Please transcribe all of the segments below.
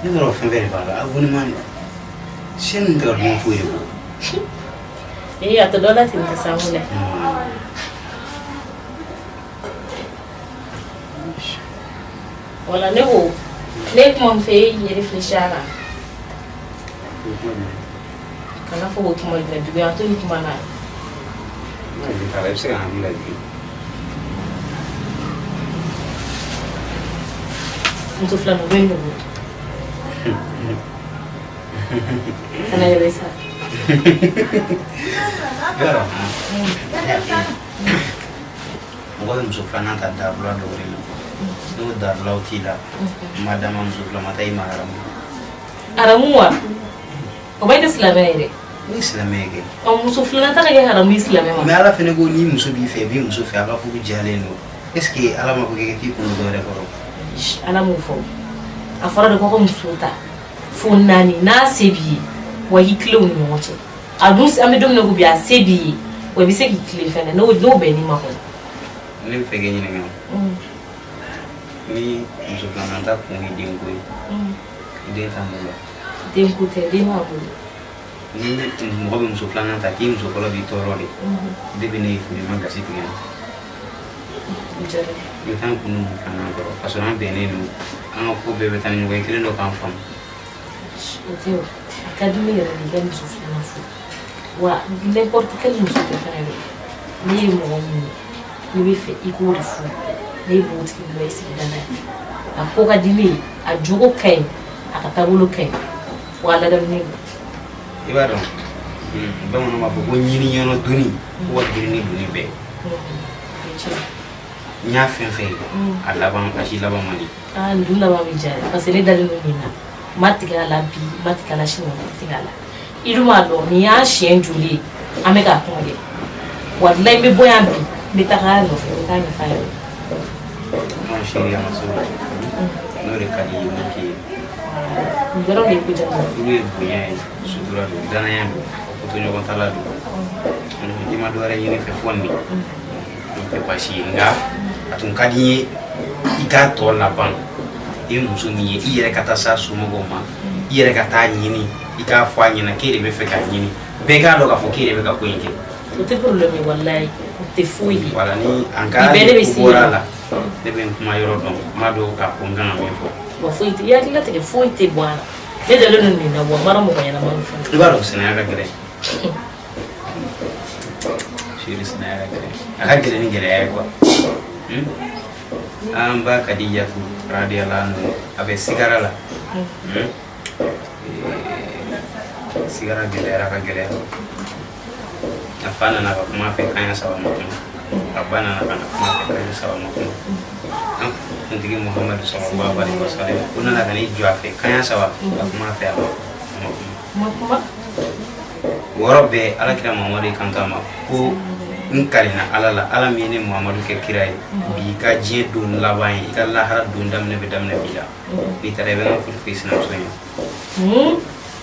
Ne yɔrɔ fɛn bɛɛ de b'a la, abonnement chaîne tɛ ka duman foyi de bɔ. Ee, a tɛ dɔ la ten tɛ sa wala. Wala ne ko ne ye kuma min fɛ, e y'i réfléchi a kan. Kana fɔ ko kuma jumɛn juguya to ni kuma na. I bɛ se ka hakili lajigin. Muso filanan bɛ ne bolo. Kana yɛlɛ sa. Yɔrɔ mɔgɔ bɛ muso filanan ta darula dɔw de la, n'o darulaw t'i la, ma dama muso filanan ta i ma haramu. Haramu wa? O b'a tɛ silamɛ ye dɛ. Ni silamɛ ye kɛ. Ɔ, muso filanan ta ka kɛ haramu ye silamɛ ma. Mais Ala fɛnɛ ko ni muso b'i fɛ, i b'i muso fɛ, a ka furu jalen don. Est ce que Ala ma ko k'i k'i kun dɔ wɛrɛ kɔrɔ? Ala m'o fɔ. A fɔra de ko ka muso ta fo naani n'a se b'i ye, wa i k'i tilen u ni ɲɔgɔn cɛ. A dun, an bɛ don min na ko bi, a se b'i ye, wa i bɛ se k'i tilen fɛnɛ n'o bɛnn'i ma kɔni. Ne bɛ fɛ k'e ɲininka, ni muso filanan ta kun ye denko ye, den t'an bolo? Den ko tɛ, den b'a bolo. Ni mɔgɔ bɛ muso filanan ta k'i muso fɔlɔ b'i tɔɔrɔ de, depuis ne y'i furu, i ma gasi tigɛ n na. I bɛ taa n kun muso filanan kɔrɔ ka sɔrɔ an bɛnnen don, an ka ko bɛɛ bɛ taa ni ɲɔgɔn ye, kelen dɔ k'an faamu. O tɛ o, a ka di ne yɛrɛ de i ka muso filanan furu, wa n'importe quel muso tɛ fɛnɛ dɛ. Ne ye mɔgɔ min ye, ne bɛ fɛ i k'o de furu. Ne ye npogotigi dɔ ye sigida la yan, a ko ka di ne ye, a jogo ka ɲi, a ka taabolo ka ɲi, wa a ladamunen don. I b'a dɔn, bamananw b'a fɔ ko ɲini ɲɔnɔ doni ko ka girin ni doni bɛɛ. N y'a fɛn fɛn ye, a laban, a si laban man di. Aa, nin dun laban bɛ diya dɛ, parce que ne dalen don nin na. N ma tigɛ a la bi, n ma tigɛ a la sini, n ma tigɛ a la. I dun b'a dɔn nin y'a siɲɛ joli ye an bɛ k'a kuma kɛ. Walayi, n bɛ bɔ yan bi, n bɛ taga a nɔfɛ, n bɛ taa ɲɛfɔ a ye. Mon chéri, a ma se o la, n'o de ka di i ye, m'o k'i ye. Nin dɔrɔn de ye ko diya ne ye. Furu ye bonya ye, sutura don, danaya don, kotoɲɔgɔn tala don. I ma dɔ wɛrɛ ɲini fɛ fɔ nin, o tɛ baasi ye. Nka a tun ka di n ye i k'a tɔ laban i ye muso min ye, i yɛrɛ ka taa s'a somɔgɔw ma, i yɛrɛ ka taa ɲini, i k'a fɔ a ɲɛna k'e de bɛ fɛ k'a ɲini, bɛɛ k'a dɔn k'a fɔ k'e de bɛ ka ko in kɛ. O tɛ problème ye, walayi, o tɛ foyi ye. Wala ni an ka Bi bɛɛ ne bɛ ko se bɔra a la, ne bɛ n kuma yɔrɔ dɔn, n b'a dɔn k'a fɔ n kan ka min fɔ. Wa foyi tɛ, i hakili latigɛ foyi tɛ bɔ a la. Ne dalen don nin na, wa n b'a dɔn mɔgɔ ɲɛnama don fana. I b'a dɔn, sinaya ka gɛlɛn, chérie, sinaya ka gɛlɛn, a ka gɛlɛn ni gɛlɛya ye quoi. An ba Kadijatu radiyallahu anhu, a bɛ sigara la. Sigara gɛlɛyara ka gɛlɛya, a fa nana ka kuma fɛ kan ɲɛ saba ma kuma, a ba nana ka na kuma fɛ kan ɲɛ saba ma kuma, an kuntigi Muhamadu sallallahu alaihi wasallam o nana ka n'i jɔ a fɛ kan ɲɛ saba ka kuma fɛ, a ma kuma. Ma kuma. O yɔrɔ bɛɛ, Ala kira Muhamadu y'i kanto a ma ko n kalina Ala la, Ala min ye ne Muhamadu kɛ kira ye, bi i ka diɲɛ don laban ye, i ka lahara don daminɛ bɛ daminɛ bi la. N'i taara, i bɛ n ka foli fɔ i sinamuso ye.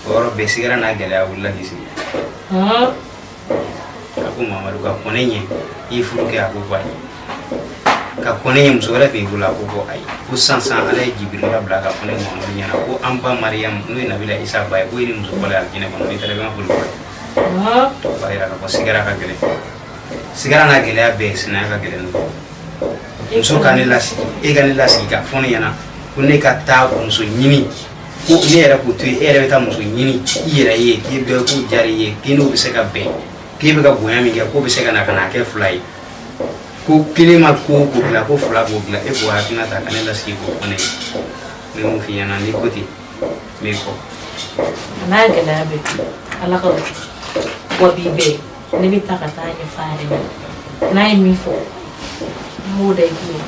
O yɔrɔ bɛɛ, sigara n'a gɛlɛya wulila k'i sigi. A ko Mamadu, ka kɔn ne ɲɛ, i ye furu kɛ? A ko ko ayi. Ka kɔn ne ɲɛ, muso wɛrɛ tun b'i bolo? A ko ko ayi. Ko sisan sisan, Ala ye Jibirila bila ka fɔ ne Mamadu ɲɛna ko an ba Mariyamu, n'o ye Nabila Isa ba ye, ko e ni muso fɔlɔ ye alijinɛ kɔnɔ. N'i taara, i bɛ n ka foli fɔ a ye. O b'a yira k'a fɔ sigara ka gɛlɛn, sigara n'a gɛlɛya bɛɛ, sinaya ka gɛlɛn n'o ye. Muso ka ne lasigi, e ka ne lasigi ka fɔ ne ɲɛna ko ne ka taa muso ɲini, ko ne yɛrɛ k'o to yen, e yɛrɛ bɛ taa muso ɲini i yɛrɛ ye, k'i bɛ k'o diyara i ye, k'i n'o bɛ se ka bɛn, k'e bɛ ka bonya min kɛ, k'o bɛ se ka na ka na kɛ fila ye, ko kelen ma ko o ko dilan, ko fila k'o dilan, e k'o hakilina ta ka ne lasigi k'o fɔ ne ye. N bɛ mun f'i ɲɛna? N'i ko ten, n b'i kɔ. A n'a gɛlɛya bɛɛ, Ala ka wa bi bɛɛ, ne bɛ taa ka taa ɲɛfɔ a yɛrɛ ɲɛna, n'a ye min fɔ, n b'o da i tulo.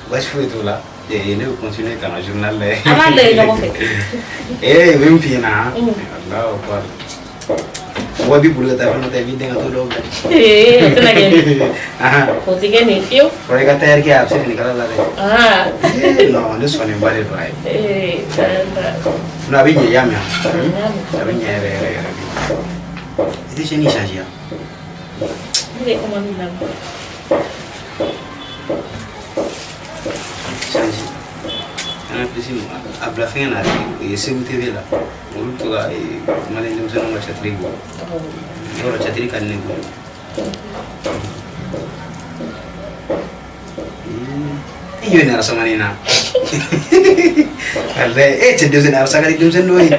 Baasi foyi t'o la. Ne bɛ continuer ka n ka journal lajɛ. An b'a lajɛ ɲɔgɔn fɛ. Ee, u bɛ min f'i ɲɛna, Alahu akbar, mɔgɔ b'i bolo ka taa fɛn dɔ ta, i b'i den ka t'o dɔw bila. Ee, o tɛna kɛ nin. O tɛ kɛ nin fiyewu. Fɔra i ka tailleur kɛ, a bɛ se finikala la dɛ. Ee non, ne sɔnnen ba de don a ye. Ee. Non, a bɛ ɲɛ, i y'a mɛn? A bɛ ɲɛ yɛrɛ yɛrɛ yɛrɛ de. I tɛ chaîne changer yan? Ne bɛ commande lamɛn. Changer. An Canal Plus a bila fɛngɛ na Segu TV la, olu bɛ to ka maliyɛn denmisɛnninw ka théâtre bɔ. Yɔrɔ théâtre ka di ne bolo. E ɲɛ bɛ nin arasamani na. Walayi e cɛ denmisɛnnin arasa ka di denmisɛnnin dɔw ye.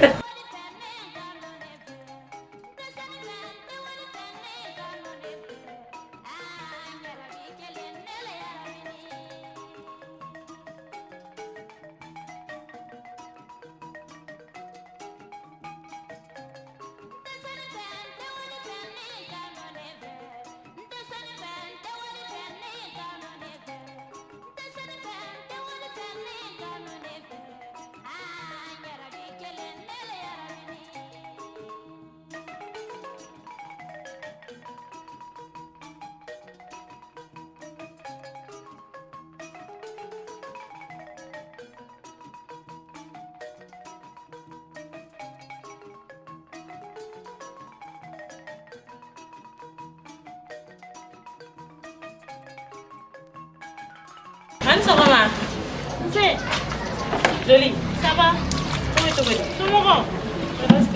An sɔgɔma. Nse. Joli. Ça va? Cogo cogo di? Somɔgɔw?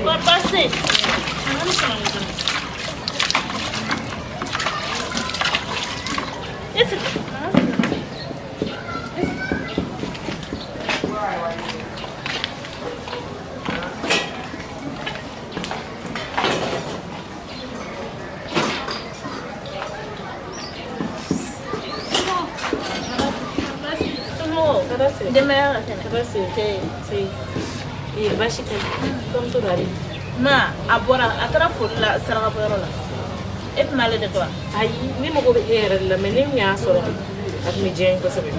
Kɔri baasi tɛ yen? An ni sɔgɔma. E sigi. Denbaya ka kɛnɛ? Baasi tɛ yen. Ee, baasi tɛ. Kɔmuso b'a di? Ma, a bɔra, a taara foli la sarakabɔyɔrɔ la. E tun b'ale de kɔ wa? Ayi, ne mago bɛ e yɛrɛ de la, mais ne tun y'a sɔrɔ a tun bɛ diya n ye kosɛbɛ.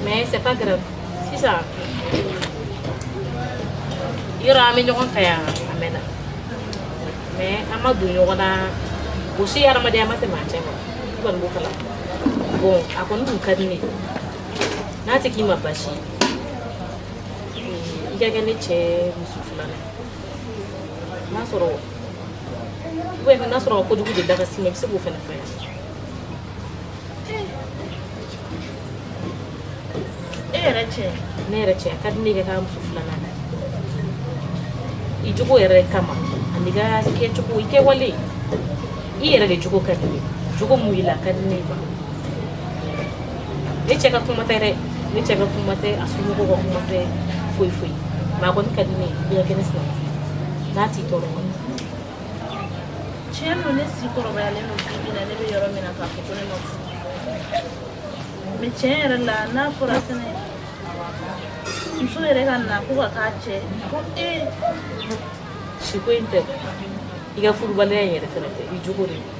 Mais c'est pas grave. Sisan, yɔrɔ an bɛ ɲɔgɔn kan yan a mɛnna. Mais an ma don ɲɔgɔn na, o si hadamadenya ma tɛmɛ an cɛ ma. I kɔni b'o kalama. Bon, a kɔni tun ka di ne ye. N'a tɛ k'i ma baasi ye, i ka kɛ ne cɛ muso filanan ye. N'a sɔrɔ ou bien n'a sɔrɔ kojugu de da ka s'i ma, i bɛ se k'o fana fɔ n ɲɛna. E yɛrɛ cɛ? Ne yɛrɛ cɛ, a ka di ne ye ka k'a muso filanan ye. I jogo yɛrɛ kama ani ka kɛcogo, i kɛwale, i yɛrɛ de jogo ka di ne ye. Jogo mun b'i la, a ka di ne ye quoi. Ne cɛ ka kuma tɛ dɛ, ne cɛ ka kuma tɛ, a somɔgɔw ka kuma tɛ, foyi foyi. Mais a kɔni ka di ne ye i ka kɛ ne sinamuso ye, n'a t'i tɔɔrɔ kɔni. Tiɲɛ don, ne si kɔrɔbayalen don bi bi in na, ne bɛ yɔrɔ min na k'a fɔ ko ne ma furu. Mais tiɲɛ yɛrɛ la, n'a fɔra fɛnɛ muso yɛrɛ ka na ko ka k'a cɛ ko ee. Siko in tɛ, i ka furubaliya in yɛrɛ fɛnɛ tɛ, i jogo de don.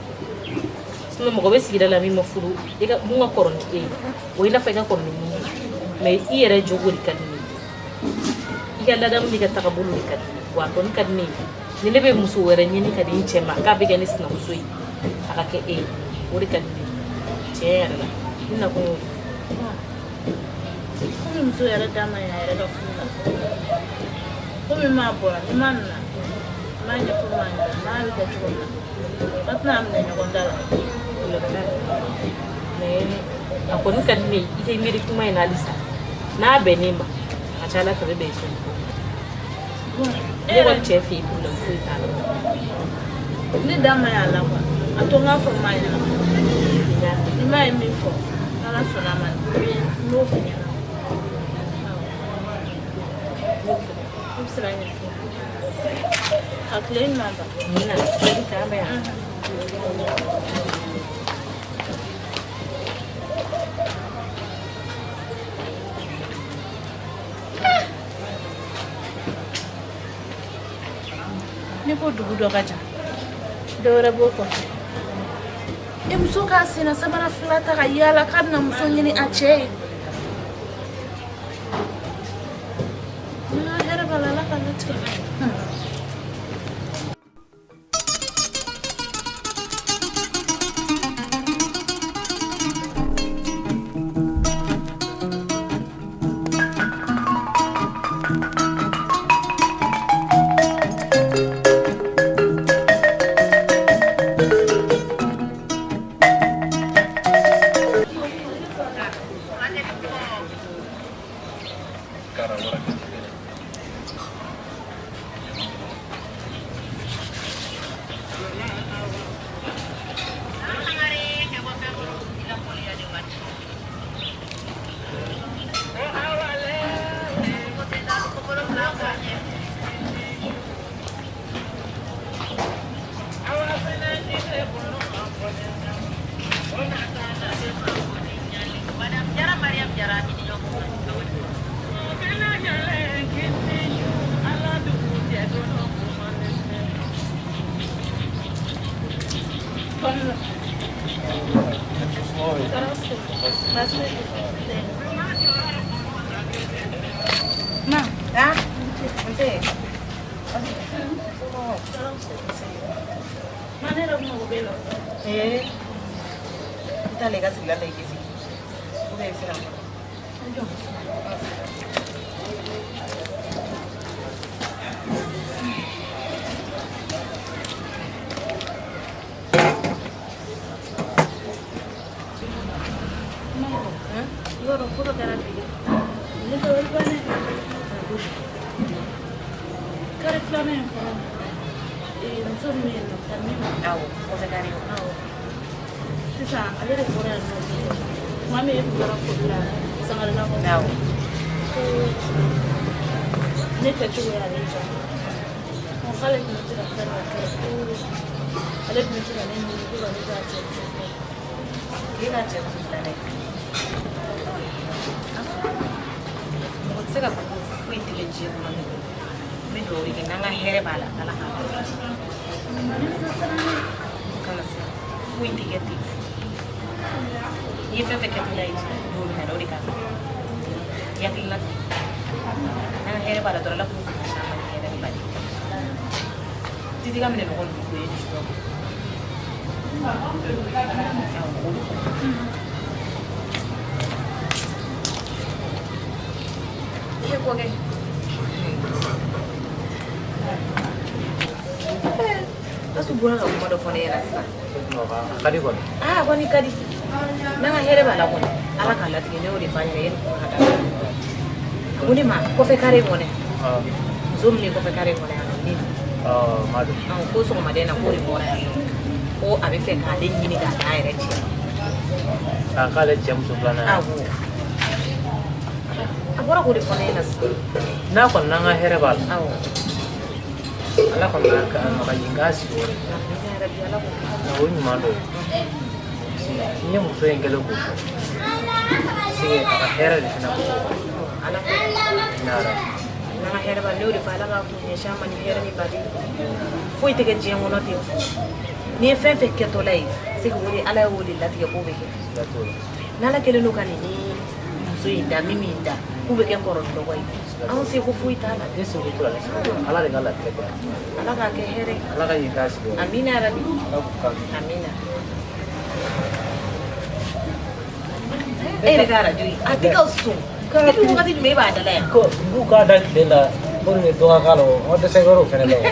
Sinon mɔgɔ bɛ sigida la min ma furu, i ka mun ka kɔrɔ ni e ye, o i n'a fɔ i ka kɔrɔ ni mun ye, mais i yɛrɛ jogo de ka di ne ye, i ka ladamu n'i ka tagabolo de ka di ne ye. Wa a kɔni ka di ne ye, ni ne bɛ muso wɛrɛ ɲini ka di n cɛ ma k'a bɛ kɛ ne sinamuso ye, a ka kɛ e ye, o de ka di ne ye tiɲɛ yɛrɛ la. Ne nakun y'o de ye. Komi muso yɛrɛ da ma ɲi a yɛrɛ ka furu la, komi maa bɔra ni ma nana n b'a ɲɛfɔ maa ɲɛna n'a bɛ kɛ cogo min na, an tɛna minɛ ɲɔgɔn da la. Mais a kɔni ka di ne ye i ka miiri kuma in na halisa. N'a bɛnn'i ma, a ka ca ala fɛ a bɛ bɛn i somɔgɔw ma. Ne kɔni cɛ fɛ yen, problème foyi t'a la. Ne da ma ɲi a la quoi. A to n k'a fɔ maa ɲɛna, ni maa ye min fɔ, n'ala sɔnna a ma, n b'o f'i ɲɛna. I bɛ se ka ɲɛfɔ ka tile ɲuman ban. Amiina, k'an bɛn yan. Ne ko dugu dɔ ka jan, dɔ wɛrɛ b'o kɔfɛ. E muso k'a senna samara fila ta ka yaala k'a bɛna muso ɲini a cɛ ye. Hɛrɛ b'a la, Ala ka latigɛ. Kɔfɛ kare kɔnɛ muso min bɛ kɔfɛ kare kɔnɛ yan nɔ ko sɔgɔmaden na k'o de bɔra yan nɔ ko a bɛ fɛ k'ale ɲini k'a d'a yɛrɛ cɛ a k'ale cɛ muso filanan awɔ a bɔra k'o de fɔ ne ɲɛna sisan n'a kɔni n'an ka hɛrɛ b'a la awɔ ala kɔni ka magaji k'a sigi o de o ɲuman dɔ ye n ye muso in kɛlen k'o fɔ sigi a ka hɛrɛ de fana b'o kɔnɔ ala n'an ka hɛrɛ b'a la ne y'o de fɔ ala k'a kun ɲɛsin an ma ni hɛrɛ ni baden foyi tɛ kɛ diɲɛ kɔnɔ ten n'i ye fɛn fɛn kɛtɔla ye c'est que o de ala y'o de latigɛ k'o bɛ kɛ n'ala kɛlen don ka nin ni muso in da min min da k'u bɛ kɛ kɔrɔ ni dɔgɔ ye anw seko foyi t'a la ne seko t'o la ne seko t'o la ala de ka latigɛ kɛra ala k'a kɛ hɛrɛ ye ala ka yen k'a sigi amina yarabi ala k'u kan amina e yɛrɛ ka arajo ye a tɛ ka sɔn depuis wagati jumɛn e b'a dala yan ko n k'u k'a da tile la ko nin dɔ ka k'a la o ma dɛsɛ yɔrɔ fɛnɛ la o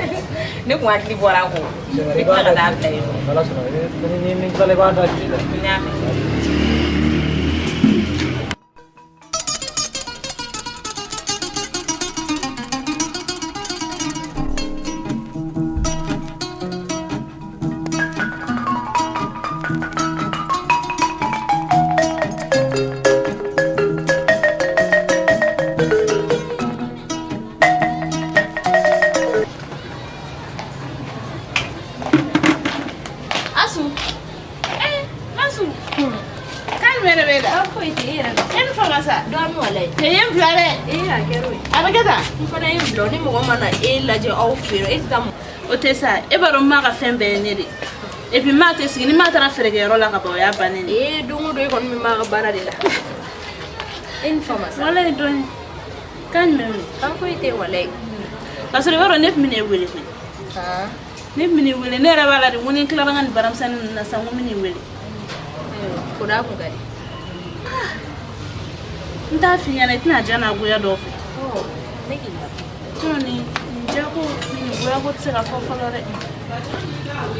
ne kun hakili bɔra a kɔ ne tila ka taa bila yen nɔ ala sɔnna ni tilala i b'a da tile la n y'a mɛn. Lajɛ aw fɛ e tɛ taa o tɛ sa e b'a dɔn maa ka fɛn bɛɛ ye ne de et puis maa tɛ sigi ni maa taara feerekɛyɔrɔ la ka ban o y'a bannen de ye don o don e kɔni bɛ maa ka baara de la e ni fa ma sa walayi dɔɔni kan jumɛn don kan foyi tɛ walayi k'a sɔrɔ i b'a dɔn ne tun bɛ n'e wele koyi ne tun bɛ n'e wele ne yɛrɛ b'a la de ko ni n tilara n ka nin baaramisɛnnin ninnu na sisan ko n bɛ n'i wele o d'a kun ka di n t'a f'i ɲɛna i tɛna diya n'a goya dɔw fɛ ne k'i la sinon nin jako nin goya ko tɛ se ka fɔ fɔlɔ dɛ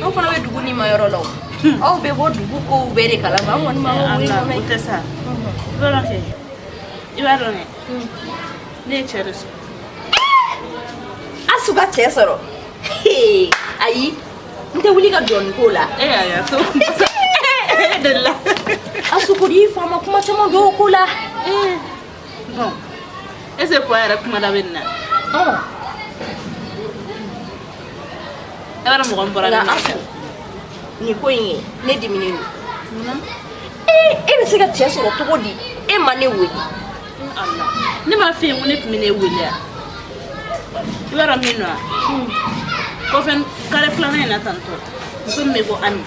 aw fana bɛ dugu ni ma yɔrɔ la o aw bɛ bɔ dugu kow bɛɛ de kalama an kɔni m'an ka wuli kɔnɔ o tɛ sa i b'a dɔn kɛ i b'a dɔn dɛ Ne ye cɛ de sɔrɔ. Asu ka cɛ sɔrɔ. Ayi, n tɛ wuli ka jɔ nin ko la. E y'a ye a to. E delila. Asu ko i fa ma kuma caman don o ko la. Bon, est ce que pɔ yɛrɛ kuma da bɛ nin na? E b'a dɔn mɔgɔ min bɔra ne Nka nɔfɛ. Asu, nin ko in ye ne diminen don. Munna? Ee, e bɛ se ka cɛ sɔrɔ cogo di? E ma ne wele. Allah. Ne m'a f'i ye ko ne tun bɛ ne wele yan. I b'a dɔn min don wa? Kɔfɛ kare filanan in na tantɔ. Muso min bɛ ko Ami.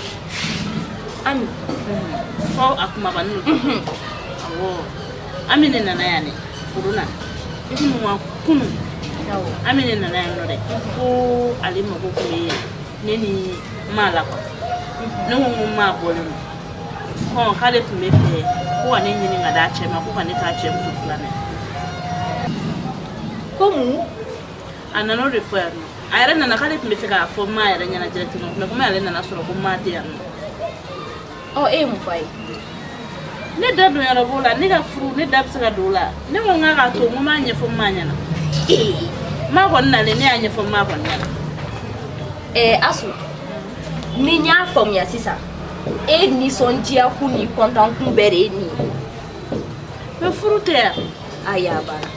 Ami. Fɔ a kumabanin don. Awɔ. Ami ne nana yan dɛ. Furu na. Kunun wa kunun. Ami ne nana yan nɔ dɛ. Ko ale mago tun bɛ ne ni maa la quoi. Ne ko n ko maa bɔlen don. Hɔn k'ale tun bɛ fɛ ko ka ne ɲini ka d'a cɛ ma ko ka ne k'a cɛ muso filanan ye. Ko mun? A nana o de fɔ yan nɔ. A yɛrɛ nana k'ale tun bɛ fɛ k'a fɔ maa yɛrɛ ɲɛna directement mais komi ale nana sɔrɔ ko maa tɛ yan nɔ. Ɔ, e ye mun fɔ a ye? Ne da don yɔrɔ b'o la, ne ka furu ne da bɛ se ka don o la. Ne ko n k'a k'a to n ko n b'a ɲɛfɔ maa ɲɛna. Maa kɔni nalen ne y'a ɲɛfɔ maa kɔni ɲɛna. Ɛɛ Asu, ni n y'a faamuya sisan, e nisɔndiya kun ni kɔntan kun bɛɛ de ye nin ye. Mais furu tɛ yan. Ayi a banna.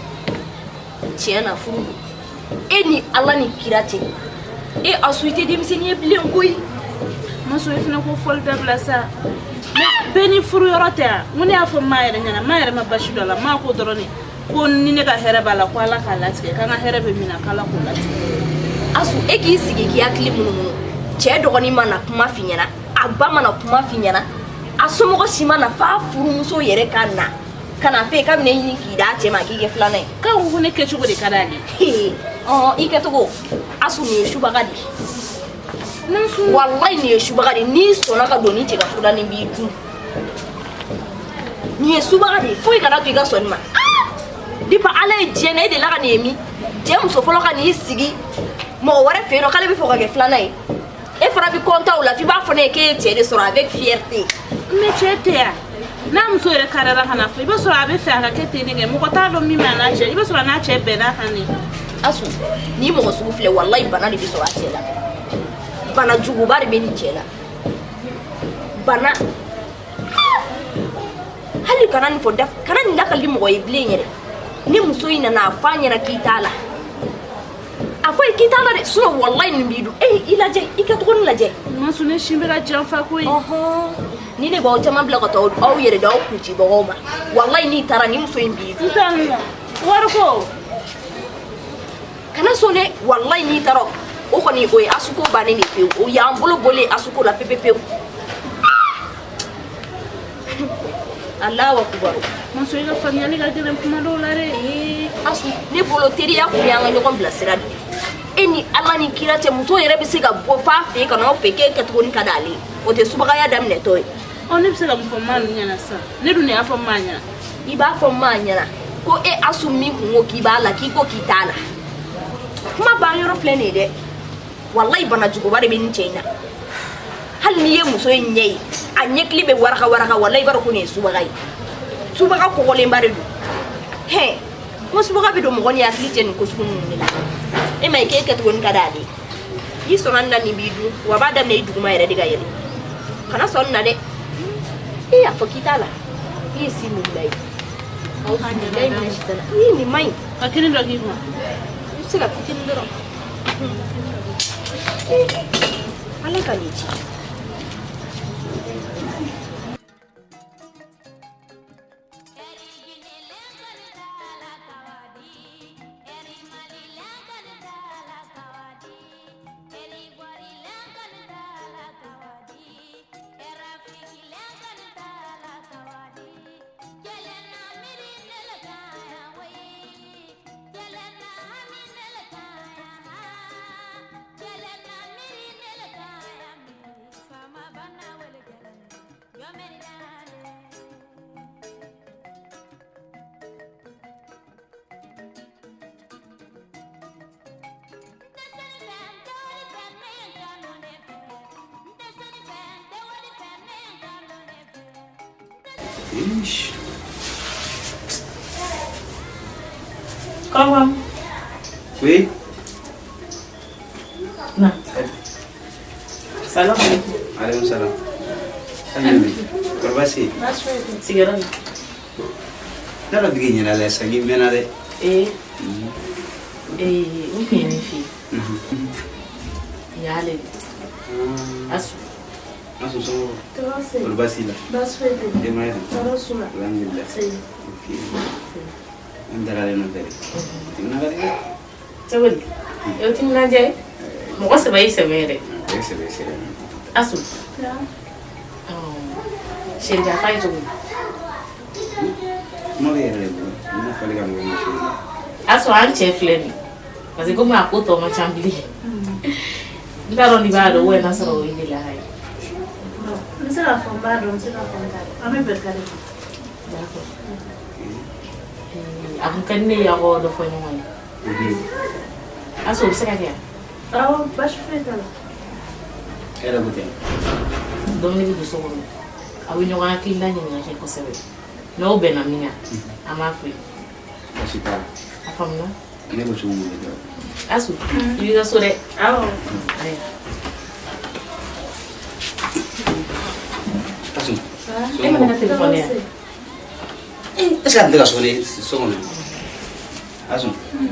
Tiɲɛ na furu don. E ni Ala ni kira cɛ. E Asu i tɛ denmisɛnnin ye bilen koyi. Muso i fana ko fɔli dabila sa. Bɛɛ ni furu yɔrɔ tɛ yan. N ko ne y'a fɔ maa yɛrɛ ɲɛna, maa yɛrɛ ma basi don a la, maa ko dɔrɔn de ko ni ne ka hɛrɛ b'a la ko Ala k'a latigɛ, k'an ka hɛrɛ bɛ min na k'Ala k'o latigɛ. Asu e k'i sigi k'i hakili munumunu. Cɛ dɔgɔnin mana kuma f'i ɲɛna, a ba mana kuma f'i ɲɛna, a somɔgɔ si ma na f'a furumuso yɛrɛ ka na. Ka na f'e ye k'a bɛna e ɲini k'i d'a cɛ ma k'i kɛ filanan ye. K'a ko ko ne kɛcogo de ka d'ale ye. Ɔn i kɛcogo Asu nin ye subaga de ye. Walayi nin ye subaga de ye, n'i sɔnna ka don ni cɛ ka furu la nin b'i dun. Nin ye subaga de ye, foyi kana to i ka sɔn nin ma. Depuis Ala ye diɲɛ na e delila ka nin ye min? Cɛ muso fɔlɔ ka n'i sigi mɔgɔ wɛrɛ fɛ yen nɔ k'ale bɛ fɛ ka kɛ filanan ye. E fana bɛ kɔntan o la f'i b'a fɔ ne ye k'e ye cɛ de sɔrɔ avec fierté. Mais cɛ tɛ yan. N'a muso yɛrɛ kariyara ka na fɔ i b'a sɔrɔ a bɛ fɛ a ka kɛ ten de kɛ, mɔgɔ t'a dɔn min b'a n'a cɛ, i b'a sɔrɔ a n'a cɛ bɛnn'a kan de. Asu ni mɔgɔ sugu filɛ walayi bana de bɛ sɔrɔ a cɛ la. Bana juguba de bɛ nin cɛ la. Bana. Hali kana nin fɔ da, kana nin lakali mɔgɔ ye bilen yɛrɛ. Ni muso in nana a fɔ a ɲɛna k'i t'a la. A fɔ ye k'i t'a la dɛ, sinon walayi nin b'i dun. E i lajɛ, i kɛcogo nin lajɛ. Masu ne sin bɛ ka janfa koyi. Ɔhɔn. Ni ne b'aw caman bila ka taa aw yɛrɛ d'aw kuncibagaw ma. Walayi n'i taara ni muso in b'i dun. N t'a la. Wari ko. Kana sɔn dɛ, walayi n'i taara o kɔni o ye asuko bannen de pewu. O y'an bolo bɔlen asuko la pewu pewu. Alahu akubaru. Muso i ka faamuyali ka gɛlɛn kuma dɔw la dɛ. Ee Asu ne bolo teriya kun y'an ka ɲɔgɔn bilasira de ye. E ni Ala ni kira cɛ muso yɛrɛ bɛ se ka bɔ f'a fɛ yen ka n'aw fɛ k'e kɛcogo ka d'ale ye. O tɛ subagaya daminɛtɔ ye. Ɔ ne bɛ se ka mun fɔ maa ninnu ɲɛna sisan? Ne dun de y'a fɔ maa ɲɛna. I b'a fɔ maa ɲɛna ko e Asu min kun ko k'i b'a la k'i ko k'i t'a la. Kuma ban yɔrɔ filɛ nin ye dɛ. Walayi bana juguba de bɛ nin cɛ in na. Hali n'i ye muso in ɲɛ ye, a ɲɛkili bɛ waraka waraka, walayi i b'a dɔn ko nin ye subaga ye. Subaga kɔgɔlenba de don. Hɛn, n ko subaga bɛ don mɔgɔ ni hakili cɛ nin ko sugu ninnu de la. E ma ye k'e kɛcogo nin ka d'ale ye. N'i sɔnna nin na nin b'i dun, wa a b'a daminɛ i duguma yɛrɛ de ka yɛlɛ. Kana sɔn nin na dɛ. E y'a fɔ k'i t'a la. I ye si mun bila ye. Aw bilayi mina sitana. Ii nin man ɲi. Ka kini dɔ k'i kun. I bɛ se ka fitinin dɔrɔn. Ala ka nin ci. Ish. Comment? Oui. Na. Salam alaikum. Alaikum salam. Alhamdulillah. Kɔri baasi ye? Baasi foyi tɛ. Sigiyɔrɔ la. Ne yɛrɛ bɛ k'i ɲɛda lajɛ sisan k'i mɛnna dɛ. Ee. Ee, n kun ye min f'i ye. Nin y'ale de. Asu. Asu somɔgɔw? Tɔɔrɔ tɛ. Kɔri baasi t'i la? Baasi foyi tɛ. Denbaya dun? Tɔɔrɔ t'u la. Alhamdulillah. Se. Ok. An dagalen nɔ fɛ de. Timina ka di dɛ. Cogo di? E timinandiya ye? Mɔgɔ sɛbɛ y'i sɛbɛ ye dɛ. E sɛbɛ sɛbɛ. Asu. Seri a ye cogo di? Kuma bɛ yɛrɛ de bolo. N ma fɔli ka mɔgɔ ma seri la. Asu an cɛ filɛ nin ye. Parce que komi a ko tɔ man ca bilen. N t'a dɔn n'i b'a dɔn ou n'a sɔrɔ o ye gɛlɛya ye. N bɛ se k'a fɔ n b'a dɔn, n bɛ se k'a fɔ n t'a dɔn. An bɛ bɛn ka de ma. D'accord. A kun ka di ne ye aw ka dɔ fɔ ɲɔgɔn ye. Asu o bɛ se ka kɛ wa? Awɔ, baasi foyi t'a la. E yɛrɛ ko ten. Dumuni bɛ don so kɔnɔ. Aw bɛ ɲɔgɔn hakilina ɲininka kɛ kosɛbɛ. N'aw bɛnna min kan, an b'a fɔ ye. Baasi t'a la. A faamuna? Ne ko cogo min de. Asu, i b'i ka so dɛ. Awɔ. Ayiwa. Asu. E ma ne ka telefɔni yan? Est-ce que a tun tɛ ka sonner so kɔnɔ? Asu.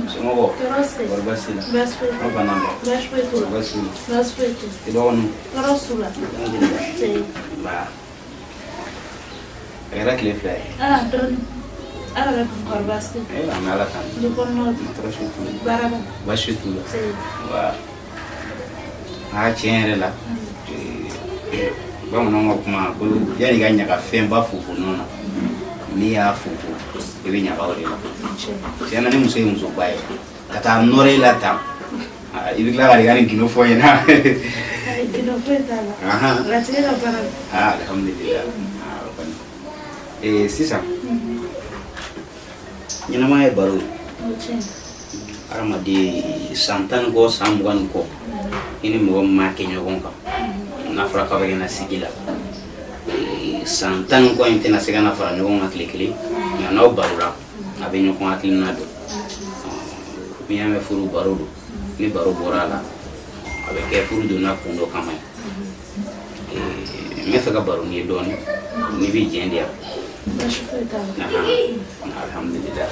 Somɔgɔw? Tɔɔrɔ tɛ. Kɔri baasi t'i la? Baasi foyi tɛ. An fa n'an ba. Baasi foyi t'u la. Baasi t'i la. Baasi foyi tɛ. I dɔgɔninw? Tɔɔrɔ t'u la. Alhamdulillah. Se. Nba. A kɛra tile fila ye. Aa dɔɔni. Ala yɛrɛ dun kɔri baasi tɛ. Ayiwa an bɛ Ala tanu. Du kɔnɔnaw dun? Tɔɔrɔ foyi t'u la. Baara la. Baasi t'u la. Se. Wa. Aa tiɲɛ yɛrɛ la. Bamananw ka kuma ko yanni i ka ɲaga fɛnba fofo nɔ na n'i y'a fofo i bɛ ɲaga o de la. Tiɲɛ na ni muso ye musoba ye ka taa nɔrɔ e la tan i bɛ tila ka i ka nin gindo fɔ n ɲɛna. Ayi gindo foyi t'a la. Latigɛ ka baara la. Aa alhamdulilah. Aa o kɔni. Ee sisan ɲɛnamaya ye baro ye. O tiɲɛ. Hadamaden san 10 ni kɔ san 20 ni kɔ i ni mɔgɔ min m'a kɛ ɲɔgɔn kan n'a fɔra k'aw bɛ kɛ na sigi la san 10 ni kɔ in tɛna se ka na fara ɲɔgɔn kan tile kelen nka n'aw barola a bɛ ɲɔgɔn hakilina dɔn n'i y'a mɛn furu baro don ni baro bɔra a la a bɛ kɛ furu donna kun dɔ kama ye n bɛ fɛ ka baro n'i ye dɔɔnin n'i bɛ jɛn di yan. Baasi foyi t'a la. Alhamdulilah.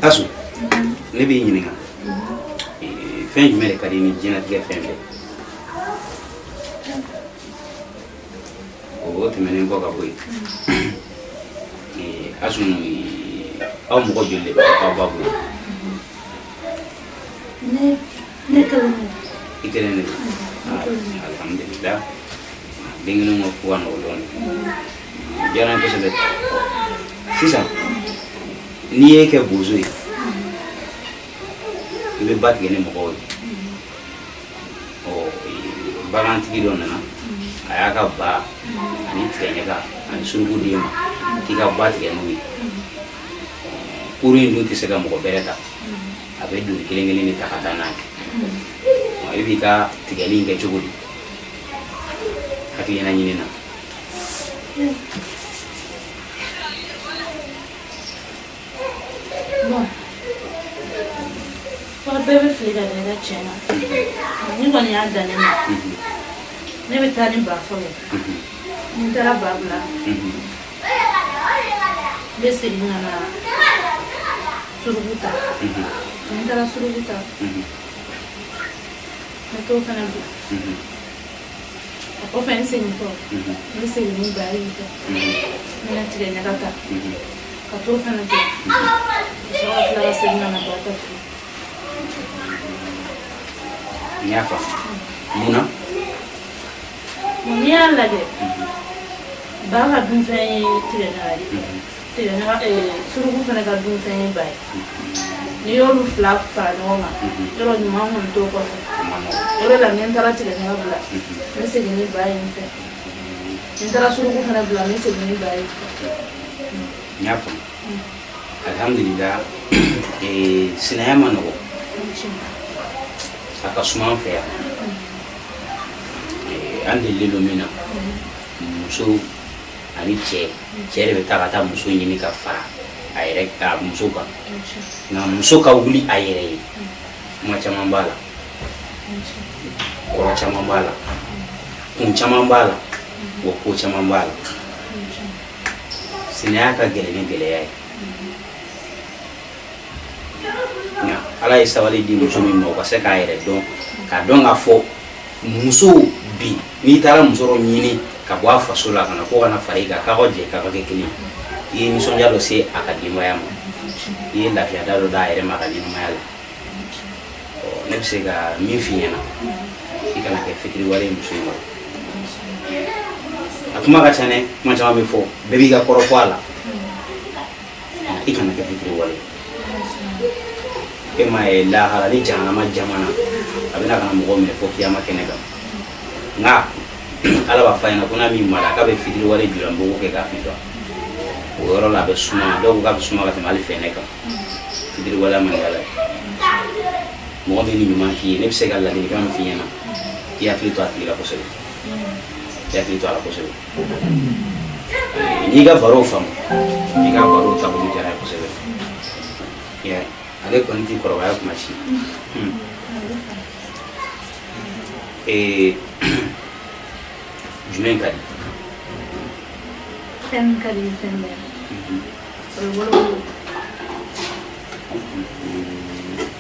Asu ne b'i ɲininka fɛn jumɛn de ka di ni diɲɛlatigɛ fɛn bɛɛ o tɛmɛnen kɔ ka bɔ yen Asu aw mɔgɔ joli de bɛ aw ba bolo? Ne kelen de. I kelen de don. Alhamdulilah. Den kelen ka ko ka nɔgɔ dɔɔnin. Diyara n ye kosɛbɛ. Sisan n'i ye kɛ bozo ye i bɛ ba tigɛ ni mɔgɔw ye ɔ bagantigi dɔ nana a y'a ka ba ani tigɛɲɛka ani suruku d'e ma k'i ka ba tigɛ n'u ye kurun in dun tɛ se ka mɔgɔ bɛrɛ ta a bɛ doni kelen kelen de ta ka taa n'a ye i b'i ka tigɛli in kɛ cogo di hakilina ɲini na. Bon. Wa bɛɛ bɛ fili ka da i ka cɛ ma. Ni kɔni y'a dan ne ma. Ne bɛ taa ni ba fɔlɔ. Ni n taara ba bila. N bɛ segin ka na suruku ta. Ni n taara suruku ta. N bɛ t'o fana bila. O kɔfɛ n segintɔ. N bɛ segin ni ba ye fɛ. N bɛna tigɛ ɲaga ta. Ka t'o fana bila. Ka sɔrɔ ka tila ka segin ka na ba ta tuguni. N y'a faamu. Mun na? Bon, n'i y'a lajɛ ba ka dunfɛn ye tigɛ ɲaga ye. Tigɛ ɲaga suruku fana ka dunfɛn ye ba ye. N'i y'olu fila fara ɲɔgɔn kan yɔrɔ ɲuman kɔni t'o kɔfɛ. O de la ni n taara tigɛ ɲaga bila n bɛ segin ni ba ye n fɛ. Ni n taara suruku fana bila n bɛ segin ni ba ye n fɛ. N y'a faamu. Alhamdulillah sinaya ma nɔgɔ. A ka suma an fɛ yan. An delilen don min na muso ani cɛ cɛ de bɛ taa ka taa muso ɲini ka fara a yɛrɛ a muso kan, nka muso ka wuli a yɛrɛ ye, kuma caman b'a la, kɔrɔ caman b'a la, kun caman b'a la, wa ko caman b'a la. Sinaya ka gɛlɛn ni gɛlɛya ye, nka Ala ye sabali di muso min ma, o ka se k'a yɛrɛ dɔn, k'a dɔn k'a fɔ muso bi, n'i taara muso dɔ ɲini ka bɔ a faso la ka na ko ka na fara i kan, k'aw ka jɛ k'aw ka kɛ kelen ye, i ye nisɔndiya dɔ se a ka denbaya ma, i ye lafiyada dɔ d'a yɛrɛ ma a ka ɲɛnamaya la. Ɔ, ne bɛ se ka min f'i ɲɛna, i kana kɛ fitiriwale ye muso in ma. A kuma ka ca dɛ, kuma caman bɛ fɔ, bɛɛ b'i ka kɔrɔ fɔ a la. I kana kɛ fitiriwale e m'a ye. Lahara ni jahanama jamana, a bɛna ka na mɔgɔ minɛ fo kiyama kɛnɛ kan, nka Ala b'a fɔ a ɲɛna ko n'a m'i mara, k'a bɛ fitiriwale julanbogo kɛ k'a fifa. O yɔrɔ la, a bɛ suma. Dɔw ko k'a bɛ suma ka tɛmɛ hali fɛnɛ kan. Fitiriwale man di Ala ye. Mɔgɔ min ni ɲuman k'i ye, ne bɛ se ka ladilikan min f'i ɲɛna, i hakili to a tigi la kosɛbɛ, i hakili to a la kosɛbɛ. N'i ka baro faamu, i ka baro taabolo diyara n ye kosɛbɛ. I y'a ye, ale kɔni t'i kɔrɔbaya kuma si. Jumɛn ka di? Fɛn min ka di ni fɛn bɛɛ ye, o ye wolowolo.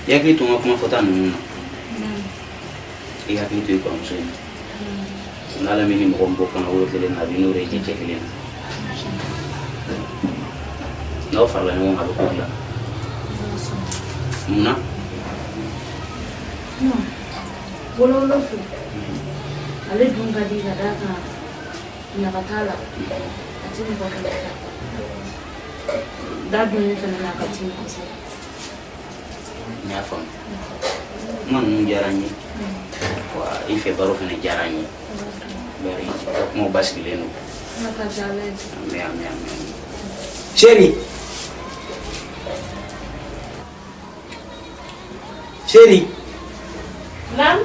I hakili to n ka kuma fɔta ninnu na. I hakili to i kɔrɔmuso in na. N'Ala min ni mɔgɔ min bɔ kɔnɔ wolo kelen na, a bɛ n'o de jɛ cɛ kelen na. N'aw farala ɲɔgɔn kan, a bɛ ko dilan. Munna? Wolowolo filɛ, ale dun ka di ka d'a kan ɲaga t'a la, a ti mɔgɔ kɛlɛ, da dunni fana na a ka timi kosɛbɛ. N y'a faamu, kuma ninnu diyara n ye, wa i fɛ baro fana diyara n ye, bari i ka kumaw basigilen don. Ala ka diya Ala ye. Ami, ami, ami, ami. Chéri, chéri. Naam.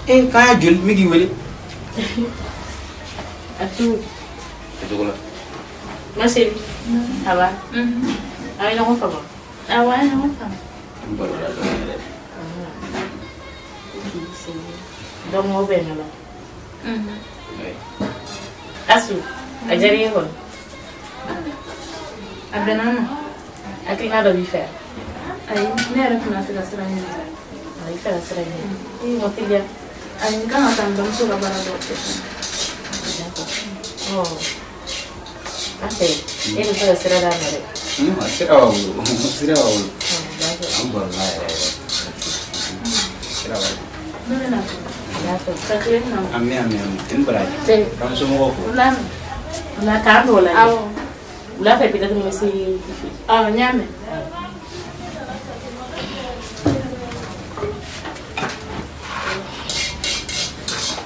Eh, k'an y'a joli min k'i wele? A tu. A cogo la. Ma chérie. Ça va? An ye ɲɔgɔn faamu? Awɔ, an ye ɲɔgɔn faamu. N balola dɔɔnin yɛrɛ. Ok, c'est bon. Donc aw bɛnna la. Oui. Asu, a diyara i ye kɔni? A bɛnna n ma. Hakilina dɔ b'i fɛ? Ayi, ne yɛrɛ tun b'a fɛ ka sira ɲini. A i fɛ ka sira ɲini. I ma teliya. Ayi, n kan ka taa n bamuso ka baara dɔw kɛ fana. D'accord. Ɔ, an fɛ, e bɛ se ka sira d'a ma dɛ. Sira b'a bolo, sira b'a bolo. D'accord. An balola yɛrɛ yɛrɛ, sira b'a bolo. Ne bɛ na fɛ. D'accord. Ka tile na. Ami, ami, ami. N baraji. Te. K'an somɔgɔw fo. Wula mɛn. Wula k'an dɔw la. Awɔ. Wula fɛ peut-être n bɛ se i fɛ. Awɔ, n y'a mɛn.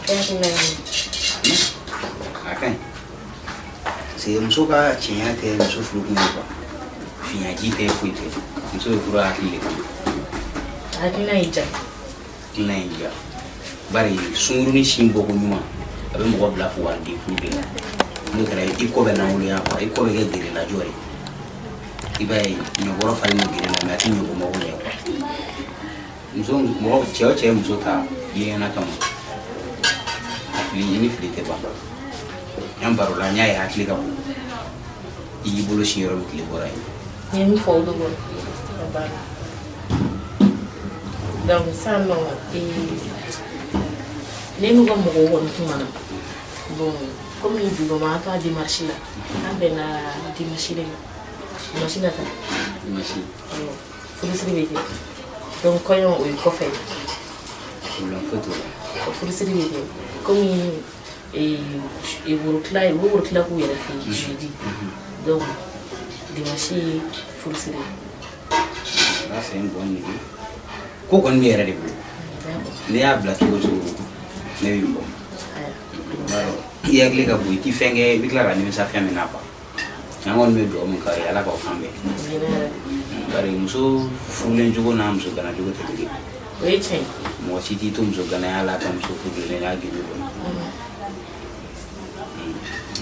E hakilina ye mun ye? A ka ɲi, parce que muso ka tiɲɛya tɛ muso furukun ye quoi. Fiɲaji tɛ, foyi tɛ. Muso bɛ furu hakili de kama. Hakilina y'i diya? Hakilina y'i diya, bari sunkurunin sin bɔko ɲuman, a bɛ mɔgɔ bila fugariden furu de la. N'o kɛra, i kɔ bɛ lankolonya quoi, i kɔ bɛ kɛ gerelajɔ ye. I b'a ye, ɲɔbɔrɔ falen don gere la, mais a tɛ ɲɔbɔ mago ɲɛ quoi. Muso, mɔgɔ, cɛ o cɛ ye muso ta yeɲɛna kama, a fili i ni fili tɛ ban. An barola, n y'a ye hakili ka bon. I y'i bolo sin yɔrɔ min, tile bɔra yen. N ye min fɔ, o de kɔrɔ a banna. Donc sisan nɔ, ne n'u ka mɔgɔw kɔni kumana. Bon, komi duguma an taa démarche la, an bɛnna dimanche de ma, dimanche nata. Dimanche. Awɔ, furusiri bɛ kɛ. Donc kɔɲɔ, o ye kɔfɛ. Problème foyi t'o la. O furusiri bɛ kɛ komi worotila, u bɛ worotila k'u yɛrɛ fɛ yen jeudi. Donc dimanche ye furusiri ye. Ça, c'est une bonne idée. Ko kɔni bɛ yɛrɛ de bolo. N'i y'a bila cogo o cogo, ne b'i bɔ. I hakili ka bon, i ti fɛn kɛ i bɛ tila ka nimisa fɛn min na quoi. An kɔni bɛ dugawu min k'aw ye, Ala k'aw kan bɛn. Bari muso furulen cogo n'a muso gana cogo tɛ kelen ye. O ye tiɲɛ ye. Mɔgɔ si t'i to muso ganaya la ka muso furulen n'a gindo dɔn.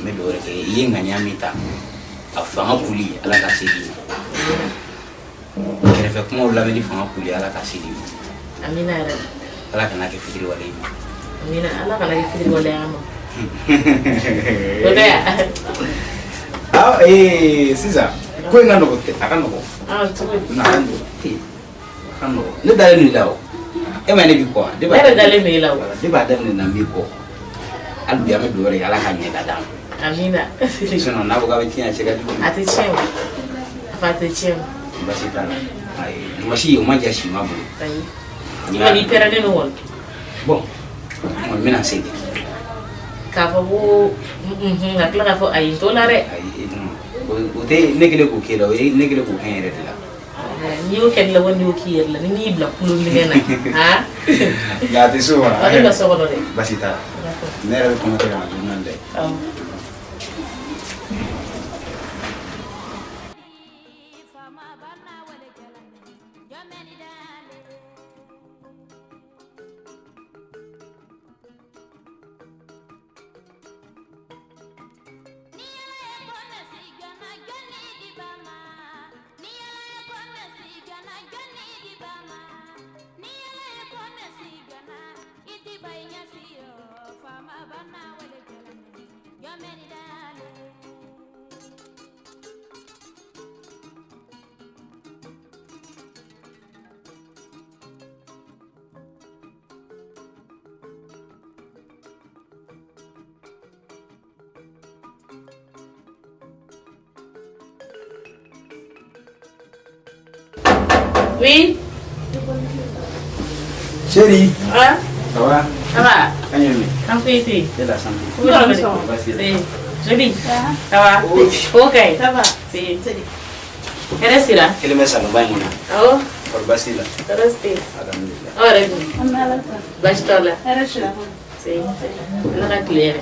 N bɛ dugawu de kɛ i ye. Ŋaniya min ta, A fanga kuli, Ala ka se d'i ma. Kɛrɛfɛ kumaw lamɛnni fanga kuli, Ala ka se d'i ma. Amina yɛrɛ. Ala kana kɛ fitiriwale ye. Amina, Ala kana kɛ fitiriwale y'an ma. O tɛ yan. Ah, sisan ko in ka nɔgɔ tɛ, a ka nɔgɔ. Ah, cogo di? A ka nɔgɔ. A ka nɔgɔ. Ne dalen don i la o. E ma ne b'i kɔ wa? Ne yɛrɛ dalen don i la o. Ne b'a daminɛ na n b'i kɔ. Hali bi an bɛ dugawu de kɛ Ala k'a ɲɛ ka d'an ma. Amina. Sinon n'a ko k'a bɛ tiɲɛ, a cɛ ka jugu. A tɛ tiɲɛ o. A fa tɛ tiɲɛ o. Baasi t'a la. Ayi, dimanche o ma diya si ma bolo. Ayi. I kɔni i pɛrɛnnen don kɔni. Bon, n kɔni bɛna se de. K'a fɔ ko ka tila k'a fɔ ayi n t'o la dɛ. Ayi, o tɛ ne kelen k'o k'e la, o ye ne kelen k'o kɛ n yɛrɛ de la. N'i y'o kɛ ne la walima n'i y'o k'i yɛrɛ la, ni n'i bila kulo minɛ na. Han? Nka a tɛ s'o ma. A tɛ bila so kɔnɔ dɛ. Baasi t'a la. Ne yɛrɛ bɛ commencer ka na journal lajɛ. Awɔ. Oui. Chérie. Ah. Ça va? Ça va. Kan ye min? An foyi tɛ yen. C'est la santé. Oui, c'est joli. Ça va? Ok. Ça va. C'est hɛrɛ sira. Kelen bɛ salonba in kɔnɔ. Awɔ. Kɔri baasi t'i la? Tɔɔrɔ si tɛ yen. Alhamdulilah. Aw yɛrɛ dun? An bɛ Ala ta. Baasi t'aw la? Hɛrɛ sira. C'est Ala ka tile hɛrɛ.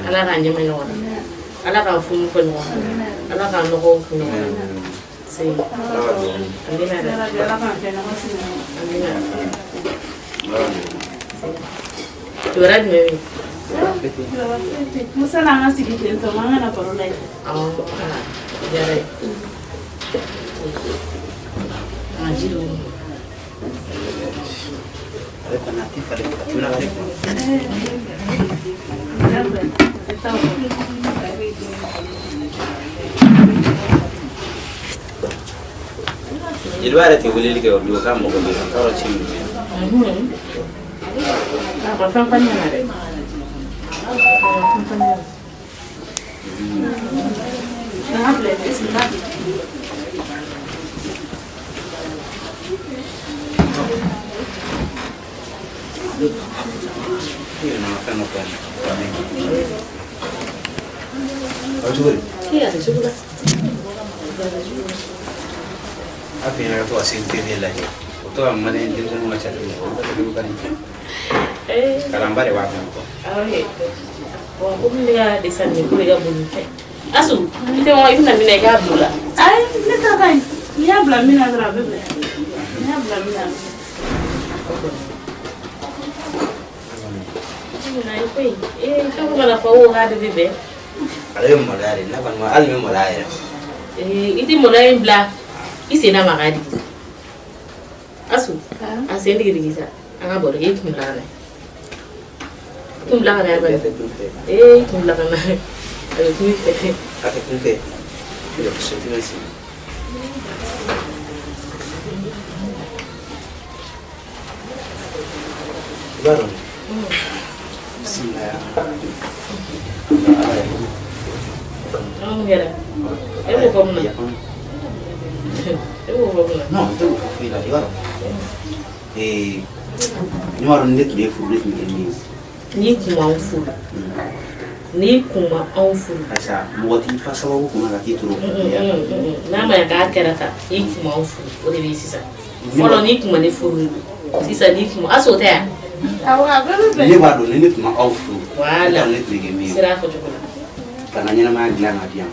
Ala k'an ɲɛma ɲɔgɔn na. Ala k'an funu fɔ ɲɔgɔn na. Ala k'an nɔgɔw kun ɲɔgɔn na. C'est Amina yɛrɛ. Ala k'an kɛ ɲɔgɔn sigiɲɔgɔn. Amina. Kibaruya jumɛn bɛ yen? Musa n'an ka sigi ten tɔ, an kana baro la yen. Awɔ, aa, o diyara n ye. Ah, ji dɔ. Ale kɔni a tɛ falen, a tɛmɛna ale kɔnɔ. Jeliba yɛrɛ tɛ weleli kɛ o don k'a mago bɛ n t'a dɔn ci min bɛ yen. A ma fɛn fɔ ne ɲɛna dɛ. I yɛrɛ nana fɛn dɔ fɔ yan. A bɛ cogo di? K'i yɛrɛ cogo la. A f'i ɲɛna ka to ka Sen TV lajɛ. O to ka maliyɛn denmisɛnninw ka cari o ka ka di. Kalanba de b'a kɔnɔ quoi. Awɔ. Bon, komi ne ka dessin animé ko de ka bon ni fɛn. Asu, i tɛ i bɛna min na i k'a bila o la. Ayi, ne ta ka ɲi. N'i y'a bila min na dɔrɔn a bɛ bɛn. N'i y'a bila min na. Ayi koyi. Ee, fɛn ko kana fɔ ko k'a bɛɛ bɛ bɛn. Ale bɛ maloya de, ne kɔni ma hali ne maloya yɛrɛ. Ee, i tɛ maloya in bila. I sen na maga digi. Asu, a sen digi digi sa. An ka baro kɛ, i kun bila ka na. I kun bila ka na yan bani. Ee, i kun bila ka na. A bɛ kun i fɛ. A tɛ kun fɛ. I bɛ sigi. I b'a dɔn. Bisimilahi. An kɛra. E b'o fɔ mun na? E b'o fɔ mun na? Non, n tɛ o fɔ foyi la, i b'a dɔn. Ee, ne b'a dɔn ne tun bɛ furu, ne tun bɛ kɛ min ye. N'i kun m'anw furu. N'i kun ma anw furu. Karisa, mɔgɔ t'i fa sababu kunna ka k'i toro. N'a ma ɲɛ k'a kɛra tan, n'i kun m'anw furu, o de bɛ yen sisan. Fɔlɔ n'i kun ma ne furu, sisan n'i kun ma, Asu o tɛ yan? Awɔ, a bɛɛ bɛ bɛn. Ne b'a dɔn ni ne tun ma aw furu. Voilà. Ne t'a dɔn ne tun bɛ kɛ min ye. Sira fɔ cogo la. Ka n ka ɲɛnamaya dilan k'a di yan.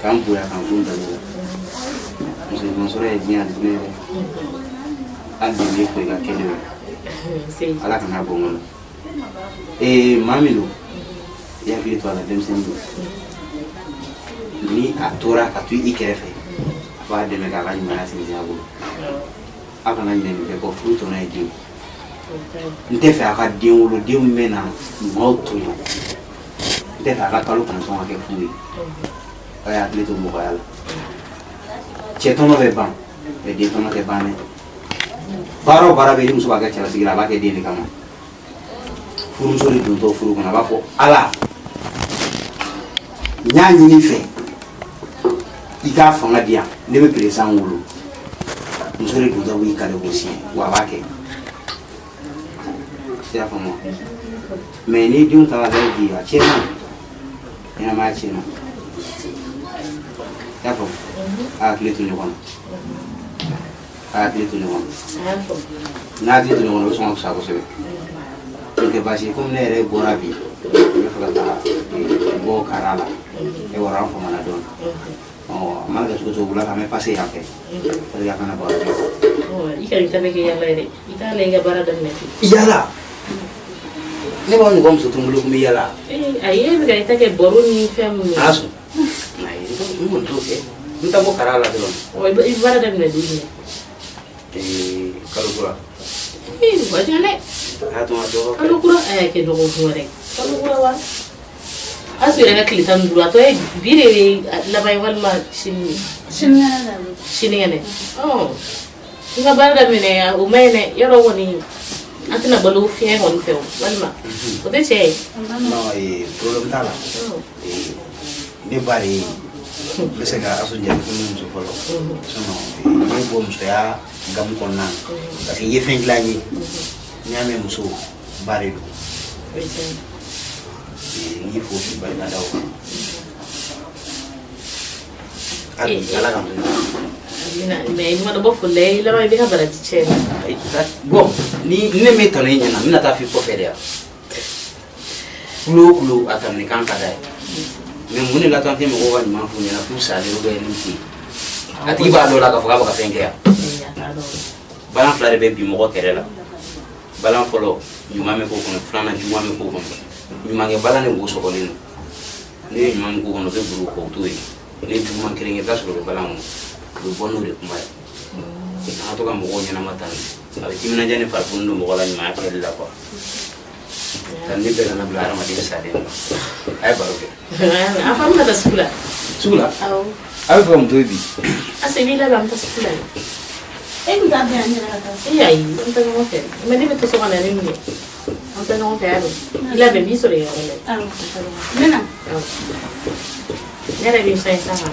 K'an bonya k'an kun da ɲɔgɔn. Muso ɲuman sɔrɔ ye diɲɛ alijinɛ ye dɛ. Hali bi n b'i fo i ka kɛnɛ la. Ala kana bɔ n kɔnɔ. Ee, maa min don, i hakili to a la, denmisɛnnin don. Ni a tora ka to i kɛrɛfɛ, a b'a dɛmɛ k'a ka ɲumanya sinsin a bolo. Aw kana ɲinɛ nin bɛɛ kɔ, furu tɔnɔ ye den. N tɛ fɛ a ka den wolo, den min bɛ na maaw tɔɲɔ. N tɛ fɛ a ka kalo 9 ka kɛ fu ye. Aw y'a hakili to mɔgɔya la. Cɛ tɔnɔ bɛ ban, mais den tɔnɔ tɛ ban dɛ. Baara o baara bɛ yen, ni muso b'a kɛ cɛlasigi la, a b'a kɛ den de kama. Furumuso de dontɔ furu kɔnɔ, a b'a fɔ ala, n y'a ɲini i fɛ i k'a fanga di yan, ne bɛ président wolo. Muso de dontɔ b'i kale k'o siɲɛ, wa a b'a kɛ. I y'a faamu? Mais ni denw taara lajɛ bi, a tiɲɛna, ɲɛnamaya tiɲɛna. I y'a faamu? A hakili to ɲɔgɔn na, a hakili to ɲɔgɔn na. N'a hakili to ɲɔgɔn na, o bɛ sɔn ka fisaya kosɛbɛ. O tɛ baasi ye. Komi ne yɛrɛ bɔra bi, n bɛ fɛ ka taa bɔ kara la. E wɔrɔ an famana dɔɔnin. Ɔ, a mana kɛ cogo o cogo, wula fɛ an bɛ passer yan fɛ parce que a kana baro kɛ. I ka nin ta bɛ kɛ yala ye dɛ. I t'a la i ka baara daminɛ ten. Yala ne b'a ɲɔgɔn muso to n bolo, kun bɛ yala. Ayi, e bɛ ka i ta kɛ baro ni fɛn minnu ye. A sɔn, ayi, n kɔni t'o kɛ, n ta bɔ kara la dɔrɔn. Ɔ, i bɛ baara daminɛ don jumɛn? Kalo kura. Ee, o ka jan dɛ. A y'a to n ka dɔ kɛ. Kalo kura, a y'a kɛ dɔgɔkun wɛrɛ. Kalo kura wa? Asu yɛrɛ ka tile 15, a tɔ ye bi de ye laban ye walima sini ye? Sinikɛnɛ de bɛ. Sinikɛnɛ. Ɔ, n ka baara daminɛ, o ma ɲi dɛ. Yɔrɔ kɔni, an tɛna balo fiɲɛ kɔni fɛ o, walima o tɛ tiɲɛ ye? Non, problème t'a la. Ne ba de ye, n bɛ se ka Asu jaabi komi muso fɔlɔ. Sinon ne bɔ musoya gamu kɔnɔna na, parce que i ye fɛn dilan n ye. N'i y'a mɛn muso ba de don, n y'i fo k'i barika da o kan. Hali bi, Ala ka muso. Mais i ma dɔ bɔ foli la, i laban i bɛ ka baraji cɛ. Bon, ni ne m'e tanu e ɲɛna, n bɛna taa f'i kɔfɛ de yan. Kulo o kulo, a tanuni kan ka d'a ye. Mais mun de la to an tɛ mɔgɔw ka ɲuman f'u ɲɛna k'u salen ou bien n'u tɛ yen? A tigi b'a dɔn la k'a fɔ k'a bɛ ka fɛn kɛ yan. Balan fila de bɛ bi mɔgɔ kɛrɛ la. Balan fɔlɔ, ɲuman bɛ k'o kɔnɔ. Filanan, juguman bɛ k'o kɔnɔ. Ɲumankɛ balan de wo sɔgɔlen don. N'i ye ɲuman min k'o kɔnɔ, o bɛ buru kɔ, o t'o ye. N'i ye juguman kelen kɛ, i bɛ taa sɔrɔ o bɛ balan kɔnɔ, u bɛ bɔ n'o de kuma ye. An ka to ka mɔgɔw ɲɛnama tanu, a bɛ timinandiya ni farifoni don mɔgɔ la ɲumanya kɛli la quoi. Tanuni bɛɛ kana bila hadamaden salen ma. A ye baro kɛ. A fa, bɛna taa sugu la. Sugu la? Awɔ. A bɛ fɛ ka mun tobi bi? Ase, b'i labɛn, an bɛ taa sugu la. E kun t'a bɛn an yɛrɛ ka taa. E, ayi, an bɛ taa ɲɔgɔn fɛ. Mais ne bɛ to so kɔnɔ ni mun ye? An bɛ taa ɲɔgɔn fɛ, y'a dɔn. I labɛn, n b'i sɔrɔ yen yɔrɔ la. Awɔ. N bɛ na. Awɔ. Ne yɛrɛ bɛ san sisan.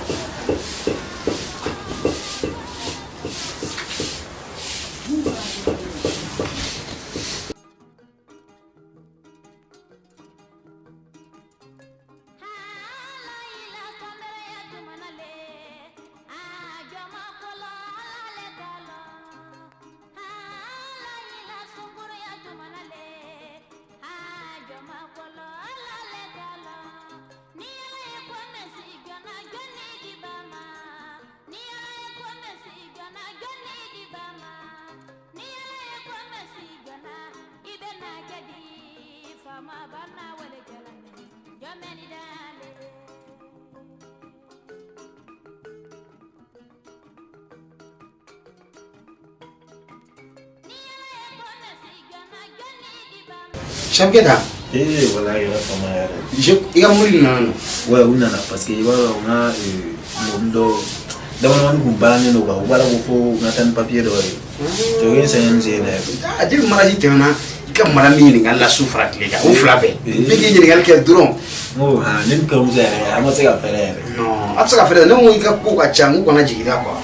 Shabke ta. Eh, voilà, yɛrɛ fama yɛrɛ. I ka mobili nana nɔ? Ouais, u nana parce que i b'a dɔn, n ka mobili dɔ damadamani kun balannen don quoi. U b'a la ko fo n ka taa ni papier dɔ ye. Cɛ ye sɛgɛn sen dɛ. A depuis mariage tɛmɛna, i ka mara min ɲininkali la su fara tile kan, o fila bɛɛ. Bɛɛ k'i ɲininkali kɛ dɔrɔn. N ko han, ne ni kɔrɔmuso yɛrɛ, an ma se ka fɛrɛ yɛrɛ. Non, a tɛ se ka fɛrɛ. Ne ko i ka ko ka ca, n ko kana jigin i la quoi.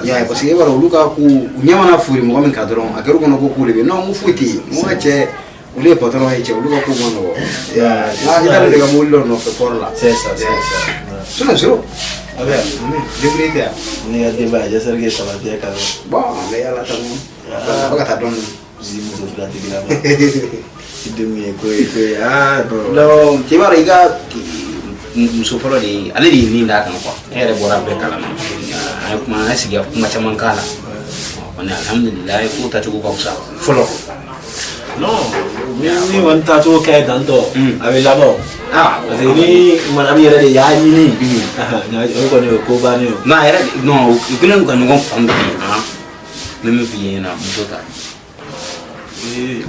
I y'a ye, parce que e b'a dɔn, olu ka ko, u ɲɛ mana fori mɔgɔ min kan dɔrɔn, a kɛr'u kɔnɔ ko ko de bɛ yen. Non, n ko foyi tɛ yen. N ko ka cɛ, olu ye patron ye cɛ, olu ka ko ma nɔgɔ. I t'ale de ka mobili dɔ nɔfɛ port la. C'est ça, c'est ça. Sinon, zéro. A bɛ Débrouiller tɛ yan. Ne ka denbaya, j'espère que ça va bien quand même. Bon, an bɛ yala tan. A bɛ ka taa dɔɔnin. Si muso fila tigila ma. I denw ye ko ye ko ye, ah non. Non, cɛ, b'a dɔn, i ka muso fɔlɔ de ye, ale de ye min d'a kan quoi. Ne yɛrɛ bɔra bɛɛ kalama. An ye kuma, an ye sigi ka kuma caman k'a la. Kɔni, alhamdulilayi, ko tacogo ka fisa fɔlɔ. Non, ni kɔni taacogo ka ɲi tantɔ, a bɛ laban o. Ah, Parce que ni madame yɛrɛ de y'a ɲini, o kɔni o ye ko bannen ye. Non, a yɛrɛ non, u kɛlen don ka ɲɔgɔn faamu bi. Han, n bɛ min f'i ɲɛna, muso ta.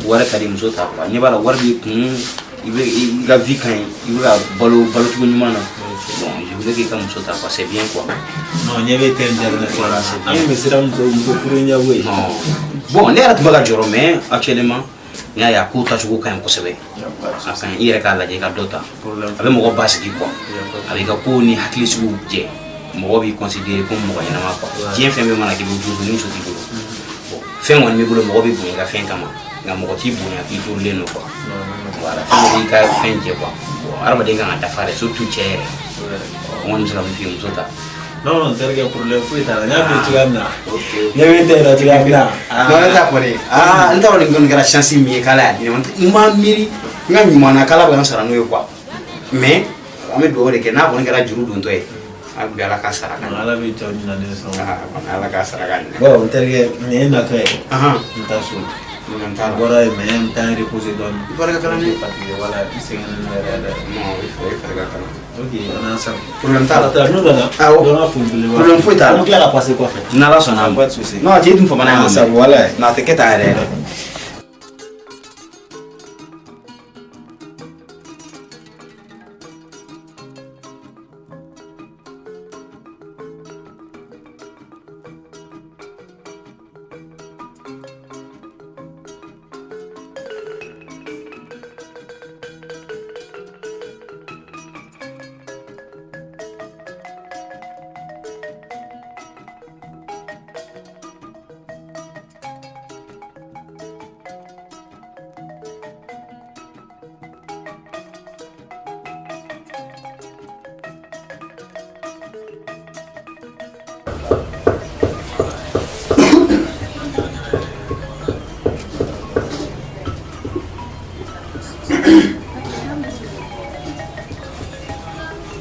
Wari ka di, muso ta quoi. Ɲɛ b'a la, wari b'i kun, i bɛ i ka vie ka ɲi, i bɛ ka balo balocogo ɲuman na. Bon, je voulais k'i ka muso ta quoi, c'est bien quoi. Non, ɲɛ bɛ tɛ internet. Voilà, c'est bien. An bɛ siran muso furu ɲɛ koyi. Non, bon, ne yɛrɛ tun bɛ ka jɔrɔ, mais actuellement n y'a ye a ko tacogo ka ɲi kosɛbɛ. A ka ɲi, i yɛrɛ k'a lajɛ i ka dɔ ta. A bɛ mɔgɔ basigi quoi, a b'i ka ko ni hakilisigiw jɛ, mɔgɔ b'i considérer comme mɔgɔ ɲɛnama quoi. Diɲɛ fɛn bɛɛ mana k'i bolo, ni muso t'i bolo, bon, fɛn kɔni b'i bolo, mɔgɔ b'i bonya i ka fɛn kama, nka mɔgɔ t'i bonya k'i furulen don quoi. Voilà, fɛn bɛɛ b'i ka fɛn jɛ quoi. Bon, hadamaden kan ka dafa dɛ, surtout cɛ yɛrɛ. N kɔni bɛ se ka min f'i ye, muso ta. Non non, n terikɛ, problème foyi t'a la. N y'a f'i ye cogoya min na, ɲɛ bɛ tɛ la cogoya min na. Non, ne t'a fɔ dɛ. Aa, n t'a dɔn nin kɔni kɛra chance min ye k'ala y'a di ne ma. N m'a miiri n ka ɲuman na k'ala bɛ n sara n'o ye quoi. Mais an bɛ dugawu de kɛ, n'a kɔni kɛra juru dontɔ ye, hali bi ala k'a sara ka ɲɛ. Ala bɛ jɔ ɲinɛ ne sɔn. Aa, kɔni ala k'a sara ka ɲɛ. Bon, n terikɛ, nin ye natɔ ye. N taa so. N t'a N la. bɔra yen, mais n bɛ taa n reposer dɔɔni. I fari ka kalan dɛ. Fatigué, voilà, i sɛgɛnnen don yɛrɛ yɛrɛ. Non, i fari ka kalan. Ok, an ensemble. Problème t'a la. N'u nana. Awɔ. Dɔ ka foli belebeleba. Problème foyi t'a la. An bɛ tila ka passer kɔfɛ. N'ala sɔnna a ma. Pas de souci. Non, cɛ, i tun famana yan. Ensemble, voilà. Non, a tɛ kɛ tan yɛrɛ yɛrɛ.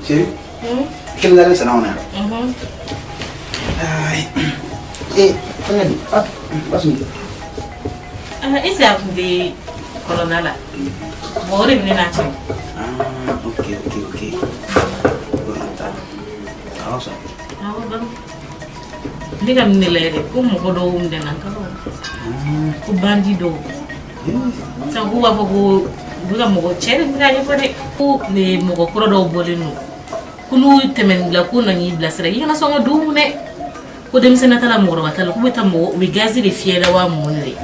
Chérie, kelen dalen sɛnɛ kɔnɔ yan. Ayi. Eh, fɛngɛ di? Ah, Basumi. Est-ce que a tun tɛ kɔlɔnda la? Bon, o de bɛ ne n'a cɛ. Ah, ok. Bon, attends. Awɔ sa. Awɔ, baro. Ne ka nin de lajɛ dɛ, ko mɔgɔ dɔw minɛna n kalo. Ko bandi dɔw. Sisan k'u b'a fɔ ko u bɛ ka mɔgɔ cɛ de bɛ k'a ɲɛfɔ dɛ. Ko mɔgɔ kura dɔw bɔlen don. Ko n'u tɛmɛn'i la k'u nana i bilasira, i kana sɔn ka don u kun dɛ. Ko denmisɛnnin t'a la, mɔgɔkɔrɔba t'a la, k'u bɛ taa mɔgɔ u bɛ gazi de fiyɛ la wa mun de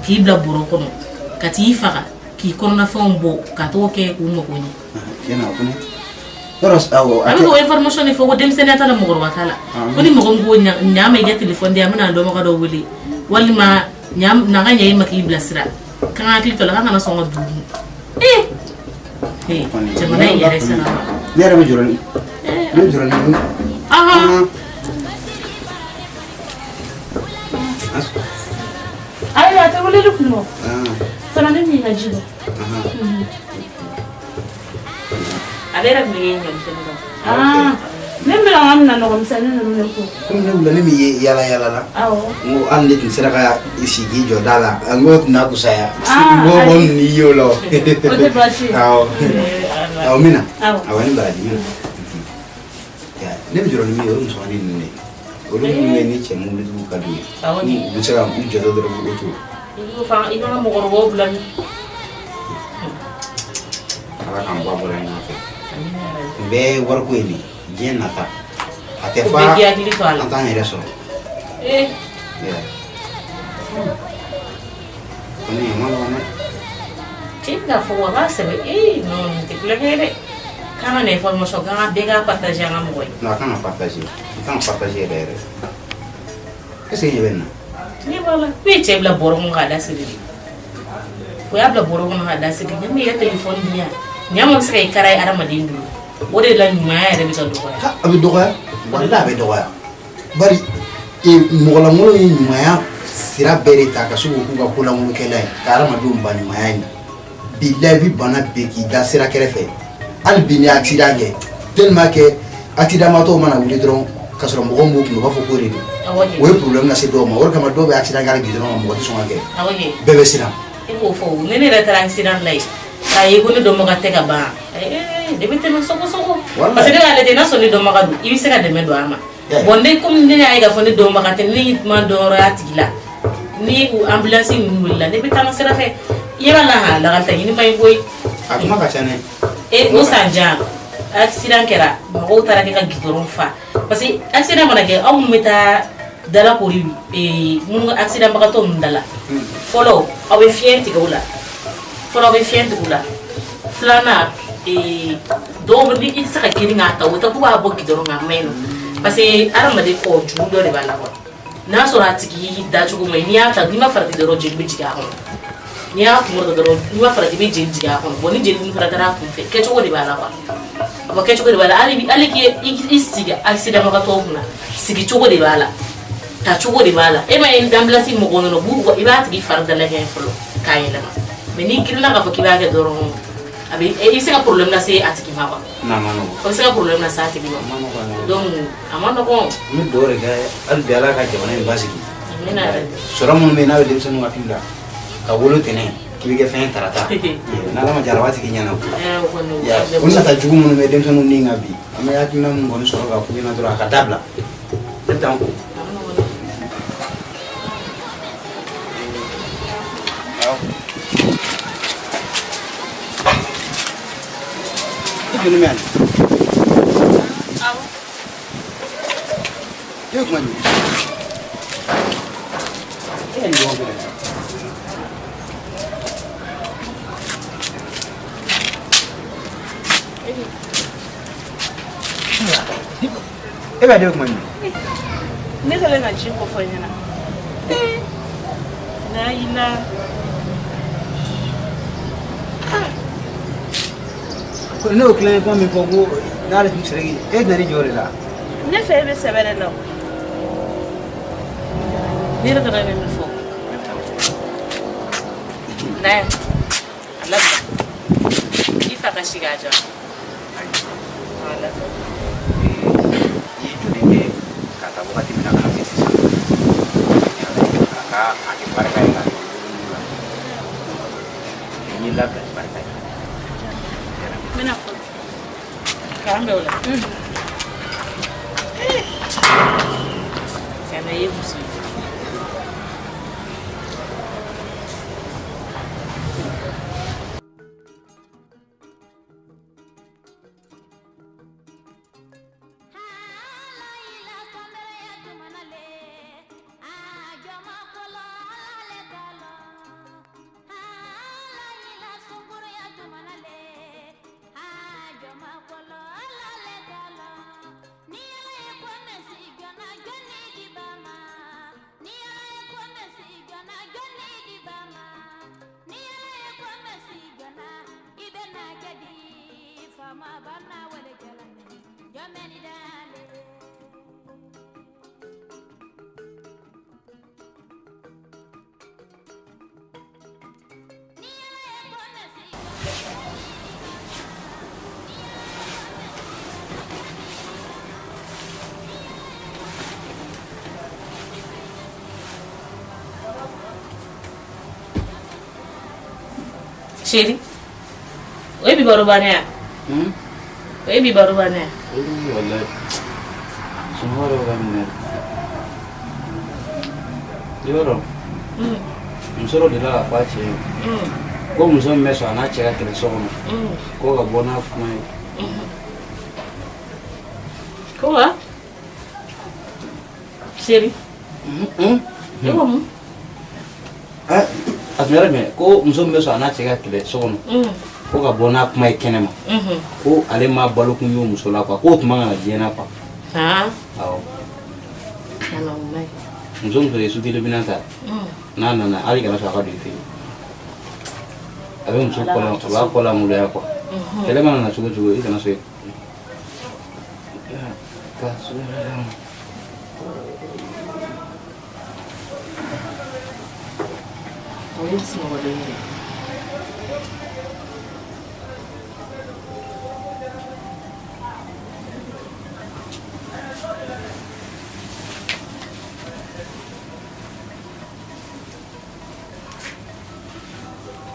k'i bila bɔrɔ kɔnɔ ka t'i faga k'i kɔnɔnafɛnw bɔ ka t'o kɛ k'u mago ɲɛ. Tiɲɛ na, o fɛnɛ. Yɔrɔ awɔ. A bɛ k'o information de fɔ ko denmisɛnninya t'a la, mɔgɔkɔrɔba t'a la. Ko ni mɔgɔ min ko ɲa ma i ka téléphone di yan, n bɛna dɔnbaga dɔ wele, walima ɲa na ka ɲɛ i ma k'i bilasira, k'an ka hakili to a la, k'an kana sɔn ka don. Ee, jamana in yɛrɛ sara. Ne yɛrɛ bɛ jɔrɔ ni. Ne bɛ jɔrɔ ni. Ayi, a tɛ weleli kun bɔ. Fana ne m'i ka ji bɔ. Ale yɛrɛ tun bɛ kɛ ɲɔmisɛnnin kan. Ah, ne bɛna n ka minɛnɔgɔmisɛnnin ninnu de ko. Komi ne wula ne min ye yala yala la. Awɔ. N ko hali ne tun sera ka sigi k'i jɔ da la, n ko tun na kusaya. Ah, N ko ayi. mɔgɔ ninnu y'i y'o la o. O tɛ baasi ye. Awɔ. Awɔ, n bɛ na. Awɔ. Awɔ, ni baraji, n bɛ na. Ya, ne bɛ jɔrɔ ni min ye, o ye musomanin ninnu de ye. Olu minnu bɛ ni cɛ mobilitigiw ka d'u ye. Awɔ. U bɛ se ka u jɔ dɔrɔn k'u to. I b'o fana i b'an ka mɔgɔkɔrɔbaw bila min. Ala k'an bɔ a bɔra ɲɔgɔn fɛ. Nin bɛɛ ye wariko ye nin ye, diɲɛ nata. A tɛ Ko fa bɛɛ k'i hakili to a la. an t'an yɛrɛ sɔrɔ. Ee. Ya. Kɔni a ma nɔgɔn dɛ. Cɛ bɛ k'a fɔ wa a b'a sɛbɛn, ee non, nin tɛ kulonkɛ ye dɛ. K'an ka na information k'an ka bɛɛ k'a partager an ka mɔgɔ ye. Non, a kan ka partager. A kan ka partager yɛrɛ yɛrɛ. Est ce que i ɲɛ bɛ nin na? Ne b'a la. K'u ye cɛ bila bɔrɔ kɔnɔ k'a da siri de. O y'a bila bɔrɔ kɔnɔ k'a da siri. Ɲa min y'i ka téléphone di yan, ɲa min bɛ se ka i kara ye hadamaden bolo. O de la ɲumanya yɛrɛ bɛ ka dɔgɔya. A bɛ dɔgɔya, walahi a bɛ dɔgɔya. Bari mɔgɔlankolon ye ɲumanya sira bɛɛ de ta ka se k'o k'u ka kolankolonkɛla ye ka hadamadenw ban ɲumanya in na. Bilahi, i bɛ bana bɛɛ k'i da sira kɛrɛfɛ. Hali bi n'i ye accident kɛ, tellement que accident matɔw mana wuli dɔrɔn k'a sɔrɔ mɔgɔ min b'u kun, u b'a fɔ k'o de don. Awɔ kɛ. O ye problème lase dɔw ma. O de kama dɔw bɛ accident kɛ hali goudron kan, mɔgɔ tɛ sɔn ka kɛ. Awɔ kɛ. Bɛɛ bɛ siran. E b'o fɔ o. Ni ne yɛrɛ taara accident la yen, k'a ye ko ne dɔnbaga tɛ ka ban. Ee. De bɛ tɛmɛ sogo sogo. Parce que ne y'a lajɛ n'a sɔrɔ ne dɔnbaga don, i bɛ se ka dɛmɛ don a ma. Bon, ne komi ne y'a ye k'a fɔ ne dɔnbaga tɛ, ne ma dɔnyɔrɔ y'a tigi la, ni u ambulance ninnu wulila, ne bɛ taama sira fɛ. I ɲɛ b'a la, han, lakalita ɲini man ɲi koyi. A kuma ka ca dɛ. E, o san jan accident kɛra, mɔgɔw taara kɛ ka goudron fa, parce que accident mana kɛ, aw minnu bɛ taa dala kori, minnu accident bagatɔ ninnu dala, fɔlɔ aw bɛ fiɲɛ tigɛ u la, fɔlɔ aw bɛ fiɲɛ tigɛ u la. Filanan, dɔw bɛ, i tɛ se ka girin k'a ta, u bɛ taa k'u b'a bɔ goudron kan, a ma ɲi nɔ, parce que hadamaden kɔ juru dɔ de b'a la quoi. N'a sɔrɔ a tigi dacogo ma ɲi, n'i y'a ta, n'i ma farati dɔrɔn, jeli bɛ jigin a kɔnɔ. N'i y'a kun dɔrɔn, n'i ma farati, i bɛ jeli jigin a kɔnɔ. Bon, ni jeli dun fana taara a kun fɛ, kɛcogo de b'a la quoi. A fɔ kɛcogo de b'a la. Hali k'i sigi accident bagatɔw kunna, sigi cogo de b'a la, tacogo de b'a la. E ma ye, ambulance mɔgɔw nana, b'u i b'a tigi fari dalakɛɲɛ fɔlɔ k'a yɛlɛma. Mais n'i girinna k'a fɔ k'i b'a kɛ dɔrɔn, a bɛ, i bɛ se ka problème lase a tigi ma quoi. Non, ma nɔgɔn. O bɛ se ka problème lase a tigi ma. Donc a ma nɔgɔn. N bɛ dugawu de kɛ hali bi, Ala ka jamana in basigi. Amina yɛrɛ. Sɔrɔ minnu bɛ yen n'a bɛ denmisɛnninw hakili la ka wolo tɛnɛn k'i bɛ kɛ fɛn tarata, n'Ala ma jara a b'a tigi ɲɛna. O kɔni. O nata jugu minnu bɛ denmisɛnninw ni kan bi, an bɛ hakilina min kɔni sɔrɔ ka f'u ɲɛna dɔrɔn, a ka dabila. Ne bɛ taa n ko. I joli mɛn? Awɔ. E ye kuma jumɛn? E ye nin ɲɔgɔn fɛnɛ. E b'a den kuma jumɛn? Ne kɛlen ka ji ko fɔ i ɲɛna. La ila. Ko ne y'o tilankɛ kuma min fɔ, ko n'ale tun sera k'i e tɛna n'i jɔ o de la. Ne fɛ e bɛ sɛbɛ de la o. Ne yɛrɛ kana min fɔ. N'a a labila. I fa ka si k'a jɔ. Voilà. I ye joli kɛ ka taa wagati min na ka na se sisan, a ka a kɛ barika ye ka don la. N y'i labila ni barika ye. N bɛna fɔ. K'an bɛn o la. Tiɲɛna, i ye muso ye. Chéri, o ye bi baro bannen ya? O ye bi baro bannen ya? Wallahi. Sunɔgɔ dɔ bɛ ka minɛ. I b'a dɔn, muso dɔ delila k'a fɔ a cɛ ye ko muso min bɛ sɔn a n'a cɛ ka kɛlɛ so kɔnɔ, ko ka bɔ n'a kuma ye. Ko wa? Chéri, e ko mun? A tun yɛrɛ mɛn ko muso min bɛ sɔn a n'a cɛ ka kɛlɛ so kɔnɔ, ko ka bɔ n'a kuma ye kɛnɛ ma, ko ale ma balo kun y'o muso la quoi, k'o tun man kan ka diɲɛ na quoi. Awɔ. Tiɲɛna, o ma ɲi. Muso muso ye suteli minɛn ta, n'a nana, hali kana sɔn a ka don i fɛ yen. A bɛ muso kɔ la, a b'a kɔ la maloya quoi. Kɛlɛ mana na cogo cogo, i kana sɔn ka O ye sunɔgɔ dɔ ye.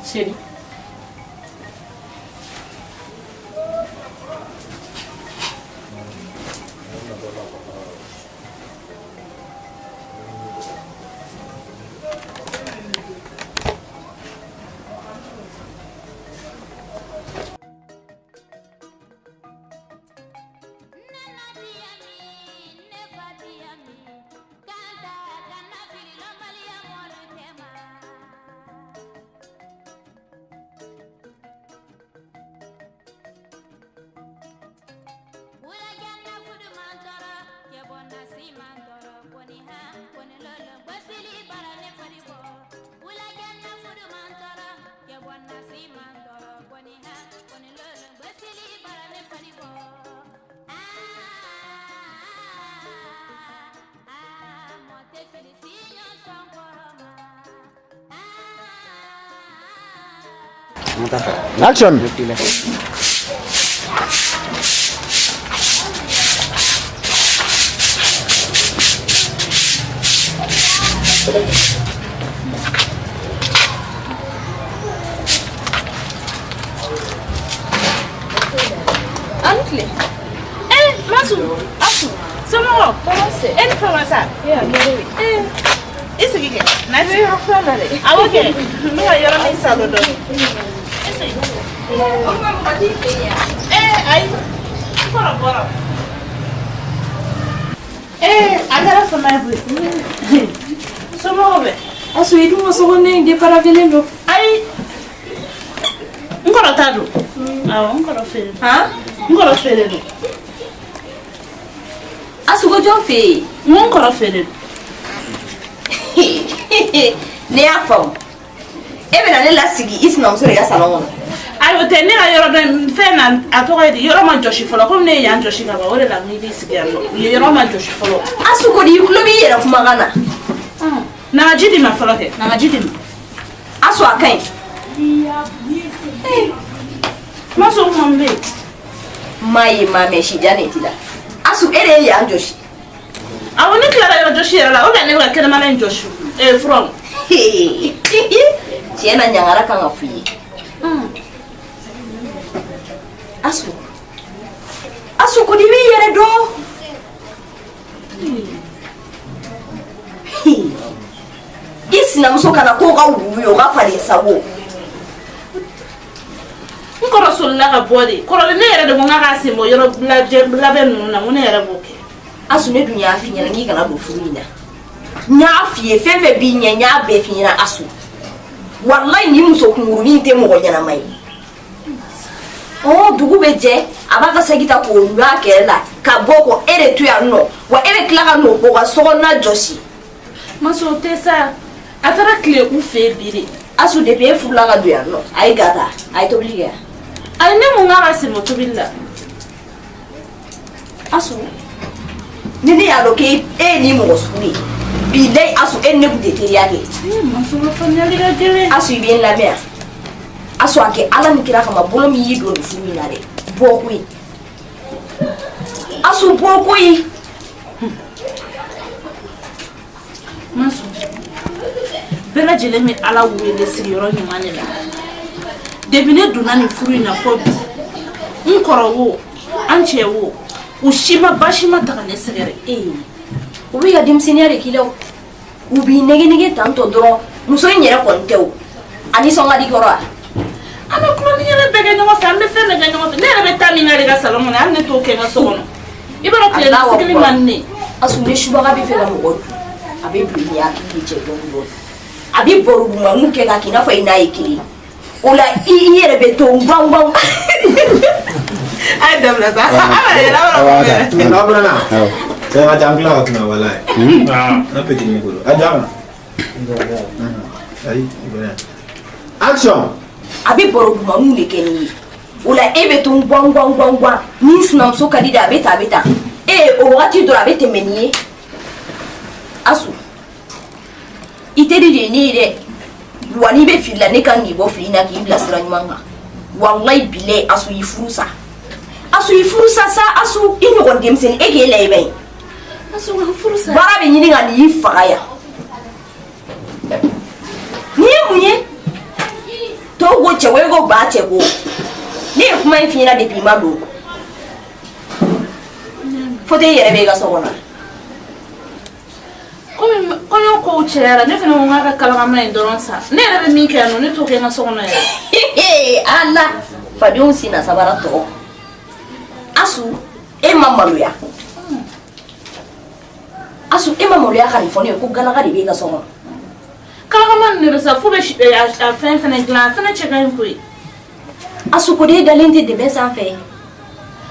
Chéri. Action. An tile. Eh, Masu, Asu, somɔgɔw? Tɔɔrɔ tɛ. E ni fama sa? E a kɛra de. Eh, i sigi kɛ. Na Ne yɔrɔ filan na dɛ. Awɔ kɛ. N bɛ ka yɔrɔ min salo dɔɔni. I sigi. O tuma mɔgɔ t'i fɛ yen yan? Eh, ayi. N kɔrɔ bɔra. Eh, a kɛra fama ye koyi. Somɔgɔw bɛ? Asu i dun ka sokɔnɔna in déparavelen don. Ayi. N kɔrɔ ta don. Awɔ, n kɔrɔ feere don. Han? N kɔrɔ feere don. Asu ko jɔn fɛ yen? N ko n kɔrɔ feere don. Ne y'a faamu. E bɛna ne lasigi i sinamuso de ka salon kɔnɔ. Ayi, o tɛ ne ka yɔrɔ dɔ in fɛn na, a tɔgɔ ye di, yɔrɔ ma jɔsi fɔlɔ, komi ne ye yan jɔsi ka ban, o de la n b'i sigi yan nɔ. Yen yɔrɔ ma jɔsi fɔlɔ. Asu ko di, i tulo b'i yɛrɛ kumakan na. Na n ka ji d'i ma fɔlɔ kɛ, na n ka ji d'i ma. Asu a ka ɲi. Masu, o kuma min bɛ yen. Maa ye maa mɛn sijan de t'i la. Asu e de ye yan jɔsi. Awɔ, ne tilara yɔrɔ jɔsi yɛrɛ la, o de la ne bɛ ka kɛnɛmana in jɔsi. Ee, furaw. Tiɲɛ na ɲangara kan ka f'i ye. Asu. Asu ko di b'i yɛrɛ dɔn. I sinamuso kana k'o ka wulu ye, o ka falen sago. N kɔrɔ solila ka bɔ de. Kɔrɔlen ne yɛrɛ de ko n k'a k'a sen bɔ yɔrɔ labɛn ninnu na, n ko ne yɛrɛ b'o kɛ. Asu ne dun y'a f'i ɲɛna k'i kana don furu in na. N y'a f'i ye fɛn fɛn b'i ɲɛ, n y'a bɛɛ f'i ɲɛna Asu. Walayi nin muso kunkurunin tɛ mɔgɔ ɲɛnama ye. Ɔ dugu bɛ jɛ, a b'a ka saki ta k'o lu a kɛrɛ la ka bɔ ko e de to yan nɔ, wa e bɛ tila ka n'o k'o ka sokɔnɔna jɔsi. Masu, o tɛ sa. A taara tile u fɛ yen bi de. Asu depuis e furula ka don yan nɔ, a ye ga ta, a ye tobili kɛ yan. Ayi, ne mun k'a ka sen bɔ tobili la. Asu, ni ne y'a dɔn k'e ye nin mɔgɔ sugu ye, bilayi Asu e ni ne tun tɛ teriya kɛ. Ee, Masu ka faamuyali ka gɛlɛn. Asu i bɛ n lamɛn yan. Asu a kɛ Ala ni kira kama, bolo min y'i don nin furu in na dɛ, bɔ koyi. Asu bɔ koyi. Masu, bɛɛ lajɛlen bɛ Ala wele sigiyɔrɔ ɲuman de la. Depuis ne donna nin furu in na fɔ bi, n kɔrɔ wo, an cɛ wo, u si ma baasi ma ta ka ne sɛgɛrɛ. Ee, u b'i ka denmisɛnninya de k'i la o. U b'i nɛgɛ nɛgɛ tantɔ dɔrɔn, muso in yɛrɛ kɔni tɛ o. A nisɔn ka di kɔrɔ wa? An bɛ tulon ni yɛlɛ bɛɛ kɛ ɲɔgɔn fɛ, an bɛ fɛn bɛɛ kɛ ɲɔgɔn fɛ. Ne yɛrɛ bɛ taa min k'ale ka salon kɔnɔ, hali ne t'o kɛ n ka so kɔnɔ. I b'a dɔn tile la sigili man di ne ye. Asu ni subaga bɛ fɛ ka mɔgɔ dun, a bɛ don i ni hakili de cɛ dɔɔni dɔɔni. A bɛ baro dumanw kɛ k'a k'i n'a fɔ i n'a ye kelen ye. O la i yɛrɛ bɛ to gwan gwan. A ye dabila sa. A bɛ yɛlɛ, a bɛ yɛlɛ. N'aw bɔra na. Cɛ ka ca an tila ka kuma walayi. N'a petit ni ko don. A jɔ a kan. Ayi, action. A bɛ baro dumanw de kɛ n'i ye. O la e bɛ to gwan gwan gwan gwan. Ni sinamuso ka di dɛ, a bɛ tan, a bɛ tan. Ee, o wagati dɔrɔn a bɛ tɛmɛ n'i ye. Asu, i teri de ye ne ye dɛ. Wa n'i bɛ fili la, ne kan k'i bɔ fili na k'i bila sira ɲuman kan. Walayi bilayi Asu y'i furu sa. Asu y'i furu sa sa Asu, i ɲɔgɔn denmisɛnnin e k'e layiba ye. Asu ka furu sa. Baara bɛ ɲini ka n'i faga yan. Nin ye mun ye? Tɔw ko cɛko, e ko ba cɛko. Ne ye kuma in f'i ɲɛna depuis i ma don. Fauteuil yɛrɛ bɛ e ka so kɔnɔ. Komi kɔɲɔ kow cayara, ne fana ko n k'a ka kalakama in dɔrɔn san. Ne yɛrɛ bɛ min kɛ yan nɔ, ne t'o kɛ n ka so kɔnɔ yɛrɛ. Ala, fadenw senna sabara tɔ. Asu, e ma maloya. Asu, e ma maloya ka nin fɔ ne ye ko galaka de b'e ka so kɔnɔ. Kalakama ninnu de sa, f'u bɛ a fɛn fɛnɛ dilan, a fɛnɛ cɛ ka ɲi koyi. Asu ko de dalen tɛ dɛbɛn sanfɛ.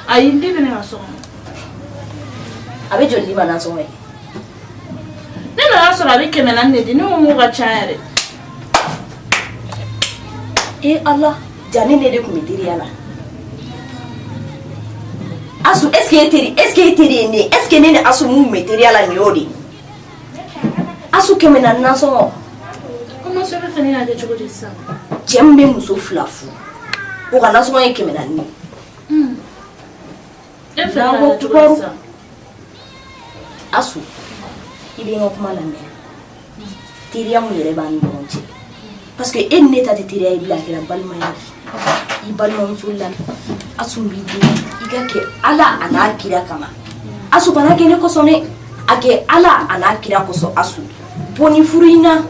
Ayi, n den bɛ ne ka so kɔnɔ. A bɛ joli d'i ma nasɔngɔ ye? Ne nana sɔrɔ a bɛ 400 de di, ne ko n k'o ka ca yɛrɛ. E Ala, ja ne de tun bɛ teriya la. Asu, est-ce que e teri, est-ce que e teri ye ne ye? Est-ce que ne ni Asu mun tun bɛ teriya la nin y'o de ye? Asu 400 nasɔngɔ. Ko Masu, e bɛ fɛ ne k'a kɛ cogo di sisan? Cɛ min bɛ muso fila furu, o ka nasɔngɔ ye 400 ye. E fɛ k'a kɛ cogo di sisan? Asu, i bɛ n ka kuma lamɛn. Teriya mun yɛrɛ b'an ni ɲɔgɔn cɛ, parce que e ni ne ta tɛ teriya ye bilen, a kɛra balimaya de ye. I balimamuso la, Asu, n b'i deli, i ka kɛ Ala a n'a kira kama. Asu, kana kɛ ne kosɔn dɛ, a kɛ Ala a n'a kira kosɔn. Asu, bɔ nin furu in na.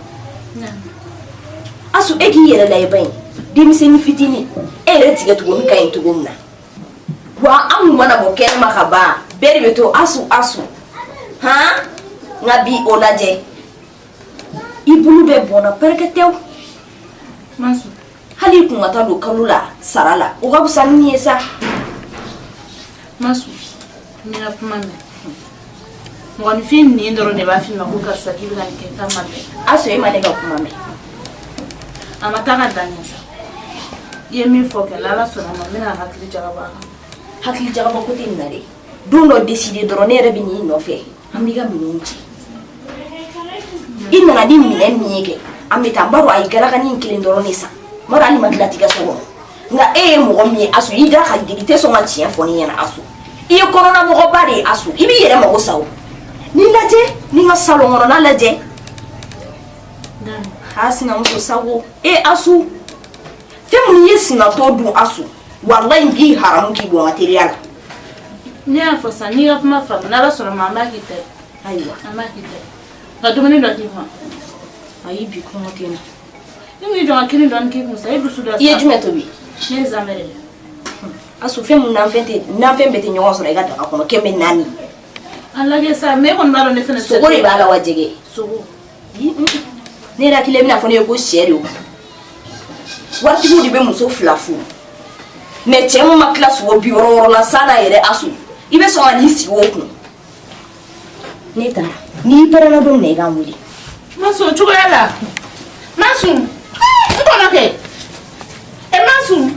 Asu, e k'i yɛrɛ lajɛ ba in, denmisɛnnin fitinin, e yɛrɛ tigɛ tuguni ka ɲi cogo min na wa, an kun mana bɔ kɛnɛma ka ban, bɛɛ de bɛ to Asu, Asu han. Nka bi o lajɛ, i bolo bɛɛ bɔnna pɛrɛkɛtɛw. Hali i kun ka taa don kalo la sara la, o ka fisa ni nin ye sa. Masu, n ka kuma mɛn. Mɔgɔninfin nin dɔrɔn de b'a f'i ma ko karisa, k'i bɛ ka nin kɛ k'a ma bɛn. Asu, e ma ne ka kuma mɛn. A ma taa ka dan ɲɛ sa. I ye min fɔ kɛ, n'Ala sɔnna ma, n bɛna hakili jagabɔ a kan. Hakili jagabɔ ko tɛ nin na dɛ. Don dɔ décider dɔrɔn, ne yɛrɛ bɛ n'i nɔfɛ, an b'i ka minɛnw ci. I nana ni minɛn min ye kɛ, an bɛ taa. N b'a dɔn a ye galakani in kelen dɔrɔn de san. N b'a dɔn hali ma tila t'i ka so kɔnɔ. Nka e ye mɔgɔ min ye, Asu, i da ka girin, i tɛ sɔn ka tiɲɛ fɔ ne ɲɛna. Asu, i ye kɔnɔna mɔgɔba de ye. Asu, i b'i yɛrɛ mago sa o. N'i lajɛ, ni n ka salon kɔnɔna lajɛ, a sinamuso sago e. Asu, fɛn mun ye sinatɔ dun? Asu, walayi, n b'i haramu k'i bɔ n ka teriya la. Ne y'a fɔ sisan, n'i ka kuma faamu, n'Ala sɔnna ma, an b'a k'i ta ye. Ayiwa. An b'a k'i ta ye. Ka dumuni dɔ k'i kun. Ayi, bi kɔngɔ tɛ n na. Ni kun y'i jɔ ka kini dɔɔni k'i kun sa, i dusu da sa. I ye jumɛn tobi? Ne ye zamɛ de. Asu, fɛn mun nanfɛn tɛ, nanfɛn bɛɛ tɛ ɲɔgɔn sɔrɔ i ka daga kɔnɔ, 400. A lajɛ sa, mais e kɔni b'a dɔn ne fɛnɛ. Sogo de b'a la wa jɛgɛ? Sogo. Ne yɛrɛ hakili bɛna fɔ ne ye ko sɛ de o. Waritigiw de bɛ muso fila furu, mais cɛ min ma tila sogo 60 60 la san n'a yɛrɛ, Asu, i bɛ sɔn ka n'i sigi o kun? Ne taara, n'i pɛrɛnna don min na, i k'an wele. Ma sɔn cogoya la. Ma sɔn. N kɔnɔ kɛ. E ma sɔn.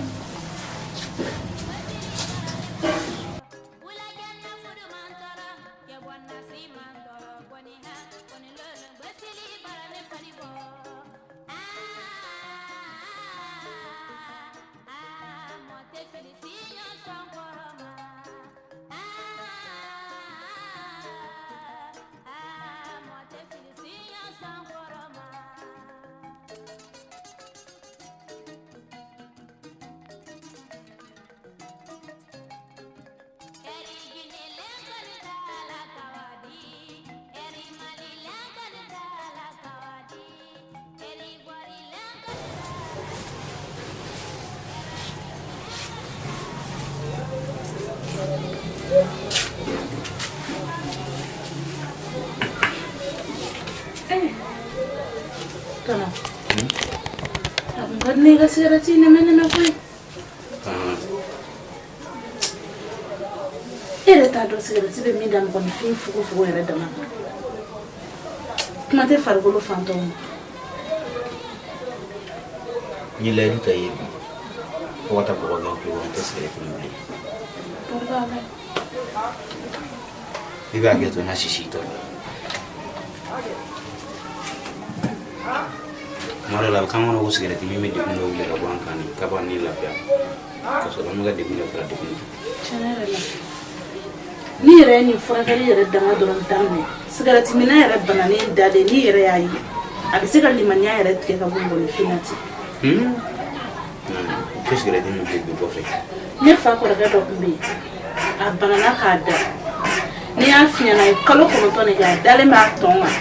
Tɔnɔ. A kun ka di ne ye ka sigarɛti nɛmɛ nɛmɛ koyi. E yɛrɛ t'a dɔn sigarɛti bɛ min da mɔgɔninfin fogofogo yɛrɛ dama kan. Kuma tɛ farikolo fan tɔw ma. N ye layidu ta i ye bi, fo ka taa bɔgɔ kɛ n tulo kɔnɔ, n tɛ sigɛrɛti min bilen. Barika Ala. I bɛ hakɛ to n na sisi tɔ la. Tuma dɔ la, a bɛ k'an kɔnɔ ko sigɛrɛti min bɛ degun dɔ wuli ka bɔ an kan nin ka b'an ni lafiya, ka sɔrɔ an bɛ ka degun de fara degun kan. Tiɲɛ yɛrɛ la, n'i yɛrɛ ye nin furakɛli yɛrɛ dama dɔrɔn daminɛ, sigarɛti minna yɛrɛ bananen dalen, n'i yɛrɛ y'a ye, a bɛ se ka limaniya yɛrɛ tigɛ ka bɔ mɔgɔninfin na ten. Ko sigɛrɛti min bɛ bi kɔfɛ. Ne fa kɔrɔkɛ dɔ tun bɛ yen, a banana k'a da. N'i y'a f'i ɲɛna, a ye kalo 9 de kɛ, a dalen b'a tɔn kan,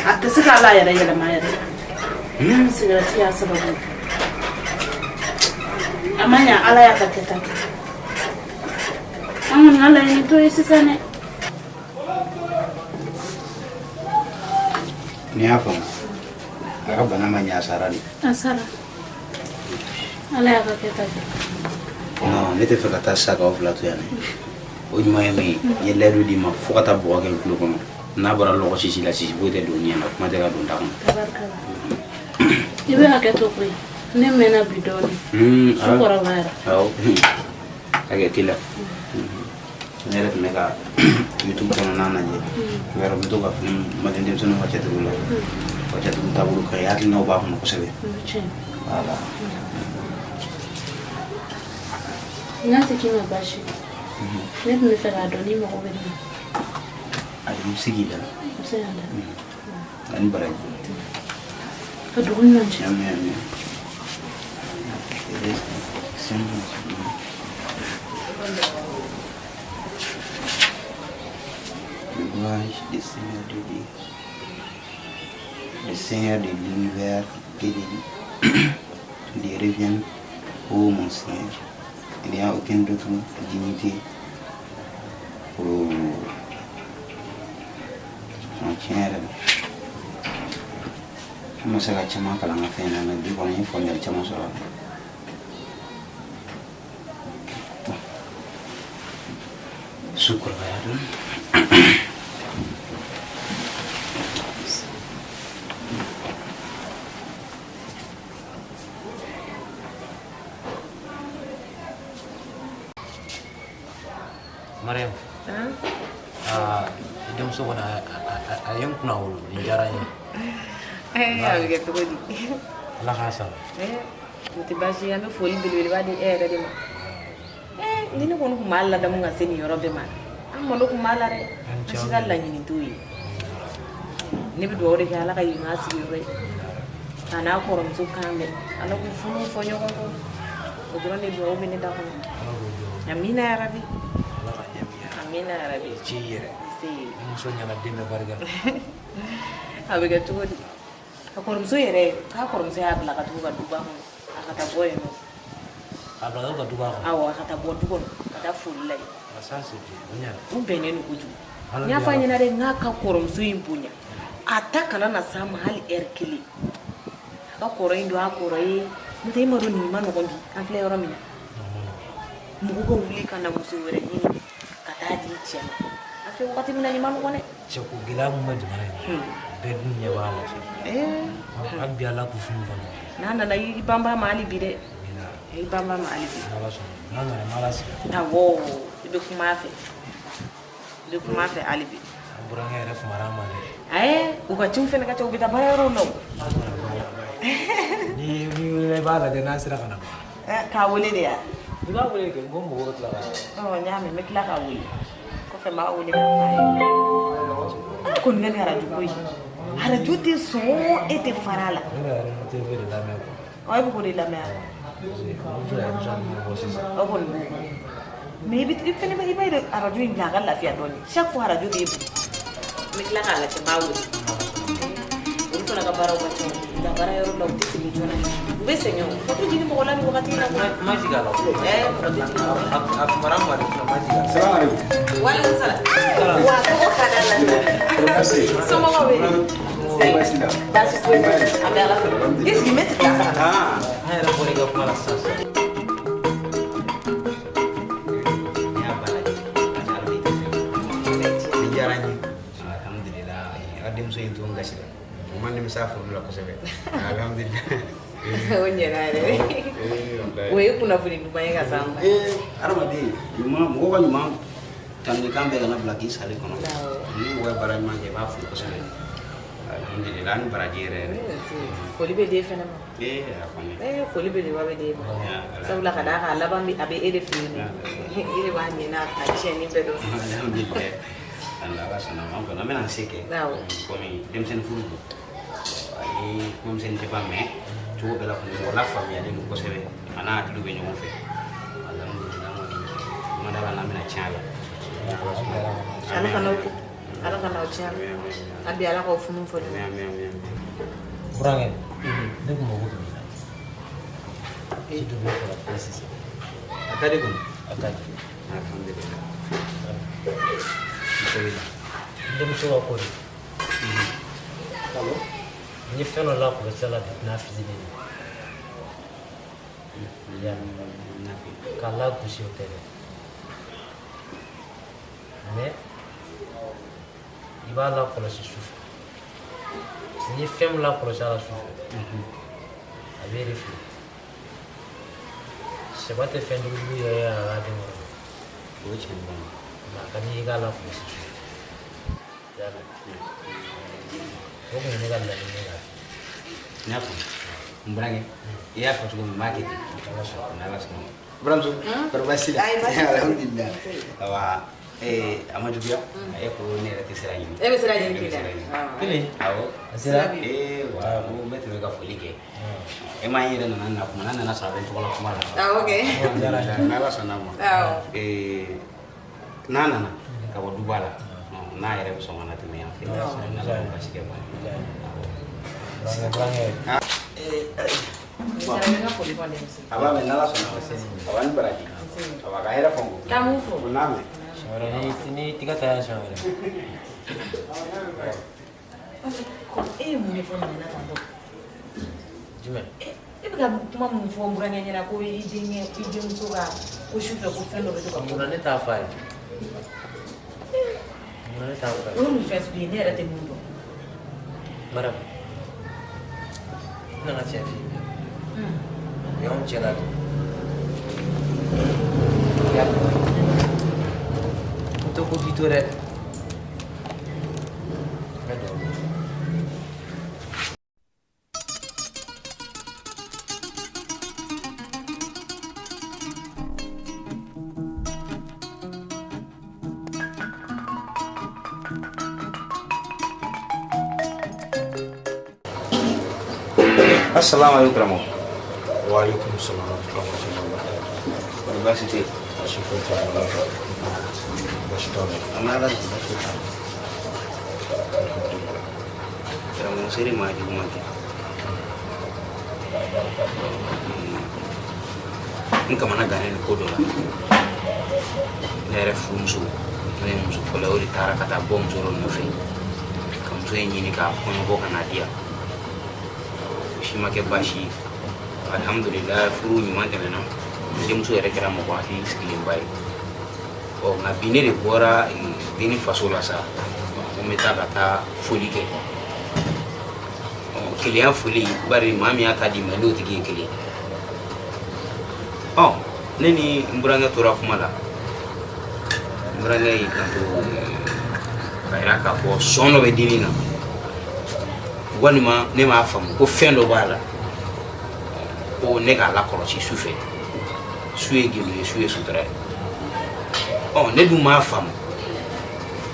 a tɛ se k'ala yɛrɛ yɛlɛma yɛrɛ. Sigarɛti y'a sababu ye. A ma ɲa, Ala y'a ka kɛta kɛ. An kɔni ka laɲini t'o ye sisan dɛ. N'i y'a faamu, a ka bana ma ɲɛ, a sara de. A sara, Ala y'a ka kɛta kɛ. Non, ne tɛ fɛ ka taa sa k'aw fila to yan dɛ. O ɲuman ye min ye, n ye layidu d'i ma, fo ka taa bɔgɔ kɛ n tulo kɔnɔ, n'a bɔra lɔgɔ sisi la, sisi foyi tɛ don ɲɛ na, kuma tɛ ka don da kɔnɔ. Tabarikala, i bɛ hakɛ to koyi, ne mɛnna bi dɔɔnin. Su kɔrɔbayara. Awɔ, hakɛ t'i la. Ne yɛrɛ tun bɛ ka YouTube kɔnɔna lajɛ, n bɛ to ka film malien denmisɛnninw ka cɛtigiw la. Fajatugu taabolo ka ɲi, hakilinaw b'a kɔnɔ kosɛbɛ. Voilà. N'a tɛ k'i ma baasi ye, ne tun bɛ fɛ k'a dɔn n'i mago bɛ ne na. Ayi, n bɛ se k'i da. N bɛ se k'a da. Ani baraji. Ka dugu ɲuman jɛ. Amin, amin. Louange du Seigneur de Dieu, le Seigneur de l'univers et de revient, ô mon Seigneur. Il n'y a aucune autre dignité pour tiɲɛ yɛrɛ la. An ma se ka caman kalan an ka fɛn na, mais bi kɔni n ye faamuyali caman sɔrɔ a la. Su kɔrɔbaya dɔɔni. Mariam. Aa, i denmuso kɔni a ye n kunna wolo, nin diyara n ye. A bɛ kɛ cogo di? Ala k'a sara. O tɛ baasi ye, an bɛ foli belebeleba di e yɛrɛ de ma. Ni ne kɔni tun b'a ladamu ka se nin yɔrɔ bɛɛ ma, an malo tun b'a la dɛ. An si ka laɲini t'o ye. Ne bɛ dugawu de kɛ Ala ka yen k'a sigiyɔrɔ ye, k'a n'a kɔrɔmuso kan mɛn, Ala k'u furu fɔ ɲɔgɔn kɔ. O dɔrɔn de dugawu bɛ ne da kɔnɔ. Amina yarabi. Amina yarabi. Ci yɛrɛ. Ni muso ɲɛna, den bɛ barika. A bɛ kɛ cogo di? A kɔrɔmuso yɛrɛ, k'a kɔrɔmuso y'a bila ka tugu ka duba kɔnɔ, a ka taa bɔ yen nɔ. A bila ka duba kɔnɔ. Awɔ, a ka taa bɔ du kɔnɔ, ka taa foli la yen. Ça c'est bien, o ɲɛna. U bɛnnen don kojugu. N y'a fɔ a ɲɛna dɛ, n k'a ka kɔrɔmuso in bonya. A ta kana na s'a ma hali ɛri kelen. A ka kɔrɔ in don a kɔrɔ ye. N'o tɛ e m'a dɔn nin ma nɔgɔn bi, an filɛ yɔrɔ min na. Mɔgɔ ka wuli ka na muso wɛrɛ ɲini ka taa di cɛ ma. An filɛ wagati min na, nin ma nɔgɔn dɛ. Cɛko gɛlɛya min bɛ jamana in na, bɛɛ dun ɲɛ b'a la. Hali bi Ala k'u funu fana. N'a nana i banba ma hali bi dɛ. I banba ma hali bi. N'Ala sɔnna, n'a nana n b'a lasigi. Awɔ, i bɛ kuma a fɛ. I bɛ kuma a fɛ hali bi. An burankɛ yɛrɛ fumara an ma dɛ. U ka ciw fana ka ca, u bɛ taa baarayɔrɔw la o. Ni wulila i b'a lajɛ n'a sera ka na. K'a wele de ya? I b'a wele kɛ, n ko mɔgɔ bɛ tila ka na. N y'a mɛn, n bɛ tila k'a wele. Kɔfɛ n b'a wele k'a f'a ye. An kɔni ka nin arajo ko in, arajo tɛ sɔn, e tɛ fara a la. Ne bɛ yɛrɛ TV de lamɛn quoi. Ɔ, e bɛ k'o de lamɛn wa? Parce que muso yɛrɛ émission ninnu bɔ sisan. O kɔni b'o kɔnɔ. Mais i bɛ i fɛnɛ i b'a ye arajo in bila a ka lafiya dɔɔni. Chaque fois arajo b'e bolo. N bɛ tila k'a lajɛ, n b'a wele. Olu fana ka baaraw ka ca, u bɛ taa baarayɔrɔ la, u tɛ segin joona. U bɛ sɛgɛn o. Mɔgɔ tɛ jigin mɔgɔ la nin wagati in na koyi. N ma jigin a la. Mɔgɔ tɛ jigin mɔgɔ la. A fumara n ma de, n ma jigin a la. Salamu aleykum. Walekum salam. Wa tɔgɔ ka d'a la. Somɔgɔw bɛ di? Baasi la. Baasi foyi tɛ. An bɛ Ala fo. I sigi, n bɛ sigi a fana. An yɛrɛ bɔra i ka kuma la sisan sisan. N'i y'a ba lajɛ, a t'a dɔn i tɛ fɛ. Nin diyara n ye. Alhamdulillah, a denmuso in to n gasi la. O ma nimisa furu la kosɛbɛ. Alhamdulillah. O ɲɛna yɛrɛ. O ye kunnafoni duman ye ka s'an ma. Adamaden, ɲuman, mɔgɔ ka ɲuman tanunikan bɛɛ kana bila k'i salen kɔnɔ. Ni mɔgɔ ye baara ɲuman kɛ, i b'a fo kosɛbɛ. Alhamdulillah, an ni baraji yɛrɛ yɛrɛ. Foli bɛ den fɛnɛ ma. A kɔni. Foli belebeleba bɛ den ma. Sabula ka d'a kan a laban a bɛ e de fɛ yen nɔ. E de b'a ɲɛ n'a a tiɲɛni bɛɛ dɔn. Alhamdulillah. Ala sɔnna ma, an kɔni an bɛna an se kɛ. Komi denmisɛnnin furu don. Ani denmisɛnnin tɛ ban, mais cogo bɛɛ la kɔni mɔgɔ lafaamuyalen don kosɛbɛ. A n'a hakiliw bɛ ɲɔgɔn fɛ. Alhamdulillah, an kɔni ma d'a la n'an bɛna tiɲɛ a la. Ala kan'aw ko. Ala kan'aw tiɲɛ a la. Hali bi Ala k'aw funu fɔ ɲɔgɔn. Burankɛ, ne kun mago tun b'i la. Ci dɔ bɛ fɛ ka fɔ sisan. A ka di kɔni. A ka di. Alhamdulillah. N denmuso ka ko de. Awɔ. N ye fɛn dɔ lakɔlɔsi a la depuis n'a fitinin de. I y'a mɛn. K'a lagosi o tɛ dɛ. Mais i b'a lakɔlɔsi su fɛ. Parce que n'i ye fɛn min lakɔlɔsi a la su fɛ, a b'e de fili. Sɛba tɛ fɛn jugujugu yɛrɛ yɛrɛ a la den kɔrɔ. O ye tiɲɛ ye. Mais a ka di i k'a lakɔlɔsi su fɛ. I y'a mɛn. O kun ye ne ka laɲini ye k'a f'i ye. N y'a faamu n burankɛ, i y'a fɔ cogo min, n b'a kɛ ten n'Ala sɔnna ma. Buramuso, kɔri baasi la? Alhamdulilah. Awa, a ma juguya. E ko ne yɛrɛ tɛ sira ɲini. E bɛ sira ɲini E bɛ k'i la. sira ɲini. Kelen. Awɔ. A sera. Ee wa, n ko n bɛ tɛmɛ ka foli kɛ. E m'a ye, n yɛrɛ nana na kuma n'a nana sɔrɔ a bɛ n tɔgɔla kuma la. Awɔ kɛ. N'Ala sɔnna ma. Awɔ. N'a nana ka bɔ duba la, n'a yɛrɛ bɛ sɔn ka na tɛmɛ yan fɛ, n'Ala ma baasi kɛ ban. Burankɛ, burankɛ. A b'a mɛn n'Ala sɔnna ma. A b'a ni baraji. A b'a ka hɛrɛ fɔ n kɔ. K'an b'u fo. N'a mɛn. Siɲɛ wɛrɛ ni t'i ka taa yan siɲɛ wɛrɛ. E ye mun de fɔ nin ɲɛna tan tɔ? Jumɛn? E bɛ ka kuma mun fɔ n burankɛ ɲɛna ko i denkɛ, i denmuso ka ko sufɛ ko fɛn dɔ bɛ to ka bɔ. Munna ne t'a f'a ye? Munna ne t'a f'a O ye? ye mun fɛn sugu ye ne yɛrɛ tɛ mun dɔn? Mariam, n nana tiɲɛ f'i ye bi. O y'anw cɛla de ye. Ya. N tɛ ko k'i to dɛ. N bɛ dugawu kɛ. Assalamu alaikum karamɔgɔ. Wa alaikum salam wa rahmatullahi wa barakatuh. Kɔri baasi tɛ yen? Baasi foyi t'a la. Baasi t'a la. An bɛ Ala de baasi t'a la. Alhamdulillah. Karamɔgɔ, seri maa juguman tɛ. N kamana gannen don ko dɔ la. Ne yɛrɛ furumuso, n'o ye muso fɔlɔ ye, o de taara ka taa bɔ muso dɔ nɔfɛ ka muso in ɲini k'a kɔɲɔbɔ ka n'a di yan. O si ma kɛ baasi ye, alhamdulilah, furu ɲuman tɛmɛna. N denmuso yɛrɛ kɛra mɔgɔ hakili sigilenba ye. Ɔ nka bi ne de bɔra denni faso la sa, ko n bɛ taa ka taa foli kɛ. Ɔ kelenya foli, bari maa min y'a ta d'i ma, n'o tigi ye kelen. Ɔ ne ni n burankɛ tora kuma la, n burankɛ y'i kanto ka yira k'a fɔ sɔn dɔ bɛ dennin na, walima ne m'a faamu ko fɛn dɔ b'a la, ko ne k'a lakɔlɔsi su fɛ. Su ye gindo ye, su ye sutura ye. Ɔ ne dun m'a faamu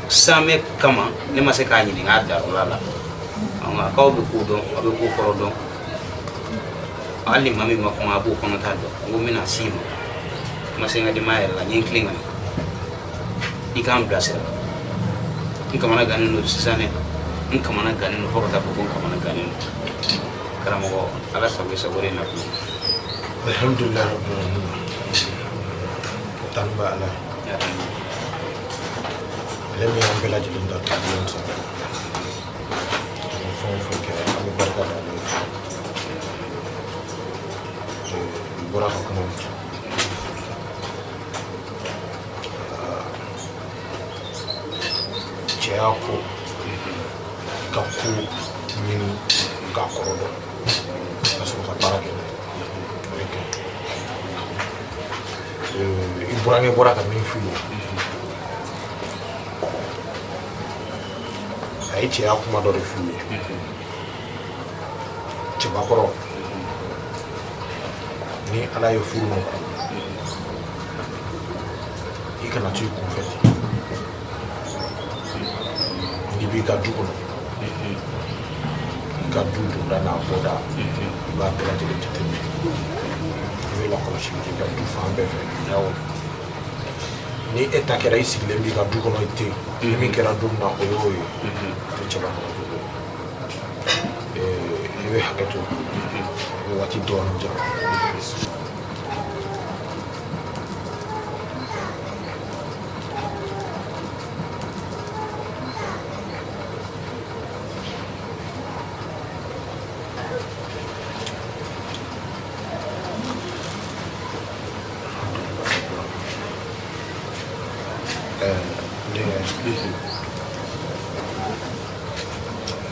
sanmɛ kama, ne ma se k'a ɲininka a darula la. Nka k'aw bɛ ko dɔn, aw bɛ ko kɔrɔ dɔn, hali ni maa min ma kuma, a b'o kɔnɔta dɔn. N ko n bɛna s'i ma, n ma se n ka denbaya yɛrɛ la, n ye n tilen ka na i k'an bilasira. N kamana gannen don sisan dɛ, n kamana gannen don fo ka taa fɔ ko n kamana gannen don. Karamɔgɔ, Ala sago i sago de na kuma. Alhamdulillah rabbil alamin. Tanu bɛ Ala ye. Ale min y'an bɛɛ lajɛlen da dugu sanfɛ. An bɛ fɛn o fɛn kɛ, an bɛ barika da ale ye. I bɔra ka kuma min fɔ. Cɛya ko ka ko ɲini k'a kɔrɔ dɔn ka sɔrɔ ka baara kɛ n'a ye, o ye kɛ. I burankɛ bɔra ka min f'i ye, a ye cɛya kuma dɔ de f'i ye. Cɛbakɔrɔ, ni Ala ye furu nɔgɔya, i kana to i kunfɛ ten. N'i b'i ka du kɔnɔ, i ka du donda n'a bɔda, i b'a bɛɛ lajɛlen jateminɛ, i bɛ lakɔlɔsili kɛ i ka du fan bɛɛ fɛ. Ni e ta kɛra i sigilen b'i ka du kɔnɔ ten, ni min kɛra don min na, o y'o ye. O tɛ cɛbakɔrɔ jogo ye. I bɛ hakɛ to, i bɛ waati dɔɔnin jan. Denkɛ,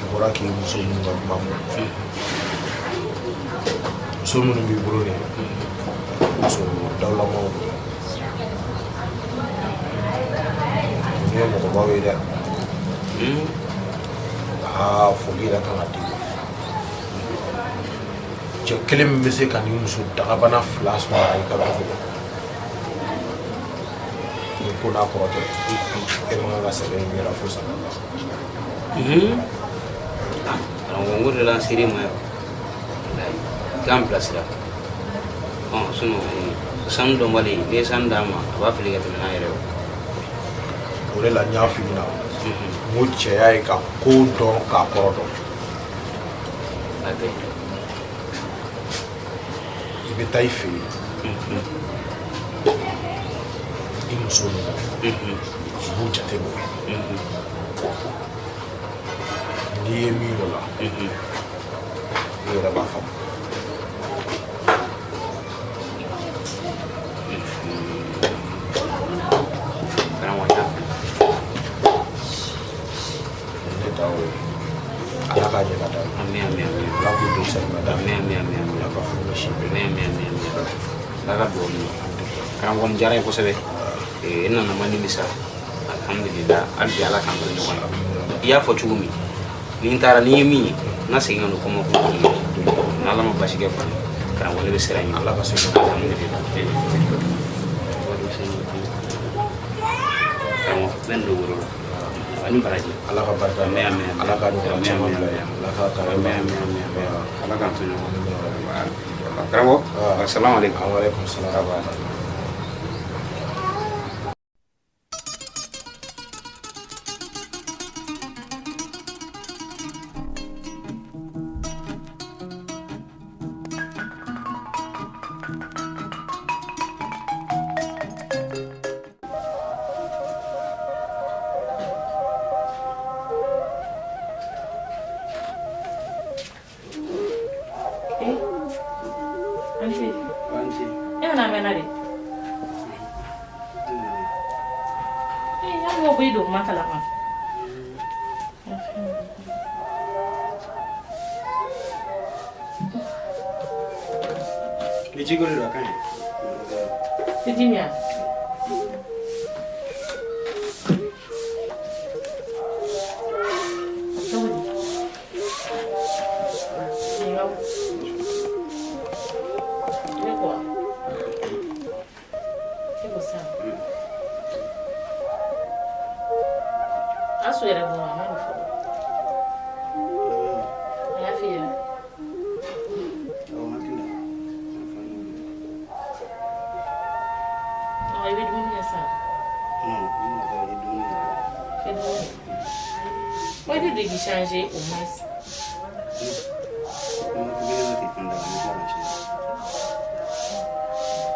i bɔra k'i muso minnu ka kuma fɔ, muso minnu b'i bolo nin ye, muso dawulamaw don. Ninnu ye mɔgɔbaw ye dɛ. Aa, foli yɛrɛ kan ka d'i ma. Cɛ kelen min bɛ se ka nin muso dagabana fila mara i ka du kɔnɔ, ni ko n'a kɔrɔ tɛ, e man kan ka sɛgɛn in yɛrɛ fo saba la. Karamɔgɔ, n ko de la n ser'i ma yan. Walayi, i k'an bilasira. Sinon sanu dɔnbali, n'i ye sanu d'a ma, a b'a fili ka tɛmɛ n'a yɛrɛ ye. O de la n y'a f'i ɲɛna n ko cɛya ye ka ko dɔn k'a kɔrɔ dɔn. A tɛ. I bɛ taa i fɛ yen, i muso ninnu, i b'u jate minɛ. N'i ye min y'o la, i yɛrɛ b'a faamu. Karamɔgɔ, n y'a faamu. Ne ta y'o ye. Ala k'a ɲɛ ka d'a ma. Ami, ami, ami. Ala k'u don samiya da fɛ. Ami, ami, ami, ami. Ala ka furu ni si bɛn. Ami, ami, ami, ami. Ala ka dugawu minɛ. Karamɔgɔ, nin diyara n ye kosɛbɛ. N nana ma nimisa. Alhamdulillah, hali bi Ala k'an to ɲɔgɔn ye. I y'a fɔ cogo min, ni n taara, n'i ye min ye, n na segin ka n'o kɔmɔ kuma kɔnɔ. N'Ala ma basi kɛ kɔni, karamɔgɔ, ne bɛ sira ɲini. Ala ka segin. Alhamdulillah. Karamɔgɔ, n bɛ nin don woro la. Ani baraji. Ala ka barika. Ami, ami, ami. Ala ka ɲɔgɔn Ami, caman ami, bila ye. ami. Ala ka kari. Ami, ami, ami, ami. Ala k'an to ɲɔgɔn ye. Karamɔgɔ, asalamu aleykum. Waaleykum salaam. Anti, e nana mɛnna de. Eh, hali ko i don kuma kalama. Ni jiko de don, a ka ɲi. Tɛ ji min wa? Cogo di? Nin ka I bɛ ko wa? E ko sisan. Asu yɛrɛ bɔra, a ma nin fɔ. A y'a f'i ye wa? Ɔ, i bɛ dumuni kɛ sisan. I bɛ dumuni kɛ. Ko i tɛ don k'i changer au moins.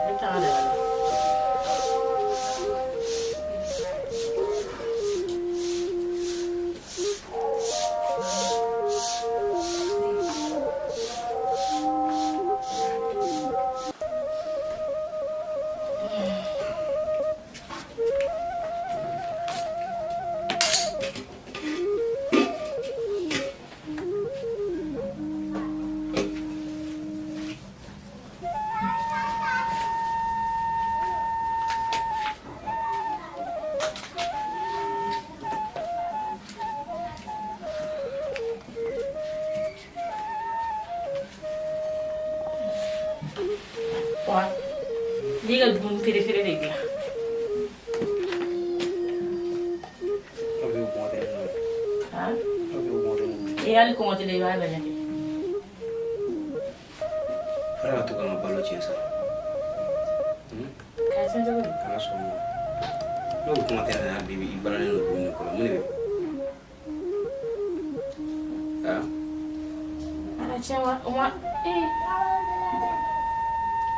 Ne bɛ taa n ka daga la. Wa n'i ka dumuni préféré de dilan. Han? E hali kɔngɔ tɛ i b'a lajɛ kɛ. Fara ka to ka n ka balo tiɲɛ sa. K'a tiɲɛ cogo di? Kana sɔn o ma. N'o ko kuma tɛ na bi, i balalen don dumuni kɔrɔ, mun de bɛ? Ah, A tiɲɛ wa? O ma ee.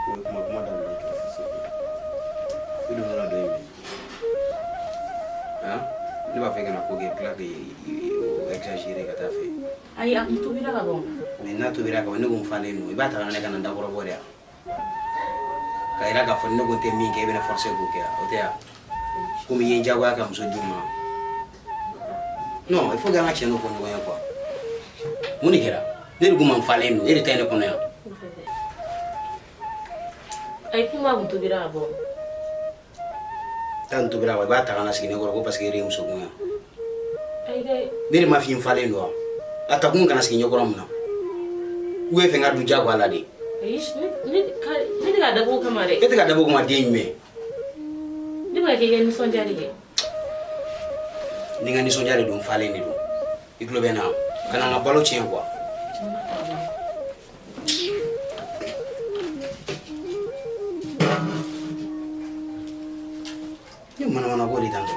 O ye kuma kuma dabila i kɛrɛfɛ sisan. I dun bɛna dɔ in minɛ. Ah, ne b'a fɛ ka na ko kɛ tila k'i o exagérer ka taa fɛ. Ayi, a kun tobira ka ban. Mais n'a tobira ka ban, ne ko n falen don, i b'a ta ka na ne ka na n dakɔrɔbɔ de yan. Ka yira k'a fɔ ne ko n tɛ min kɛ, e bɛ ne forcer k'o kɛ, o tɛ yan. Komi i ye n diyagoya ka muso di n ma. Non, il faut que an ka tiɲɛ dɔ fɔ ɲɔgɔn ye quoi. Mun de kɛra? Ne de ko ma n falen don, e de ta ye ne kɔnɔ yan. Ayi, kuma kun tobira ka ban. Taa nin tobira wa, i b'a ta ka na sigi ne kɔrɔ ko parce que e de ye muso kun ye. Ayi dɛ. Ne de ma f'i ye n falen don wa? A ta kun kana sigi ɲɛkɔrɔ mun na? U ye fɛn ka du jagoya la de. Ayi, ne tɛ k'a dabɔ o kama dɛ. E tɛ ka dabɔ o kama den jumɛn? Ne bɛ ka kɛ i ka nisɔndiya de kɛ. Ni n ka nisɔndiya de don, n falen de don. I tulo bɛ n na? Kana n ka balo tiɲɛ quoi. Ni manamana ko de tantɔ.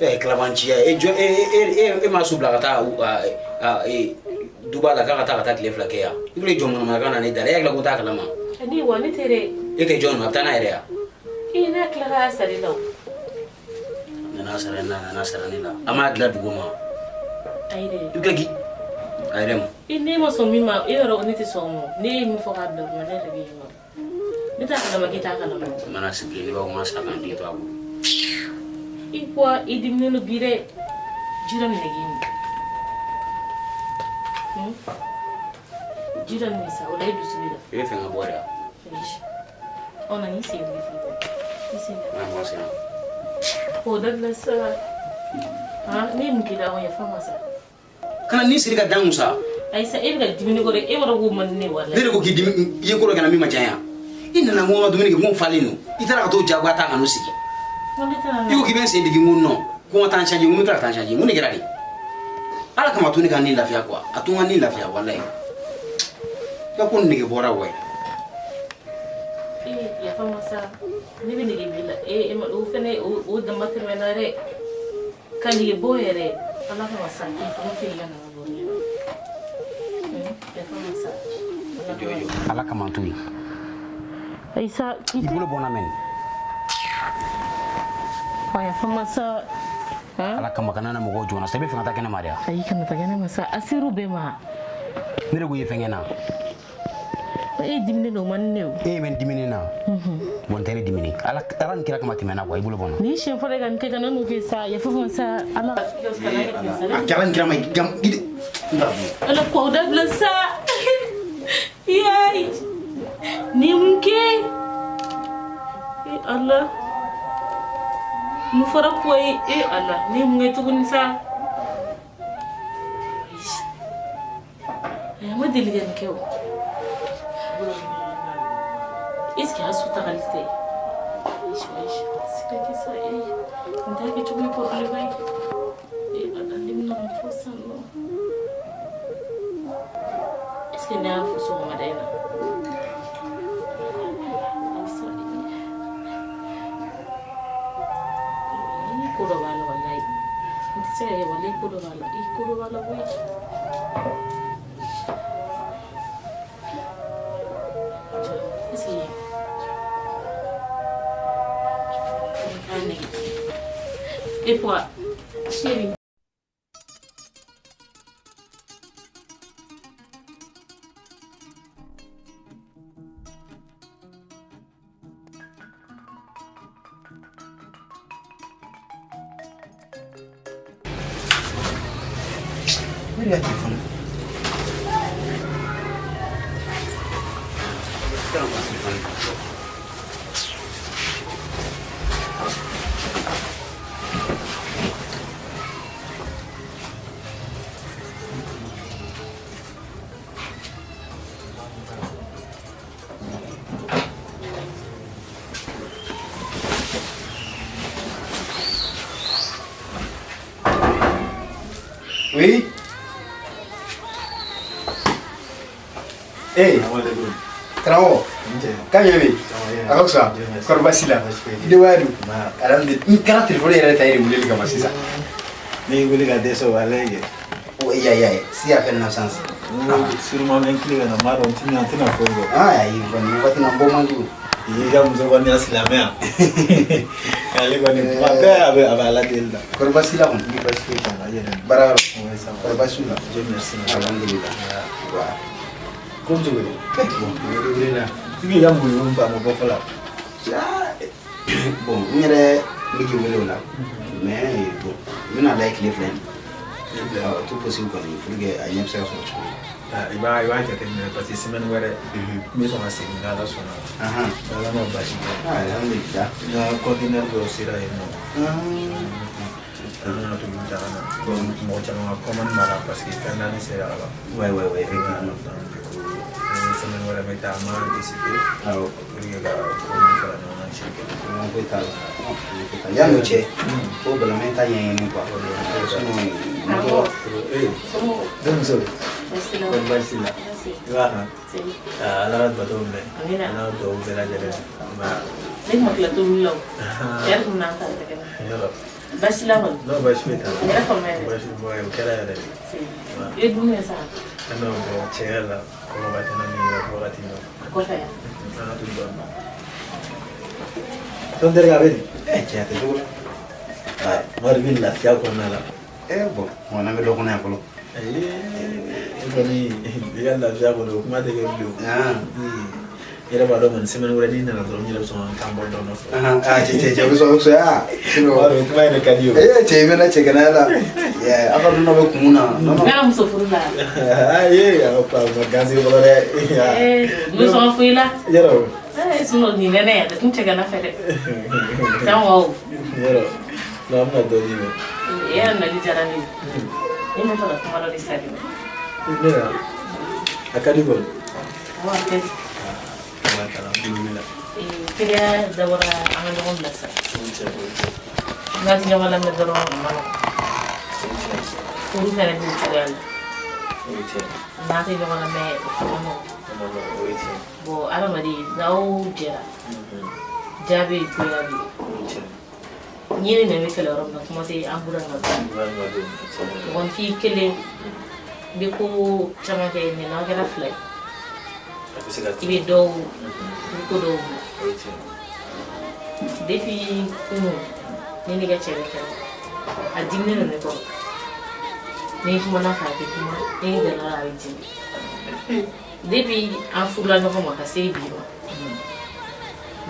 E ye kalabanciya ye. E jɔ e e e e ma su bila ka taa a e duba la k'a ka taa tile 2 kɛ yan. I bolo jɔ manamanakan na ne da la. E hakili la ko n t'a kalama. Ne wa ne tɛ dɛ. E tɛ jɔn a bɛ taa n'a yɛrɛ yan. E n'a tilala a sari la o. Nana sara ne la, nana sara ne la. An m'a dilan dugu ma. Ayi dɛ. I bɛ kila k'i a yɛrɛ ma. E ne ma sɔn min ma, e yɛrɛ ne tɛ sɔn o ma. Ne ye min fɔ k'a bila kuma, ne yɛrɛ bɛ yen nɔ. Ne t'a kalama k'i t'a kalama. N mana sigi ne b'a fɔ ko n ka sa ka n den to a bolo. I ko i diminen don bi dɛ. Ji dɔ minɛ k'i min. Ji dɔ min sa, o la i dusu bɛ la. I bɛ fɛ n ka bɔ de wa? Ayi. Ɔ na n'i sen wuli. I sen. N'a bɔ sen. O dabila sa. Han, ne ye mun k'i la o yafa n ma sa. Kana ni siri ka dan kun sa. Ayi sa, e bɛ ka dumuni ko de, e b'a dɔn k'o man di ne ye walayi. Ne de ko k'i dimi, i ye ko dɔ kɛ n na min ma diya n ye. I nana n ko n ka dumuni kɛ, n ko n falen don. I taara ka t'o jagoya ta ka n'o sigi. I ko k'i bɛ n sen digi, n ko non. Ko n ka taa n changer, n ko n bɛ tila ka taa n changer. Mun de kɛra de? Ala kama to ne ka n ni lafiya quoi. A to n ka n ni lafiya walayi. I ka ko nege bɔra wa. Ee yafa n ma sa, ne bɛ nege b'i la. Ee o fɛnɛ o dama tɛmɛna dɛ. Ka nege bɔ yɛrɛ. Ala kama sa, yafa n fɛ i ka na bɔ ne la. Yafa n ma sa. Ala kama to yen. Ayi sa. I bolo bɔ n na mɛnɛ. Wa yafa n ma sa. Ala kama kana na mɔgɔw jɔ n na sa, i bɛ fɛ ka taa kɛnɛma de wa? Ayi, kana taa kɛnɛma sa, a ser'u bɛɛ ma. Ne de ko i ye fɛn kɛ n na. E diminen don, o man di ne ye o. E ye mɛn diminen na. Bon, n tɛ ne diminen. Ala ala ni kira kama tɛmɛ n na quoi, i bolo bɔ n na. Nin siɲɛ fɔlɔ ye ka nin kɛ, kana n'o kɛ sa, yafa n ma sa, Ala. A kɛ ala ni kira ma, i n t'a dun. Ala k'o dabila sa. Yayi. Nin ye mun kɛ? E Ala. Mun fɔra ko ye? E Ala, nin ye mun kɛ tuguni sa? A ma deli ka nin kɛ o. Est-ce que Asu tagali tɛ? Ayi, sira kɛ sa, ee, nin t'a kɛ cogo ye problème ye. E Ala, ne bɛna mun fɔ sisan nɔ? Est-ce que ne y'a fɔ sɔgɔmada in na? Ayi sa, ee, ko dɔ b'a la walayi. N tɛ se ka kɛ walayi, ko dɔ b'a la. Ee, ko dɔ b'a la koyi. Est-ce que Et quoi? Chérie. Ne de ka telefɔni. Oui. Hey. Karamɔgɔ. Kan jumɛn bɛ yen? A ka fisa. Kɔri baasi la? Denbaya dun? Alhamdulilah. N kɛra telefɔni yɛrɛ ta e de weleli kama sisan. Ne y'i wele ka dɛsɛ o ala ye kɛ. O ya ya si a fait naissance. Sûrement n bɛ tile ka na n b'a dɔn n tɛna foyi kɛ. Ah ayi kɔni waati na n bɔ man di o. I y'i ka muso kɔni ya silamɛ yan. Ale kɔni kuma bɛɛ a bɛ ala deli la. Kɔri baasi la kɔni? Ni baasi foyi t'a la, i yɛrɛ. Baara yɔrɔ? Oui, ça va. Kɔri baasi la? Dieu merci. Alhamdulilah. Wa. Ko bɛ cogo di? Bon, n bɛ wele la. I b'i ka mun ba ma bɔ fɔlɔ. Bon, n yɛrɛ bɛ k'i wele o la. Mais bon, n bɛna lajɛ tile 2 in. Awɔ, tout possible kɔni pour que a ɲɛ bɛ se ka sɔrɔ cogo min. I b'a jateminɛ parce que semaine wɛrɛ n bɛ sɔn ka segin n'Ala sɔnna. Ala ma baasi kɛ. Alhamdulillah. N ka conteneur dɔw sera yen nɔ. An bɛna tobili ta ka na. Bon, mɔgɔ caman ka commande b'a la parce que fɛn naani sera ka ban. Ouais, effectivement. Donc, du coup, ni semaine wɛrɛ bɛ taa, an b'a décider. Pour que ka ko ninnu fara ɲɔgɔn kan siɲɛ kelen. Problème foyi t'a la. Problème foyi t'a la. Yanni o cɛ, fo Balamɛ ta ɲɛɲini quoi. Sinon, mɔgɔ. Denmuso, kɔni baasi t'i la? I b'a kan? Ala ka bato minɛ. Ala ka dugawu bɛɛ lajɛlen. Nba. Ne kuma tila tobili la o. Cɛ kun n'an ta tɛgɛ la. Yɔrɔ. Baasi la kɔni? Non, baasi foyi t'a la. A kɛra fama yɛrɛ. Baasi o kɛra yɛrɛ de. I ye dumuni kɛ sa? Non, bon, tiɲɛ yɛrɛ la, kɔngɔ tɛ na min na wagati min na. A kɔfɛ yan. An ka to dɔɔnin. Ton terikɛ, a bɛ di? Cɛ, a tɛ cogo la. Mari bɛ lafiya kɔnɔna la. Bon, n'an bɛ dɔ kɔnɔ yan fɔlɔ. E kɔni, i ka lafiya kɔni, o kuma tɛ kɛ bilen o. I yɛrɛ b'a dɔn kɔni, semaine wɛrɛ n'i nana dɔrɔn, n yɛrɛ bɛ sɔn ka n kan bɔ dɔ nɔfɛ. Ah, cɛ, cɛ, cɛ, bɛ sɔn, o bɛ sɔn ya. Sinon. Mari, kuma yɛrɛ ka di o. Cɛ, i bɛ na cɛ gɛlɛya la. Aw ka dunanw bɛ kun na. Non, non. Ne ka muso furu la. Ayi, a ma gansi fɔlɔ dɛ. N bɛ sɔn foyi la. Yɔrɔ. Sinon nin nɛnɛ a tɛ kun cɛ gana fɛ dɛ. Sango. Yɔrɔ. Non, an bɛna dɔ di mɛ. E yɛrɛ nali diyara ne ye. Ne bɛ fɛ ka kuma dɔ de sari. Ne la. A ka di kɔni. Awɔ, a ka di. Ala kalan bolo b'i la. Teriya dabɔra an ka ɲɔgɔn bilasira. O ye tiɲɛ, o ye tiɲɛ. N'an tɛ ɲɔgɔn lamɛn dɔrɔn, a ma nɔgɔn. Furu fɛnɛ b'o cogoya la. O ye tiɲɛ. N'an tɛ ɲɔgɔn lamɛn, o ma nɔgɔn. O ma nɔgɔn, o ye tiɲɛ. Bon, adamaden, n'aw jɛra, ja bɛ yen, goya bɛ yen. O ye tiɲɛ. Ɲini nɛ bɛ kɛlɛ yɔrɔ min na, kuma tɛ an bolo ka don. Mɔgɔnifin kelen bɛ ko caman kɛ, mɛ n'aw kɛra fila ye, A bɛ se ka i bɛ dɔw, i bɛ ko dɔw bila. O ye tiɲɛ. Depuis kunun, ne ni ka cɛ bɛ kɛlɛ, a diminen don ne kɔrɔ. Ni n kumana fɛ, a tɛ kuma, ni n gɛrɛla a bɛ dimi. Depuis an furula ɲɔgɔn ma ka se bi ma,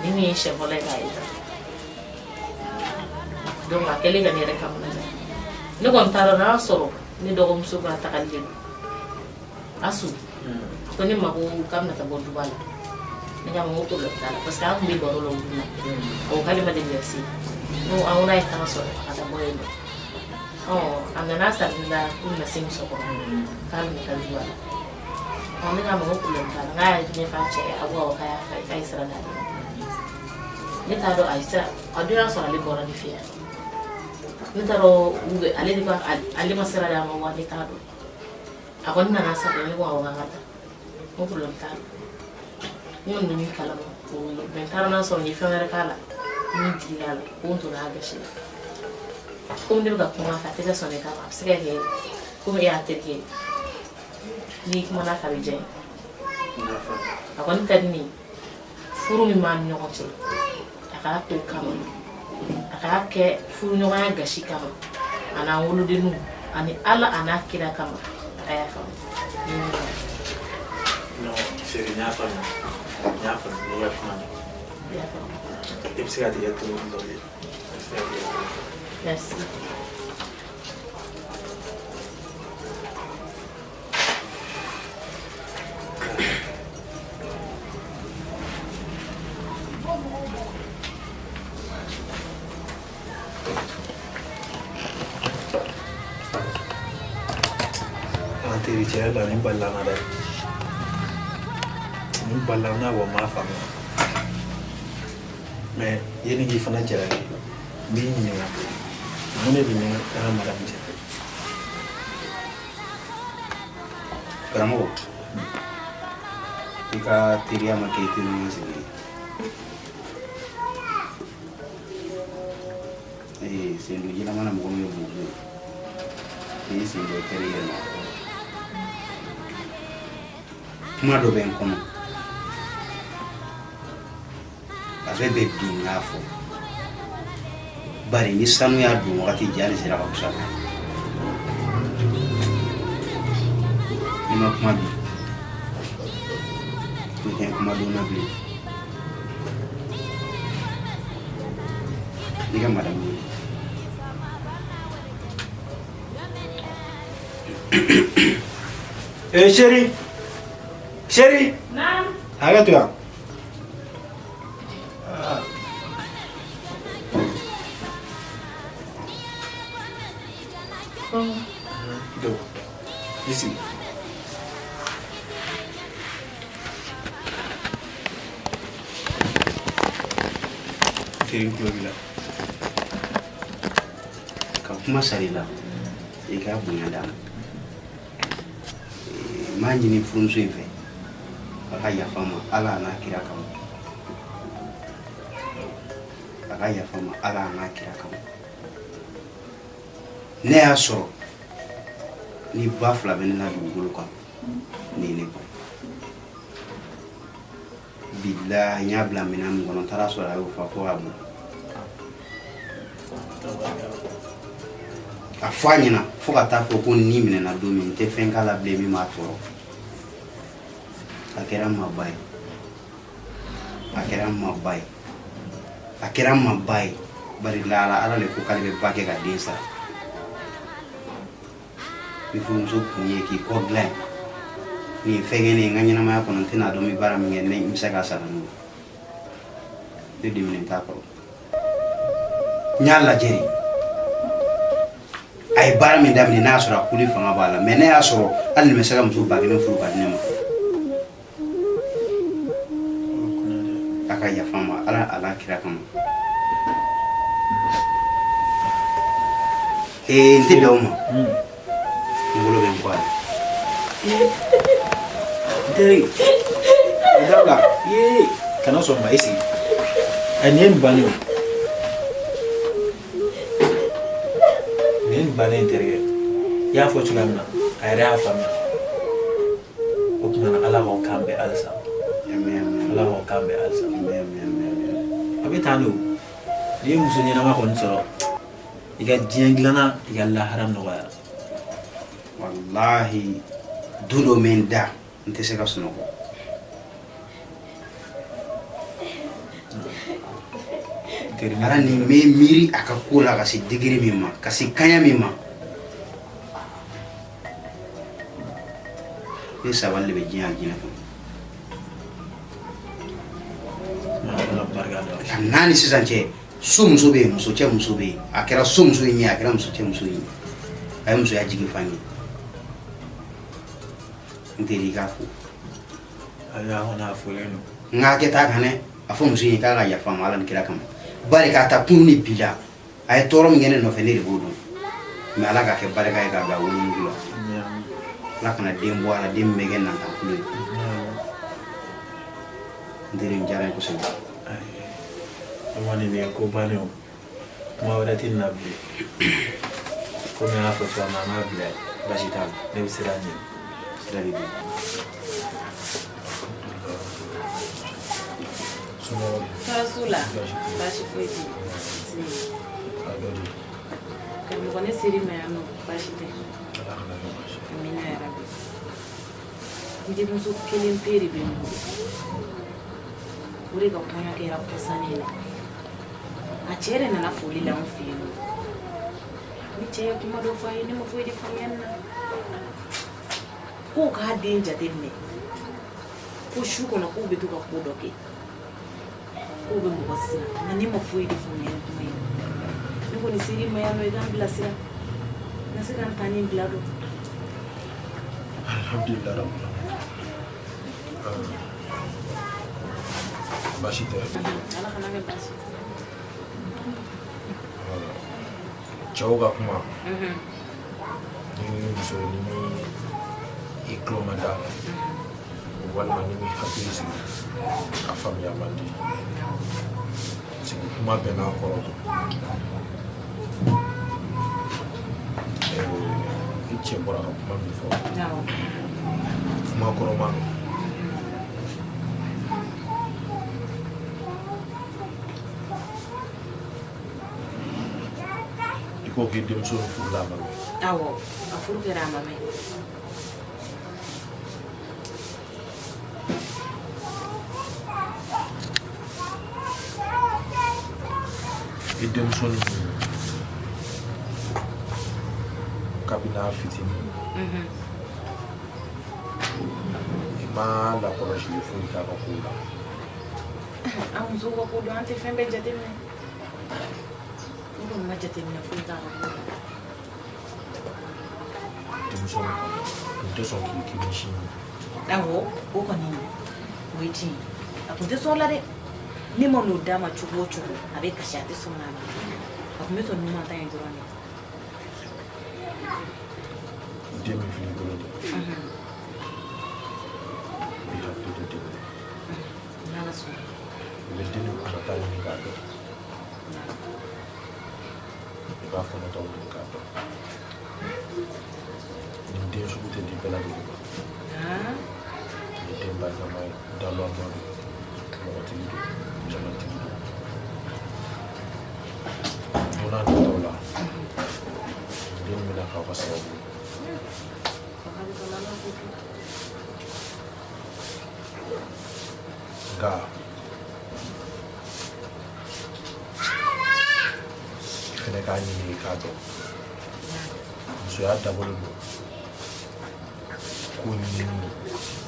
ni min ye siɲɛ fɔlɔ ye k'a ye. Donc a kɛlen ka ne yɛrɛ kamana gan. Ne kɔni t'a dɔn n'a y'a sɔrɔ ne dɔgɔmuso ka tagali de don. Asu a ko ne ma ko k'a bɛna taa bɔ duba la. Ne k'a ma ko problème t'a la parce que an tun bɛ baro la o don na. A ko k'ale ma deli ka se. Ne ko awɔ, n'a ye temps sɔrɔ a ka taa bɔ yen nɔ. Ɔ, a nana sari ne la k'u bɛna se musokɔrɔ k'a bɛna taa duba la. Ɔ, ne k'a ma ko problème t'a la, n k'a y'a ɲɛfɔ a cɛ ye, a ko awɔ, k'a y'a fɔ a ye, k'a ye sira d'ale ma. Ne t'a dɔn a ye sira, a don y'a sɔrɔ ale bɔra ne fɛ yan. Ne t'a dɔn u bɛ ale de ko ale ma sira d'a ma wa, ne t'a dɔn. A kɔni nana sara, ne ko awɔ, k'an ka taa. N ko problème t'a la. N kɔni bɛ min kalama o ye, mais n t'a dɔn n'a sɔrɔ n ye fɛn wɛrɛ k'a la min digir'a la ko n donna a gasi la. Komi ne bɛ ka kuma a fɛ, a tɛ ka sɔn ne ta ma, a bɛ se ka kɛ komi e y'a terikɛ ye, n'i kumana a fɛ a bɛ diya n ye. A kɔni ka di ne ye, furu min b'an ni ɲɔgɔn cɛ, a k'a to kama, a k'a kɛ furuɲɔgɔnya gasi kama, a n'an wolodenninw ani Ala a n'a kira kama, a ka yafa n ma. Non, chérie, n y'a faamuya. N y'a faamuya, n'i ka kuma mɛn. I y'a faamu. I bɛ se ka tigɛ to dɔ ye. I bɛ se ka tigɛ to. Merci. An teri, tiɲɛ yɛrɛ la, nin balila n na dɛ. Nin balila n na wa, n m'a faamuya. Mais yanni k'i fana jalaki, n b'i ɲininka, mun de bɛ ne an ka madame cɛ? Karamɔgɔ, i ka teriya ma kɛ i teri ɲuman sigi ye. Sen don ji la mana mɔgɔ min ye bozo ye, i sen don teri yɛrɛ ma. Kuma dɔ bɛ n kɔnɔ, a bɛ bɛn bi n k'a fɔ, bari ni sanu y'a don wagati ja de sera ka wusa. Ni ma kuma bi, ne tɛ kuma don na bilen. I ka madame wele. Eh chérie. Chérie. Naam. Hakɛ to yan. Do. I sigi. Teri tulo b'i la. Ka kuma sari la, i k'a bonya d'a ma. N b'a ɲini furumuso in fɛ a ka yafa n ma Ala n'a kira kama. A ka yafa n ma Ala n'a kira kama. Ne y'a sɔrɔ ni ba fila bɛ ne la dugukolo kan, nin ye ne ba ye. Bilahi, n y'a bila minɛn min kɔnɔ, n taara sɔrɔ a y'o fa fo k'a bon. A fɔ a ɲɛna fo ka taa fɔ ko ni minɛna don min, n tɛ fɛn k'a la bilen min b'a tɔɔrɔ. A kɛra n ma ba ye, a kɛra n ma ba ye, a kɛra n ma ba ye. Bari la Ala le ko k'ale bɛ ba kɛ ka den sara. Ni furumuso kun ye k'i kɔ dilan ye, nin ye fɛn kɛ ne ye n ka ɲɛnamaya kɔnɔ, n tɛna dɔn n bɛ baara min kɛ ne n bɛ se k'a sara n'o ye. Ne diminen t'a kɔrɔ. N y'a lajɛ de, a ye baara min daminɛ, n'a y'a sɔrɔ a kuli fanga b'a la, mɛ ne y'a sɔrɔ hali ni bɛ se ka muso 1000 furu ka di ne ma. A ka yafa n ma Ala ala kira kama. Ee, n tɛ dan o ma, n bolo bɛ n kɔ a la. N teri, i dabila. Ee, kana sɔn ma, i sigi. Ɛ, nin ye nin bannen o. Nin ye nin bannen ye terikɛ. I y'a fɔ cogoya min na, a yɛrɛ y'a faamuya. O tuma na Ala k'aw kan bɛn halisa. Ala k'aw kan bɛn halisa. A bɛ tan de o. N'i ye muso ɲɛnama kɔni sɔrɔ, i ka diɲɛ dilanna, i ka lahara nɔgɔyara. Walahi, don dɔ bɛ n da, n tɛ se ka sunɔgɔ. Ala ni n bɛ miiri a ka ko la ka se degré min ma, ka se kaɲa min ma, ne sabali de bɛ diɲɛ alijinɛ kɔnɔ. A n'a ni sisan cɛ, so muso bɛ yen, muso cɛ muso bɛ yen, a kɛra so muso ye, a kɛra muso cɛ muso ye, a ye musoya jigi fa n ye. N teri, i k'a fo. Ayiwa, a kɔni a folen don. N k'a kɛ t'a kan dɛ. A fɔ muso in ye k'a ka yafa n ma Ala ni kira kama. Bari k'a ta kunun ni bi la, a ye tɔɔrɔ min kɛ ne nɔfɛ, ne de b'o dɔn. Mɛ Ala k'a kɛ barika ye k'a bila wolonugu la. Ala kana den bɔ a la, den min bɛ kɛ nantankulu ye. N teri, n diyara n ye kosɛbɛ. O kɔni nin ye ko bannen o. Kuma wɛrɛ tɛ nin na bilen. Komi an y'a fɔ cogoya min na, an b'a bila yen. Baasi t'a la. Ne bɛ sira ɲini. Sira b'i bolo. Tɔɔrɔ t'u la, baasi foyi tɛ yen. Karamɔgɔ, ne ser'i ma yan nɔ, baasi tɛ? Amina yarabi. N denmuso kelen pe de bɛ n bolo, o de ka kɔɲɔ kɛra kɔsa in na. A cɛ de nana foli la an fɛ yen nɔ. Ni cɛ ye kuma dɔ fɔ a ye, ne ma foyi de faamuya nin na. K'o k'a den jateminɛ, ko su kɔnɔ k'u bɛ to ka ko dɔ kɛ, k'o bɛ mɔgɔ siran. Nka ne ma foyi de faamuya nin kuma in na. Ne kɔni ser'i ma yan nɔ, i k'an bilasira, n ka se ka n ta ni bila dɔn. Alhamdulillah rabbil alamin. Baasi tɛ. Ala kana kɛ baasi. Cɛw ka kuma, ni muso ni i tulo ma da walima ni m'i hakili sigi, a faamuya man di, parce que kuma bɛɛ n'a kɔrɔ don. I cɛ bɔra ka kuma min fɔ, kuma kɔrɔma don. I ko k'i denmuso nin furula a ma mɛn? Awɔ, a furu kɛra, a ma mɛn. I denmuso nin, kabini a fitinin, Ma lakɔlɔsili foyi k'a ka kow la. An musow ka ko don, an tɛ fɛn bɛɛ jateminɛ. Ne kɔni ma jateminɛ foyi k'a ka ko la. Denmisɛnnin kɔni tun tɛ sɔn k'i kini sin min. Awɔ, o kɔni o ye tiɲɛ ye. A tun tɛ sɔn o la dɛ. Ne ma n'o d'a ma cogo o cogo, a bɛ kasi, a tɛ sɔn k'a min. A tun bɛ sɔn numan ta in dɔrɔn de. Den min filɛ i bolo dɛ, i b'i hakili to den na. N'Ala sɔnna. I bɛ den kɔnɔta ɲini k'a dɔn. I b'a kɔnɔtaw ɲini k'a dɔn. Nin den sugu tɛ di bɛɛ lajɛlen ma. Nin den barikama ye, dalɔma don, mɔgɔtigi don, jamatigi don. Don n'a nataw la, den bɛna k'aw ka sababu ye. Nka i fɛnɛ k'a ɲini i k'a dɔn, musoya dabɔlen don ko ɲinini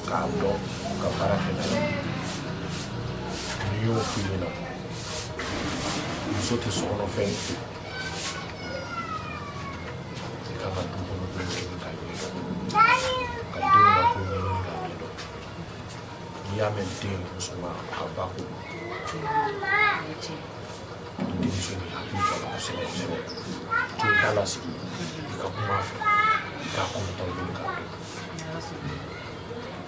k'a dɔn ka baara kɛ n'a ye. N'i y'o f'i ɲɛna, muso tɛ sokɔnɔfɛn ye. I kan ka du kɔnɔ ko ɲɛɲini k'a ɲɛdɔn, ka denw ka ko ɲɛɲini k'a ɲɛdɔn. N'i y'a mɛn den musoman, a ba ko don. Denmuso ni hakili to a la kosɛbɛ kosɛbɛ. To i k'a lasigi, i ka kuma a fɛ, i k'a kɔnɔtaw ɲini k'a dɔn.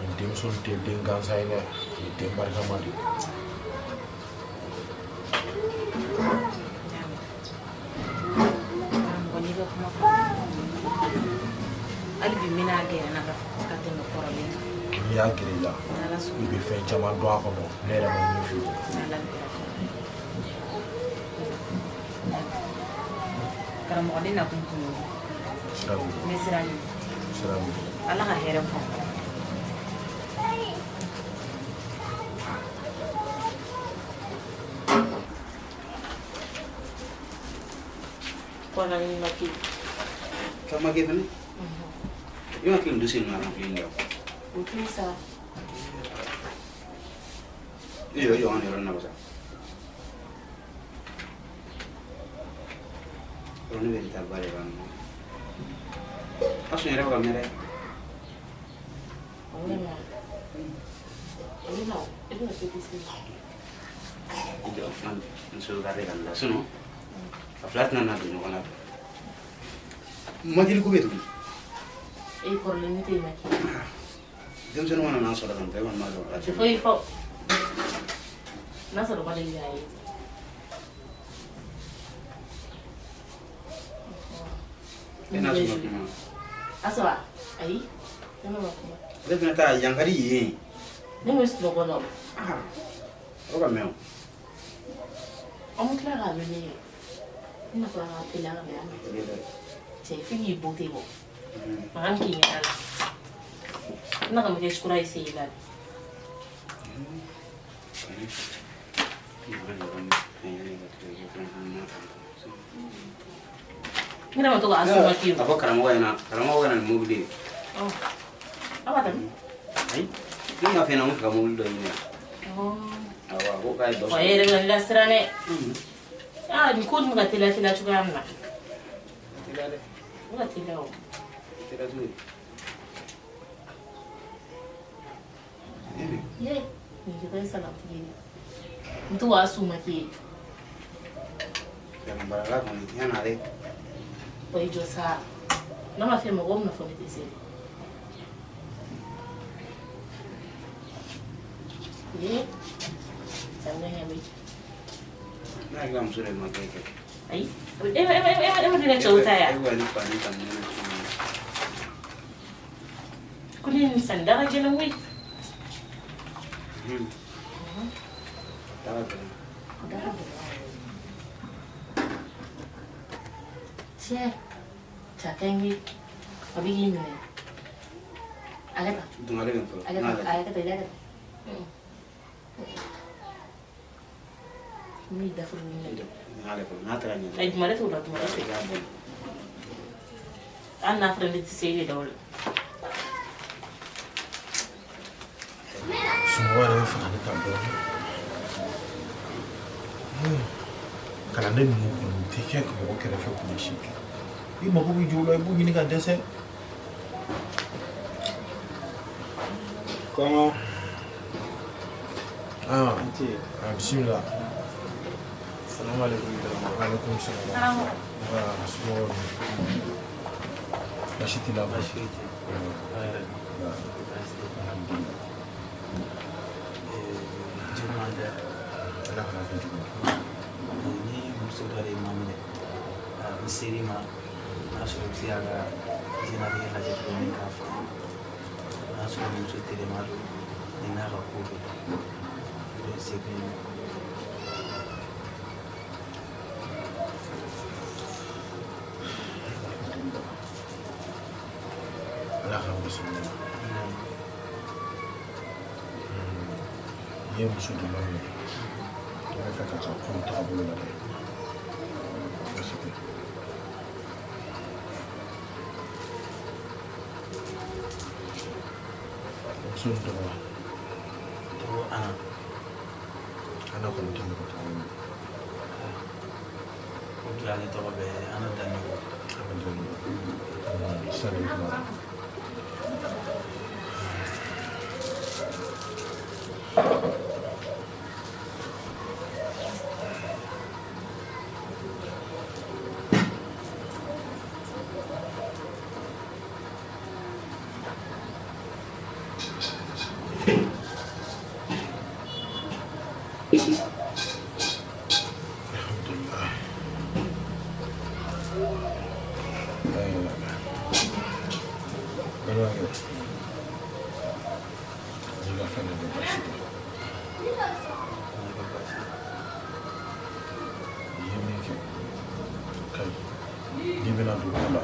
Nin denmuso nin tɛ den gansan ye dɛ, nin den barikama de ye. Karamɔgɔ, n'i ka kuma faamu, hali bi n bɛna gɛrɛ n na ka tɛmɛ kɔrɔlen kan. N'i y'a gɛrɛ i la, N'Ala sɔnna. i bɛ fɛn caman dɔn a kɔnɔ, ne yɛrɛ ma min f'i ye. N'Ala bɛna sɔn. Karamɔgɔ, ne nakun tun y'o ye. Sira b'i bolo. N bɛ sira ɲini. Sira b'i bolo. Ala ka hɛrɛ fɔ. Kwana ni maki. Ka ma kɛ fɛnɛ? I ma kile dusu ninnu rempli nin O tɛ sa. I jɔ, i jɔ an yɔrɔ nin na basa. Yɔrɔ ne bɛ retard ba de b'an na. Asu yɛrɛ bɛ ka mɛn dɛ. O de la. O de la, e bɛna se kisi. I jɔ an n sauvegarder ka n la, sinon a fila tɛna na don ɲɔgɔn na. Makili ko bɛ tugun. E kɔrɔlen ne tɛ maki. Denmisɛnnin mana n'a sɔrɔ tan tɔ, e kɔni b'a sɔrɔ. A tɛ foyi fɔ. N'a sɔrɔ ma deli k'a ye. E n'a sɔrɔ kuma. A sɔrɔ ayi, ne ma kuma. Ale fana ta yankari yen. Ne bɛ sunɔgɔ la o. O ka mɛn o. An bɛ tila k'a wele yɛrɛ. Ne ma tila k'a teliya ka mɛn a ma. Cɛ, f'i k'i beauté bɔ. Makan k'i ɲɛda la. Ne ka kɛ kura ye sen la. Ne yɛrɛ ma to k'a suma k'i A fɔ karamɔgɔ ɲɛna, karamɔgɔ ka na ni mobili ye. Aw b'a tɛmɛ. Ayi, ne ma fɛn na, n bɛ fɛ ka mobili dɔ ɲini yan. Awɔ, a ko k'a ye dɔ Wa e yɛrɛ bɛ ne lasiran dɛ. Aa, nin ko dun bɛ ka teliya teliya cogoya min na. Teliya dɛ. O ka teliya o. Teliya cogo di? Ye, nin kɛtɔ ye salatigi ye. N to k'a suma k'i ye. Baarala kɔni, yan'ale. Wa i jɔ sa. N'a ma fɛn mɔgɔw bɛna fɔ ne tɛ se. Ye, samiya ɲɛ bɛ. Ne hakili la muso de ma kɛ kɛ. Ayi, e ma deli ka cɛw ta yan. E bɛ ka ne fa ne ta mun na? Ko ne ye nin san da ka gɛlɛn koyi. Da ka gɛlɛn. Da ka gɛlɛn. Cɛ, cɛ ka ɲi koyi. A bɛ k'i minɛ. A kɛ tan. Dungare bɛ n fɔlɔ. A kɛ tan, a kɛ tan, i kɛ tan. N b'i dafuru ɲini. N'ale fɔlɔ, n'a taara ɲɛ. Ayi, dugumare t'o la, dugumare t'o la. Hali n'a fɔra ne tɛ se e de da o la. Sunɔgɔ yɛrɛ bɛ fɛ ka ne ta dɔɔnin. Kalanden ninnu kɔni tɛ kɛ mɔgɔ kɛrɛfɛ kuma si. I mago bɛ jɔ o la, i b'u ɲini ka dɛsɛ. Kɔngɔ. Ah, ah, bisimila. Salamu alaikum karamɔgɔ. Alaikum salam. Karamɔgɔ. Ah, somɔgɔw dun? Baasi t'i la? Baasi foyi tɛ yen. Baasi tɛ. Alhamdulillah. Juguman tɛ. Ala kana kɛ juguman. Ni muso dɔ de ye ma minɛ, n ser'i ma, n'a sɔrɔ i bɛ se k'a ka diɲɛlatigɛ lajɛ tuguni k'a faamu. N'a sɔrɔ muso telema don, ni n'a ka ko bɛɛ, o de ye se kun ye. Ala k'an bɛ sɔn. N'i ye muso dɔ minɛ, i bɛ fɛ k'a ka kow taabolo lajɛ. Baasi tɛ. Muso in tɔgɔ? Tɔgɔ Ana. Ana kɔni tɛ mɔgɔ tɔgɔ ye. O tun y'ale tɔgɔ bɛɛ ye, Ana Danigo. Ana Danigo. Sisan de bɛ kuma la. Alhamdulillah. Balimakɛ, n'i ka fɛn de baasi tɛ. I ye min kɛ, o ka ɲi. N'i bɛna don ko la,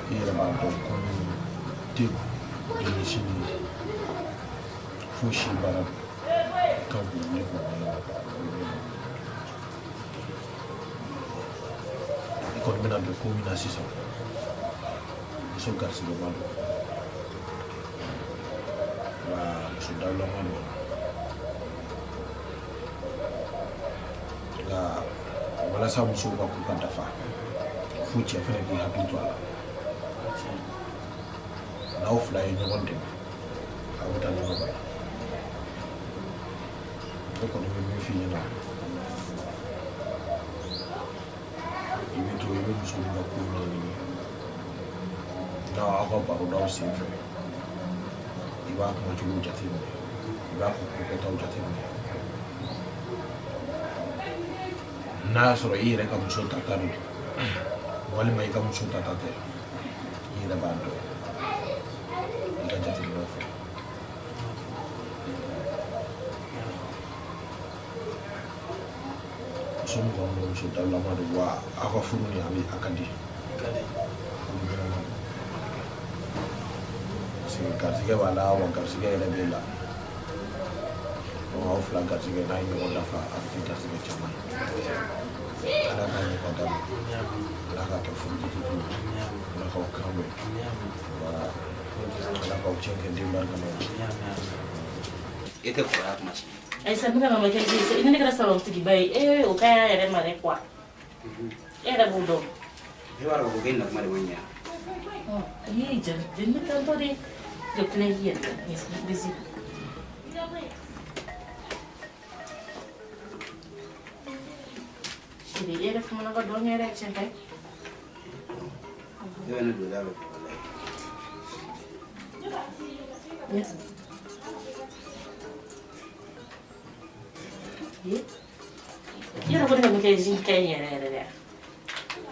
i yɛrɛ b'a dɔn ko min tɛ bi sini ye. Fosi baara ka bon ne kɔni ye. I kɔni bɛna don ko min na sisan, muso garisigɛma don, wa muso dawulama don. Nka walasa musow ka ko ka dafa, fo cɛ fɛnɛ k'i hakili to a la. N'aw fila ye ɲɔgɔn dɛmɛ, a bɛ taa ɲɔgɔn fɛ. Ne kɔni bɛ min f'i ɲɛna, i bɛ to i bɛ muso min ka ko ɲɛɲini, n'a aw ka barodaw sen fɛ, i b'a kumacogo jateminɛ, i b'a ka kokɛtaw jateminɛ. N'a y'a sɔrɔ i yɛrɛ ka muso tata don, walima i ka muso tata tɛ, i yɛrɛ b'a dɔn i ka jateminɛw fɛ. Muso min kɔni don, muso dawulama don, wa aw ka furu nin a bɛ a ka di. Furu ɲɛnama don. Parce que garisigɛ b'a la, wa garisigɛ yɛrɛ b'e la. Donc aw fila garisigɛ n'a ye ɲɔgɔn dafa, a bɛ kɛ garisigɛ caman ye. Ala k'a ɲɛ ka d'a ma. Ala k'a kɛ furu tutu ye. Ala k'aw kan bɛn. Voilà. Ala k'aw cɛn kɛ den barikama ye. E tɛ kɔrɔya kuma si. Ayisa, ne ka mama kɛ i ni ne kɛra salontigiba ye, ee o ka ɲi a yɛrɛ ma dɛ quoi. E yɛrɛ b'o dɔn. E b'a dɔn ko e na kuma de ma ɲɛ. Ayi, jeli jeli ne tantɔ de. Je plais yɛrɛ bisi. Chérie, e yɛrɛ fana ka dɔn yɛrɛ tiɲɛ tɛ. E bɛ ne don da la. I yɛrɛ ko ne ka min kɛ jin kɛ in yɛrɛ yɛrɛ de.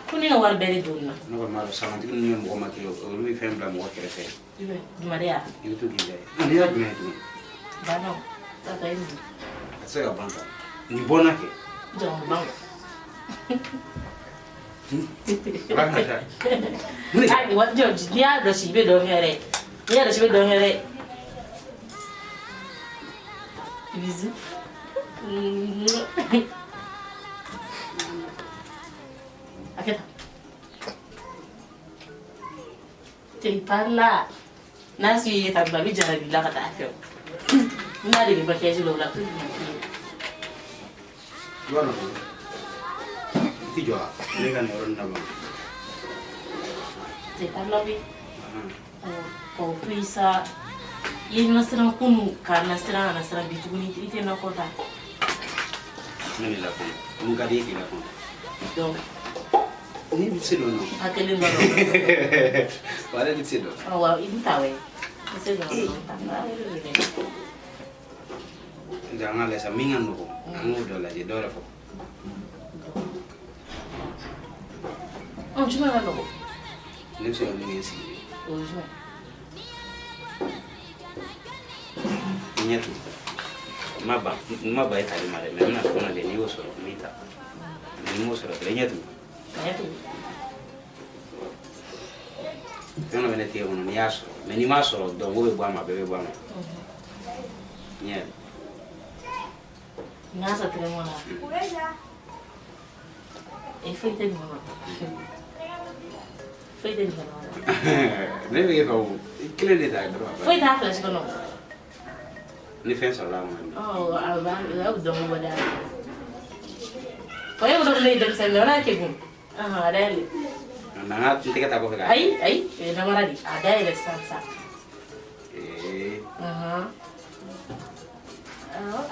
Ko ne ka wari bɛɛ de donna. Ne kɔni b'a dɔn salontigi ninnu ye mɔgɔ ma kɛ, olu bɛ fɛn bila mɔgɔ kɛrɛfɛ. Jumɛn de ya? I bɛ to k'i lajɛ. Nin y'a jumɛn ye tuguni? Banna o. Taa ta e nin. A tɛ se ka ban tan. Nin bɔnna kɛ. Jɔn ban. Ala kana taa. Ayi, wa jɔ n'i y'a dɔsi i bɛ dɔn kɛ dɛ. N'i y'a dɔsi i bɛ dɔn kɛ dɛ. Bisous. A kɛ tan. Cɛ i parila. N'a su ye tan a bɛ jarabi la ka taa fɛ o. N b'a dege maquillage la o la tout maquiller. I b'a dɔn fana, i ti jɔ wa? Ne ka nin yɔrɔnin laban. C'est pas la vie. K'o to yen sa. I ye n lasiran kunun ka n lasiran ka n lasiran bi tuguni i tɛ n lakɔntan. Ne b'i lakɔntan. Mun ka di e k'i lakɔntan? Donc. Ne bɛ se dɔn nɔ. A kelen dɔrɔn. Wa ale tɛ se dɔn. Awɔ, i bɛ taa wɛ. I se dɔn n ta. Nka an ka lajɛ sa min ka nɔgɔn an k'o dɔ lajɛ dɔ yɛrɛ fɔ. Ɔ jumɛn ka nɔgɔn? Ne bɛ se ka min kɛ n sigilen. O ye jumɛn? I ɲɛ tugun. N ma ban e tali ma dɛ, mais n bɛna fɛn dɔ de n'i y'o sɔrɔ n b'i ta. N'i m'o sɔrɔ fɛnɛ i ɲɛ tugun. Ɲɛ tugun. Fɛn dɔ bɛ ne tɛgɛ kɔnɔ n'i y'a sɔrɔ mais n'i m'a sɔrɔ dɔnko bɛ bɔ a ma, bɛɛ bɛ bɔ a ma. Ɲɛ. N k'a sɔrɔ tɛgɛ kɔnɔ. E foyi tɛ nin kɔnɔ. Foyi tɛ nin kɔnɔ. Ne bɛ kɛ ka o kelen de ta dɔrɔn. Foyi t'a fila si kɔnɔ. Ni fɛn sɔrɔla a ma. Ɔ a b'a a bɛ dɔnko bɔ da. Wa e ko ko ne ye denmisɛnnin ye, o n'a kɛ kun. A dayɛlɛ. Na n ka n tɛgɛ ta kɔfɛ ka. Ayi ayi, o ye namara de ye. A dayɛlɛ sisan sisan. Ee.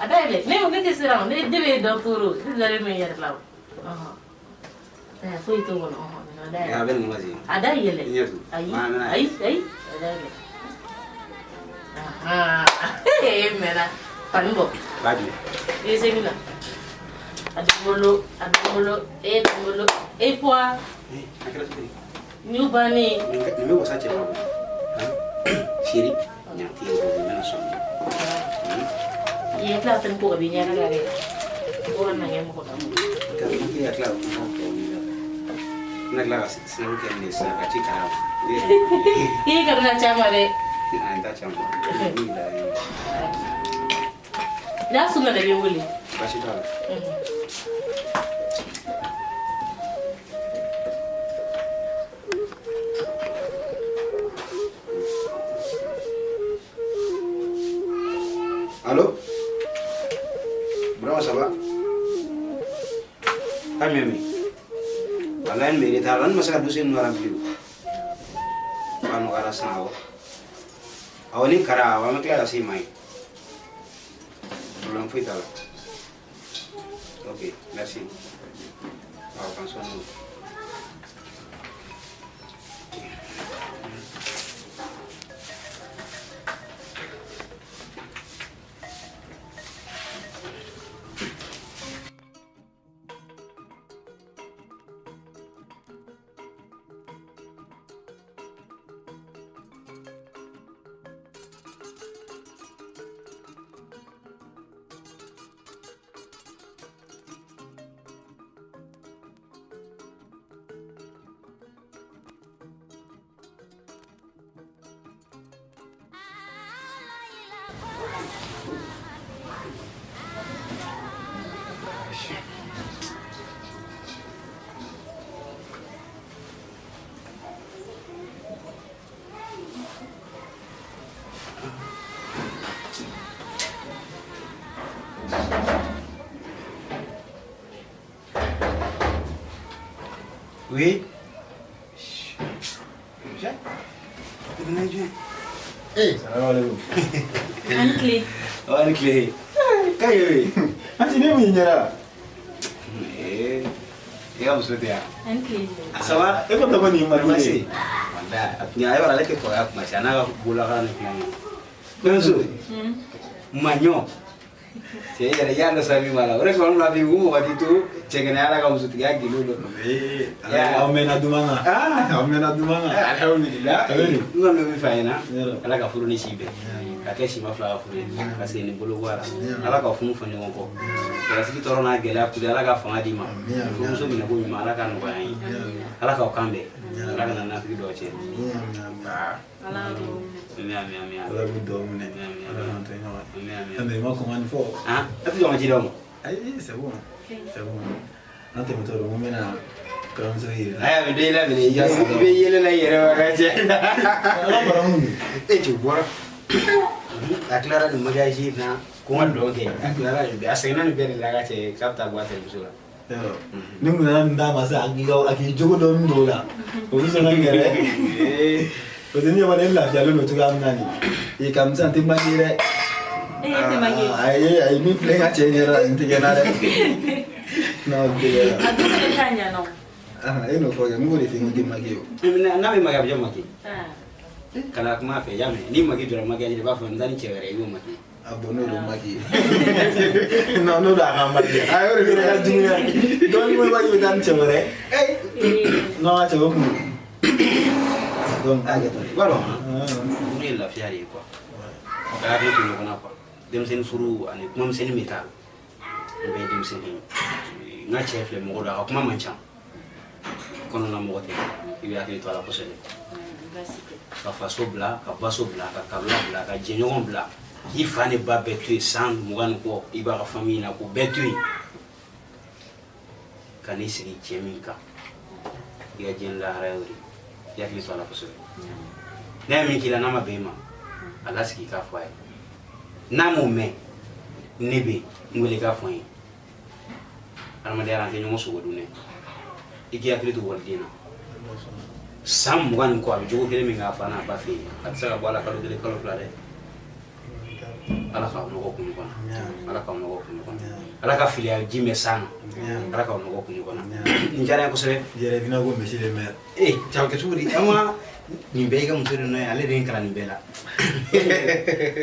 A dayɛlɛ. Ne ko ne tɛ siran o, ne bɛ dɔn toro, ne dalen bɛ n yɛrɛ la o. Foyi t'o kɔnɔ. A dayɛlɛ. A bɛ nin kɔnɔ ten. A dayɛlɛ. I ɲɛ tugun. Ayi ayi ayi, a dayɛlɛ. E mɛnna. Fani bɔ. Ba jumɛn? I bɛ se min na. A b'i bolo, a b'i bolo, e b'i bolo, e poids. A kɛra cogo di? Nin bannen. Nin bɛ wasa cɛ ma koyi. Chérie, ɲa t'i ye n bɛna sɔn. I ye tila ka ko ka b'i ɲɛda la dɛ. O kana kɛ mɔgɔ la. Ka n ka tila ka kuma tɔ min na. N bɛna tila ka sinabu kɛ nin ye sisan ka ci kara ma. I kana na caman dɛ. An t'a caman. N'a sunna de bɛ n wele. Baasi t'a la. Allô? Burama, ça va? Kan jumɛn bɛ yen? Walayi n bɛ retard la, n ma se ka dossier ninnu remplir o. A nɔgɔyara sisan awɔ. Awɔ ni kara awɔ an bɛ tila ka se i ma yen. Problème foyi t'a la. Ok, merci. Awɔ k'an sɔn n'o. Oui. Salamu alaikum. Ani tile. Ani tile. K'a ye. Anti ne min ɲɛna. Ee, i ka muso tɛ yan. Ani tile. Ça va? E ko tɔgɔ nin ma di. Walayi, a tun y'a ale tɛ kɔrɔya kuma si a n'a ka bololakan ni kuma. Kɔɲɔmuso. Maɲɔ. Cɛ yɛrɛ i y'a dɔn sa min b'a la o de kama n b'a f'i ye ko mɔgɔ t'i to cɛgɛnɛya la ka musotigiya gindo dɔn. Aw mɛnna duman kan. Aw mɛnna duman kan. Alhamdulillah. N kɔni bɛ min f'a ɲɛna Ala ka furu ni si bɛn ka kɛ sima fila ka furu ye ka segin ni bolo bɔ a la Ala ka funu fɔ ɲɔgɔn kɔ cɛlasigi tɔɔrɔ n'a gɛlɛya kuli Ala ka fanga d'i ma furumuso minɛ ko ɲuman Ala ka nɔgɔya an ye Ala k'aw kan bɛn Ala kana nafigi dɔw cɛ. Ala b'u dɔw minɛ Ala k'an to ɲɔgɔn ye mais i ma kɔn ka nin fɔ. A tɛ jɔ ka ci d'aw ma. Ayi c'est bon c'est bon an tɛmɛtɔ don ko n bɛna kɔɲɔmuso yir'i la. Ayi a bɛ dɔn i la minɛ i bɛ yɛlɛ la i yɛrɛ ma ka cɛ. Ala fara mun E cɛ bɔra. A tilara nin mariage na ko n ka dɔn kɛ, a tilara nin bɛɛ, a seginna nin bɛɛ de la ka cɛ k'a bɛ taa bɔ a terimuso la. Ni mun nana nin d'a ma sisan, a k'i jogo dɔɔni don o la, o bɛ sɔn ka ɲɛ dɛ, parce que ni ɲɛ b'a la e lafiyalen don cogoya min na nin ye, ka sisan tɛ maki dɛ. E tɛ maki. Ayi ayi, min filɛ n ka cɛ in yɛrɛ la, nin tɛ kɛ n na dɛ. Non, nin tɛ kɛ n na. A dun fɛnɛ t'a ɲɛna o. E n'o fɔ kɛ, n k'o de f'i ye, n ko tɛ maki o. N'a bɛ maki, a bɛ jɔn maki? Kana kuma a fɛ, y'a mɛn? N'i maki jɔra mariage la, i b'a fɔ n taa ni cɛ wɛrɛ ye, i b'o maki. A bon, n'o don maki. Non, n'o don a ka maki. A y'o de fana ka juguya. Donc ni ko i bɛ taa ni cɛ wɛrɛ. Non, a cɛ o kun. Donc a kɛ tan. I b'a dɔn, furu ye lafiya de ye quoi. Ka hakili to ɲɔgɔn na quoi. Denmisɛnnin furu ani kuma misɛnnin bɛ taa. N bɛɛ ye denmisɛnnin ye. N ka cɛ filɛ, mɔgɔ don, a ka kuma man ca. Kɔnɔna mɔgɔ tɛ. I bɛ hakili to a la kosɛbɛ. Ka faso bila, ka baso bila, ka kabila bila, ka jɛɲɔgɔn bila, k'i fa ni ba bɛɛ to yen san 20 ni kɔ, i b'a ka famille na k'o bɛɛ to yen ka n'i sigi cɛ min kan, i ka diɲɛ lahara y'o de ye. I hakili to a la kosɛbɛ. N'a ye min k'i la, n'a ma bɛn i ma, a lasigi k'a fɔ a ye. N'a m'o mɛn, ne bɛ n wele k'a fɔ n ye. Adamadenya la, an tɛ ɲɔgɔn sogo dun dɛ. I k'i hakili to waliden na. San 20 ni kɔ, a bɛ jogo kelen min k'a fa n'a ba fɛ yen, a tɛ se ka bɔ a la kalo kelen, kalo fila dɛ. Ala k'aw nɔgɔ kun ɲɔgɔn na. Ala k'aw nɔgɔ kun ɲɔgɔn na. Ala ka filiya ji mɛn san na. Ala k'aw nɔgɔ kun ɲɔgɔn na. Nin diyara n ye kosɛbɛ. Yɛrɛ bɛna ko monsieur le maire. Ee, jaa kɛ cogo di? An ma nin bɛɛ, i ka muso de nɔ ye, ale de ye n kalan nin bɛɛ la.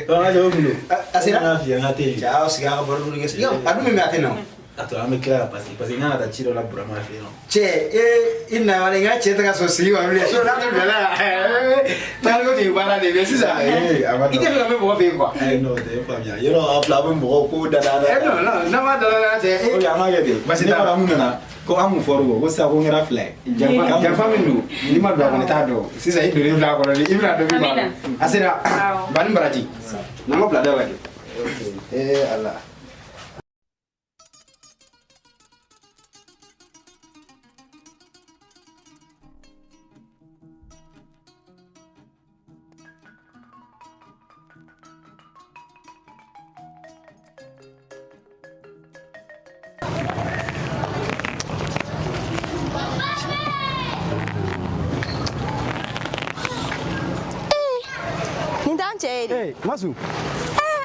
Donc an ka cɛ o kun don. A sera. N y'a f'i ye n ka teli. Cɛ, aw sigi, a ka baro dɔɔni kɛ. A dun min bɛ, a tɛ na o. A to an bɛ tila ka parce que n kan ka taa ci dɔ la Burama fɛ yen nɔ. Cɛ, e i na wale, n ka cɛ tɛ ka sɔn sigi ma bilen. So n'a tɛ bila la yan, tagali ko tun ye baara de ye, mais sisan a ma i tɛ fɛ ka mɛn mɔgɔ fɛ yen quoi. Ayi, non, o tɛ, e faamuya. Yɔrɔ a fila a bɛ mɔgɔw ko da da da. Non non, n'an m'a da da cɛ. Ok, an b'a kɛ ten. Basi ne t'a la. fana mun nana ko an mun fɔr'u kɔ ko sisan ko n kɛra fila ye. Janfa janfa min don, n'i ma don a kɔnɔ, i t'a dɔn. Sisan i donnen filɛ a kɔnɔ, i bɛna dɔn min b'a la. A sera. Ba ni baraji. N'an ma bila da la kɛ. Ee Ala. Nin t'an cɛ ye de. Masu.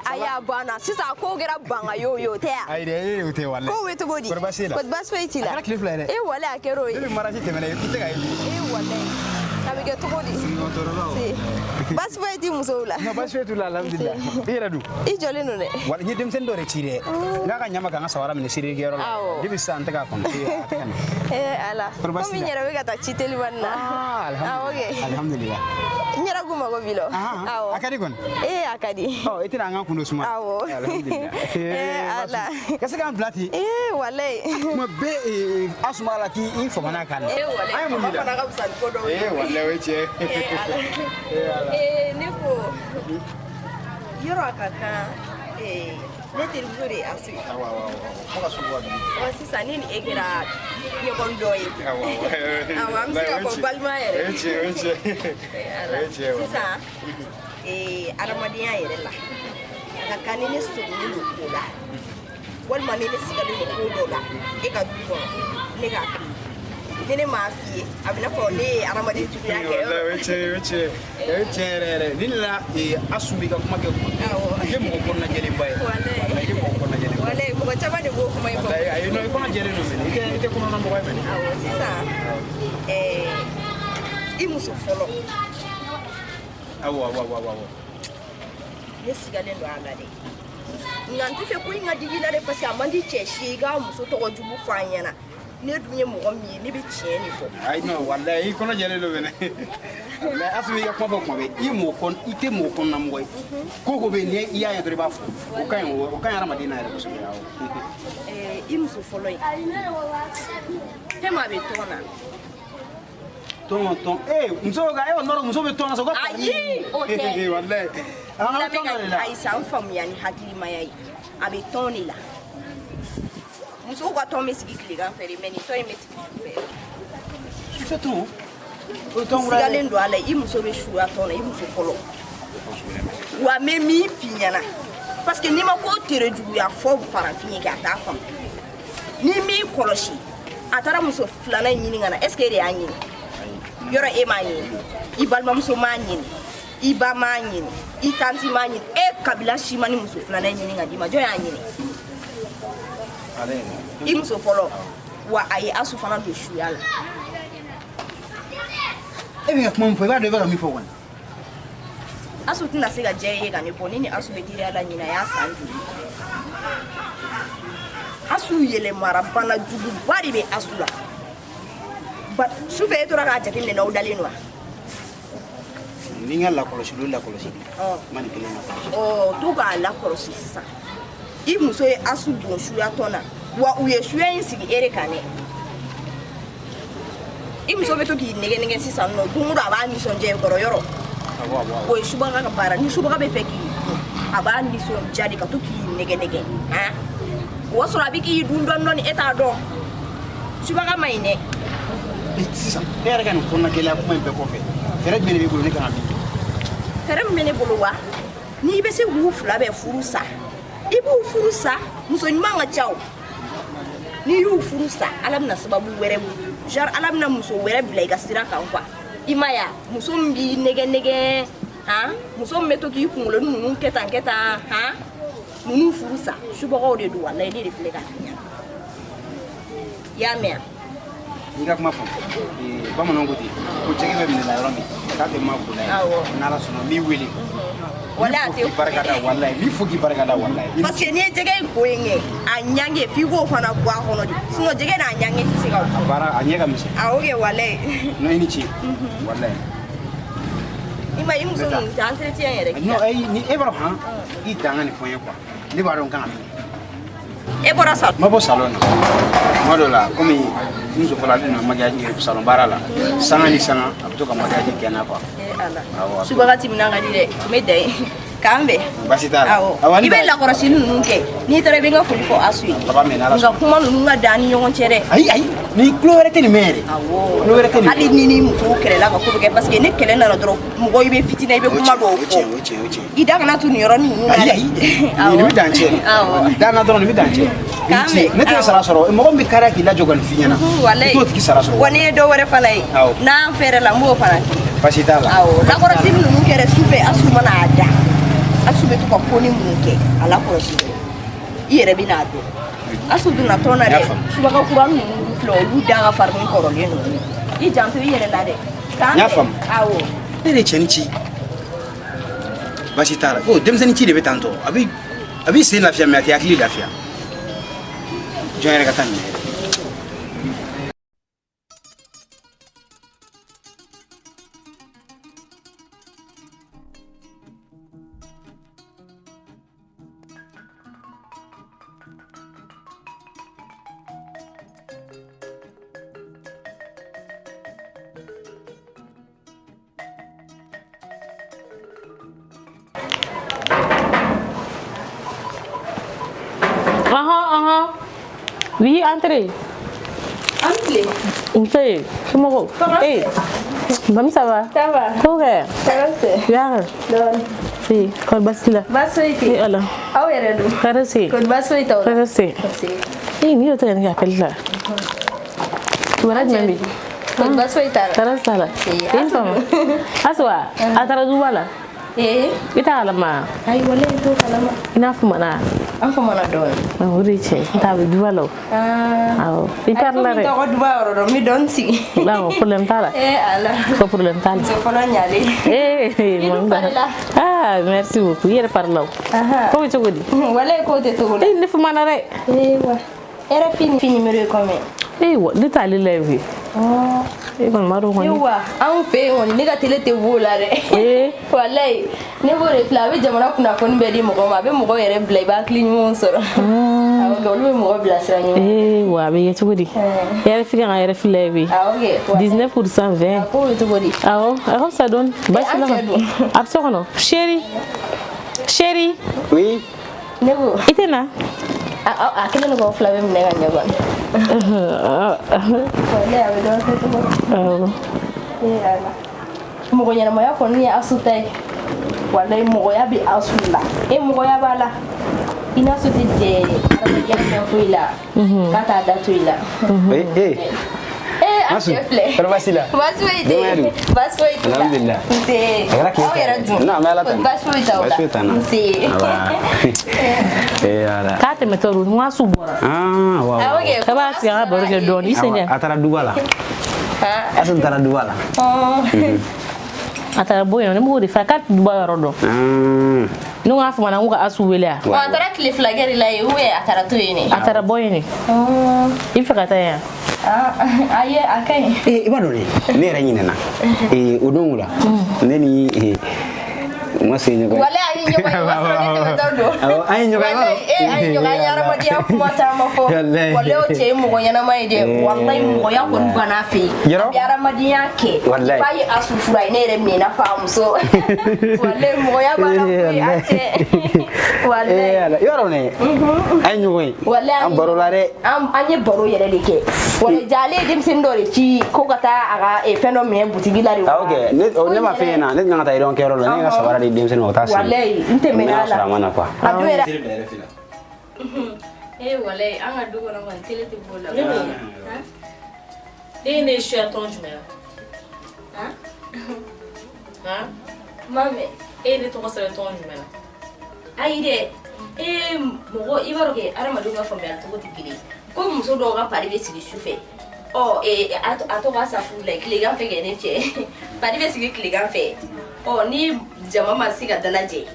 Ayi, a banna sisan, a ko kɛra banga yo yo tɛ yan. Ayi dɛ, e o tɛ walayi. Kow bɛ cogo di? Kɔri baasi t'e la? Kɔri baasi foyi t'i la. A kɛra tile 2 ye dɛ. E walayi, a kɛra o ye. Ne bɛ mariage tɛmɛna, i tɛ ka ye bilen. E walayi, a bɛ kɛ cogo di? Se. Baasi foyi t'i musow la? Non, baasi foyi t'u la, alhamdulilah. I yɛrɛ dun? I jɔlen don dɛ. Wala n ye denmisɛnnin dɔ de ci dɛ. N k'a ka ɲama ka n ka samara minɛ sirikɛyɔrɔ la. Awɔ. Depuis sisan n tɛ k'a kɔnɔ. A tɛ ka na. Ee Ala. Kɔri baasi Komi n t'i la? yɛrɛ bɛ ka taa ci telimani na. Ah, Awɔ kɛ. alhamdulilah. N yɛrɛ kun mago b'i la. Awɔ. A ka di kɔni? Ee, a ka di. Ɔ, i tɛna an ka kundo suma? Awɔ. Alhamdulilah. Ee Ala. Ka se k'an bila ten. Ee walayi. Kuma bɛɛ Asuma la k'i famana kan. Ee walayi. An ye mun Fama k'i la? fana ka fisa ni ko dɔw ye. Ee walayi, o ye tiɲɛ ye. Ee Ala. Ee Ala. Ee ne ko yɔrɔ a ka kan ee ne terimuso de ye Asu ye. Awɔ awɔ awɔ. Fo ka sugu wa dugu. Wa sisan ne ni e kɛra ɲɔgɔn dɔ ye. Awɔ awɔ. Awɔ, an bɛ se k'a fɔ balima yɛrɛ. O ye tiɲɛ ye, o ye tiɲɛ ye. Ala. O ye tiɲɛ ye walayi. Sisan ee adamadenya yɛrɛ la, a ka kan ni ne sɔminen don ko la walima ni ne sigalen don ko dɔ la e ka du kɔnɔ, ne k'a f'i ye. Ni ne m'a f'i ye, a bɛ n'a fɔ ne ye hadamaden juguya kɛ. Walayi, o ye tiɲɛ ye, o ye tiɲɛ ye. O ye tiɲɛ yɛrɛ yɛrɛ. Ni la Asu b'i ka kuma kɛ kuma. I ye mɔgɔ kɔnɔna jɛlenba ye. Walayi. I ye mɔgɔ kɔnɔna jɛlenba ye. Walayi, mɔgɔ caman de b'o kuma in fɔ. Walayi, ayi non, i kɔnɔ jɛlen don mɛnɛ. I tɛ kɔnɔna mɔgɔ ye mɛnɛ. Awɔ, sisan i muso fɔlɔ. Awɔ awɔ awɔ awɔ. Ne sigalen don a la dɛ, nka n tɛ fɛ ko in ka digi i la dɛ, parce que a man di cɛ si ye i k'a muso tɔgɔ jugu fɔ a ɲɛna. Ne dun ye mɔgɔ min ye, ne bɛ tiɲɛ de fɔ. Ayi non, walayi, i kɔnɔ jɛlen don mɛnɛ. Walayi, Asu i ka kuma fɔ kuma bɛɛ. I ye mɔgɔ kɔn, i tɛ mɔgɔ kɔnɔna mɔgɔ ye. Ko ko bɛ yen, ni i y'a ye dɔrɔn i b'a fɔ. O ka ɲi, o ka ɲi hadamaden na yɛrɛ kosɛbɛ. Awɔ. I muso fɔlɔ in, fɛn min a bɛ tɔn na. Tɔn tɔn, ee muso ka e nɔrɔ muso bɛ tɔn na sa, o ka Ayi, o tɛ. Walayi. An ka tɔn dɔ de la. Ayi sa, n faamuya ni hakilimaya ye. A bɛ tɔn de la. Musow ka tɔn bɛ sigi tilegan fɛ de, mais nin tɔn in bɛ sigi sufɛ. Sufɛ tɔn? O ye tɔn kura ye. Sigalen don a la, i muso bɛ suya tɔn na, i muso fɔlɔ. Wa n bɛ min f'i ɲɛna, parce que n'i ma ko tere juguya fɔ farafin ye k'a t'a faamu. N'i m'i kɔlɔsi, a taara muso filanan in ɲini ka na, est ce que e de y'a ɲini? Yɔrɔ e m'a ɲini, i balimamuso m'a ɲini, i ba m'a ɲini, i tanti m'a ɲini, e kabila si ma ni muso filanan ɲini ka d'i ma. Jɔn y'a ɲini? I muso fɔlɔ. Wa a ye Asu fana don suya la. E bɛ ka kuma min fɔ, i b'a dɔn i bɛ ka min fɔ kɔni. Asu tɛna se ka diya i ye ka ne bɔ. Ne ni Asu bɛ teriya la ɲinan y'a san joli? Asu yɛlɛmara, bana juguba de bɛ Asu la. Sufɛ e tora k'a jateminɛ n'aw dalen don wa? Ni n ka lakɔlɔsili o lakɔlɔsili ma nin kelen lakɔlɔsi. Ɔ, to k'a lakɔlɔsi sisan. I muso ye Asu don suya tɔn na, wa u ye suya in sigi e de kan dɛ. I muso bɛ to k'i nɛgɛ nɛgɛ sisan nɔ, don o don a b'a nisɔndiya i kɔrɔ yɔrɔ. O ye subaga ka baara. Ni subaga bɛ fɛ k'i dun, a b'a nisɔndiya de ka to k'i nɛgɛ nɛgɛ. Han, o y'a sɔrɔ a bɛ k'i dun dɔɔni dɔɔni, e t'a dɔn. Subaga man ɲi dɛ. Sisan e yɛrɛ ka nin kɔnɔna gɛlɛya kuma in bɛɛ kɔfɛ, fɛɛrɛ jumɛn de b'e bolo ne kan ka min kɛ? Fɛɛrɛ min bɛ ne bolo wa, n'i bɛ se k'u fila bɛɛ furu sa, i b'u furu sa. Muso ɲuman ka ca o. N'i y'u furu sa, Ala bɛna sababu wɛrɛ, genre Ala bɛna muso wɛrɛ bila i ka sira kan quoi. I ma ye, muso min b'i nɛgɛ nɛgɛ, han, muso min bɛ to k'i kunkolo ninnu kɛ tan kɛ tan, han, ninnu furu sa. Subagaw de don, walayi. Ne de filɛ k'a f'i ɲɛna, i y'a mɛn wa? N'i ka kuma faamu, bamananw ko ten ko jɛgɛ bɛ minɛ la yɔrɔ min k'a tɛ ma ko la ye. N'Ala sɔnna, n b'i wele. Wala a tɛ. K'i barika da, walayi, n b'i fo k'i barika da, walayi. Parce que n'i ye jɛgɛ in ko in kɛ, a ɲange f'i k'o fana bɔ a kɔnɔ de, sinon jɛgɛ n'a ɲange tɛ se ka A baara a ɲɛ ka misɛn. A ok, walayi. Non, i ni ce, walayi. I ma i muso ninnu tɛ entretien yɛrɛ k'i Non, la. ayi, ni e b'a dɔn, han, i dan ka nin fɔ n ye quoi, ne b'a dɔn n kan ka min kɛ. E bɔra salon? N ma bɔ salon na. Tuma dɔ la, komi n muso fɔlɔ, ale nana maquillage kɛ salon baara la, sanga ni sanga a bɛ to ka maquillage kɛ n na quoi. Ala, subaga timinan ka di dɛ. N bɛ dan yen, k'an bɛn. Baasi t'a la. Awɔ, i bɛ lakɔlɔsili ninnu kɛ. N'i taara, i bɛ n ka foli fɔ Asu ye. Baba mɛn, n'Ala. Nka kuma ninnu ka dan ni ɲɔgɔn cɛ dɛ. Ayi ayi, ni tulo wɛrɛ tɛ nin mɛn yɛrɛ. Awɔ, tulo wɛrɛ tɛ nin. Hali ni musow kɛlɛla ka ko bɛ kɛ, parce que ni kɛlɛ nana dɔrɔn, mɔgɔ i bɛ fitinɛ, i bɛ kuma dɔw fɔ. O tiɲɛ, o tiɲɛ. I da kana tu nin yɔrɔnin ninnu na dɛ. Ayi ayi, nin bɛ dan cɛ. Awɔ. Dan na dɔrɔn, nin bɛ dan cɛ. K'an bɛn. Ne tɛ sara sɔrɔ. Mɔgɔ min bɛ kariya k'i lajɔ ka nin f'i ɲɛna, Walayi. i t'o tigi sara sɔrɔ. Wa n'i ye dɔ wɛrɛ fana ye, n'an fɛɛrɛ la, n b'o fana kɛ. Baasi t'a la. Awɔ, lakɔlɔsili ninnu kɛra sufɛ, Asu mana a da, Asu bɛ to ka koni minnu kɛ, a lakɔlɔsi dɛ, i yɛrɛ bɛ n'a dɔn. Asu donna tɔn na dɛ. Subaga kura ninnu filɛ, olu da ka farin ni kɔrɔlen ninnu ye. I janto i yɛrɛ la dɛ. N y'a faamu. Awɔ. Ne de ye cɛnin ci, baasi t'a la. Ko denmisɛnnin ci de bɛ tan tɔ, a b'i sen lafiya, mais a tɛ hakili lafiya. Jɔn yɛrɛ ka taa nin yɛrɛ. Ahon, ahon. Oui, entrez. Entrez. Nse, somɔgɔw? Eh, mami, ça va? Ça va. Ko kɛ? Ça va, c'est. Yara. Dɔɔni. Si, kɔri baasi t'i la? Baasi foyi tɛ yen. Eh, ala. Aw yɛrɛ dun? Hɛrɛ si. Kɔri baasi foyi t'aw la? Hɛrɛ si. Eh, n'i yɛrɛ tɛ ka nin kɛ appel la. Kibaruya jumɛn bɛ yen? Kɔri baasi foyi t'a la. Hɛrɛ t'a la. I ni fama. Asu wa? A taara duba la? Ee. I t'a kalama? Ayi, walayi, n t'o kalama. I n'a famana? An famana dɔɔni. O de ye tiɲɛ ye. N t'a bɛ duba la o. Awɔ. I pari la dɛ. Ayi, komi n tɔgɔ duba yɔrɔ dɔn, n bɛ dɔɔni sigi. Awɔ, problème t'a la. Ee ala. Ko problème t'a la. Muso fɔlɔ ɲalen. Ee, I dun pari la. Ah, merci beaucoup. I yɛrɛ pari la o. Ko bɛ cogo di? Walayi, k'o tɛ togo la. Ee, ne famana dɛ. Ee wa. RFI numéro ye combien? Ee, wa, ne t'ale la ye koyi. E kɔni b'a dɔn kɔni. Wa anw fɛ yen kɔni, ne ka télé tɛ b'o la dɛ. Walayi, ne b'o de filɛ, a bɛ jamana kunnafoni bɛɛ di mɔgɔ ma, a bɛ mɔgɔ yɛrɛ bila i b'a hakili ɲumanw sɔrɔ. Awɔ kɛ, olu bɛ mɔgɔ bilasira ɲuman. Ee, wa a bɛ kɛ cogo di? RFI kan ka RFI lajɛ koyi. Awɔ kɛ. 19% 20. Ko bɛ cogo di? Awɔ, a ka fisa dɔɔni. Baasi la kɔni. A bɛ so kɔnɔ. Chérie. Chérie. Oui. Ne ko. I tɛ na? A kɛlen don k'aw fila bɛɛ minɛ ka ɲɛ kɔni. Walayi, a bɛ dɔ kɛ cogo di? Awɔ. Ee ala. Mɔgɔ ɲɛnamaya kɔni ye Asu ta ye. Walayi mɔgɔya bɛ Asu la, e mɔgɔya b'a la. I n'a so tɛ jɛ adamadenya fɛn foyi la k'a t'a da to i la. Eh eh. Eh, a Asu, cɛ filɛ. kɔri baasi la? Baasi foyi tɛ Denbaya yen. dun? Baasi foyi t'u la. Alhamdulillah. Nse. A kɛra tile Aw yɛrɛ dun? Non, an bɛ Ala tanu. Baasi foyi t'aw la. Baasi foyi t'an na. Nse. Aba. Eh ala. K'a tɛmɛtɔ don n ko Asu bɔra. Ah, wa. Awɔ kɛ. K'a b'a sigi an ka baro kɛ dɔɔni i sen A taara duba la. Asu taara duba la. A taara bɔ yen nɔ, ne b'o de fɛ k'a tɛ duba yɔrɔ dɔn. Ne ko a fama na n ko ka Asu wele a. Ɔ, a taara tile fila kɛ de la yen ou bien a taara to yen de? A taara bɔ yen de. I bɛ fɛ ka taa yen wa? Ayi, a ka ɲi. Eh, i b'a dɔn dɛ, ne yɛrɛ ɲinɛna. Eh, o don o la, ne ni eh, ma se ɲɔgɔn ye. Walayi an ye ɲɔgɔn ye, o b'a sɔrɔ ne tɛmɛtɔ don. Awɔ, an ye ɲɔgɔn ye. Walayi, eh, an ye ɲɔgɔn ye, an ye adamadenya kuma caman fɔ. Walayi. Walayi o cɛ ye mɔgɔ ɲɛnama ye dɛ. Eh, Walayi mɔgɔya kɔni banna a fɛ yen. Yɔrɔ? A bɛ adamadenya kɛ. Walayi. F'a ye Asu furu, a ye ne yɛrɛ minɛ i n'a fɔ a muso. Walayi mɔgɔya b'a la koyi, a cɛ. Walayi. Eh, ala, yɔrɔ ne, an ye ɲɔgɔn ye. Walayi An barola dɛ. An ye baro yɛrɛ de kɛ. Walayi ja ale ye denmisɛnnin dɔ de ci ko ka taa a ka eh, fɛn dɔ minɛ butigi la de. Ah, ok. Ne, oh, ne ma fɛn ɲɛna, ne tun kan ka taa yɔrɔ kɛyɔrɔ la, ne ye n ka sabara di denmisɛnnin ma, o t'a siri. Walayi, n tɛmɛna Ne y'a a la. sɔrɔ a ma na quoi. A don yɛrɛ. Tele bila yɛrɛ fila. Eh walayi an ka du kɔnɔ kɔni tele tɛ b'o la. Ne b'o. E ye ne suya tɔn jumɛn na? Han? Ma mɛn. E ye ne tɔgɔ sɛbɛn tɔn jumɛn na? Ayi dɛ, ee mɔgɔ i b'a dɔn kɛ adamadenw ka faamuyali cogo tɛ kelen ye. Ko muso dɔw ka pari bɛ sigi su fɛ. Ɔ ee a tɔgɔ asa furu la tilegan fɛ kɛ ne cɛ. Pari bɛ sigi tilegan fɛ. Ɔ ni jama ma se ka dalajɛ,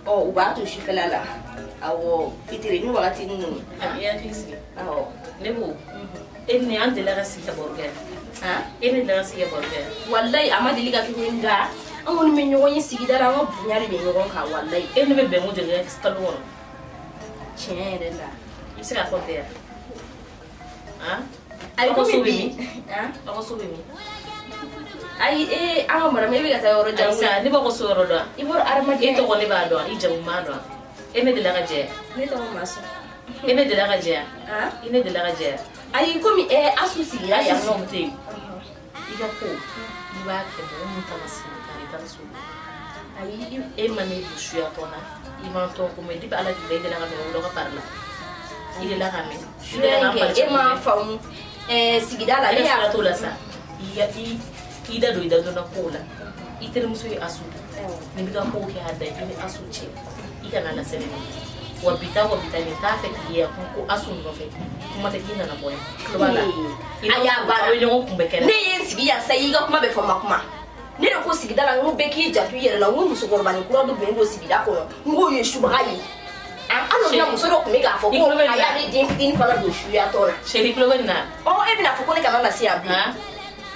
ɔ u b'a to sufɛla la. Awɔ fitiri ni wagati ninnu. A b'i hakili sigi. Awɔ. Ne ko e ni an delila ka sigi ka baro kɛ. E ne delila ka sigi ka baro kɛ. Walayi a ma deli ka kɛ nka an kɔni bɛ ɲɔgɔn ye sigida la, an ka bonya de bɛ ɲɔgɔn kan walayi. E ne bɛ bɛn ko joli kɛ kalo kɔnɔ? Tiɲɛ yɛrɛ la. I bɛ se k'a fɔ tɛ yan? Han? Ayi Aw ka komi so bɛ bi. min? Aw ka so bɛ min? Ayi ee an ka maramu e bɛ ka taa yɔrɔ jan. Ayi sa, ne b'aw ka so yɔrɔ dɔn. I bɔra adamadenya. E tɔgɔ ne b'a dɔn, i jamu b'a dɔn. E ne delila ka jɛ. Ne tɔgɔ Masu. E ne delila ka jɛ. I ne delila ka jɛ. Ayi komi ɛ Asu sigira yan nɔ. Asu tɛ yen. I ka ko i b'a kɛ mɔgɔ min ta ma sigi ta i ta so. Ayi e ma ne don suya tɔn na, i ma tɔn ko mɛ depuis Ala k'i da i delila ka mɛn dɔ ka pari la. I delila ka mɛn. Suya in kɛ e m'a faamu ɛɛ sigida la ne ne y'a y'a t'o la sa. I da don i da donna kow la. I terimuso ye Asu. N'i b'i ka kow kɛ a dan i ni Asu cɛ. I kana lasɛnɛ ne. Wa bi ta wa bi ta nin t'a fɛ k'i ye ko Asu nɔfɛ. Kuma tɛ k'i nana bɔ yan. Tulo b'a la. A y'a baara. Aw ye ɲɔgɔn kunbɛ kɛnɛ. Ne ye n sigi yan sa i y'i ka kuma bɛɛ fɔ ma kuma. Ne de ko sigida la n ko bɛɛ k'i janto i yɛrɛ la, n ko musokɔrɔba ni kura dɔ donnen don sigida kɔnɔ, n k'o ye subaga ye. Hali o na muso dɔ tun bɛ k'a fɔ ko a y'ale den fitinin fana don suya tɔn na. Chérie tulo bɛ nin na. Ɔ e bɛna fɔ ko ne kana na se yan bilen.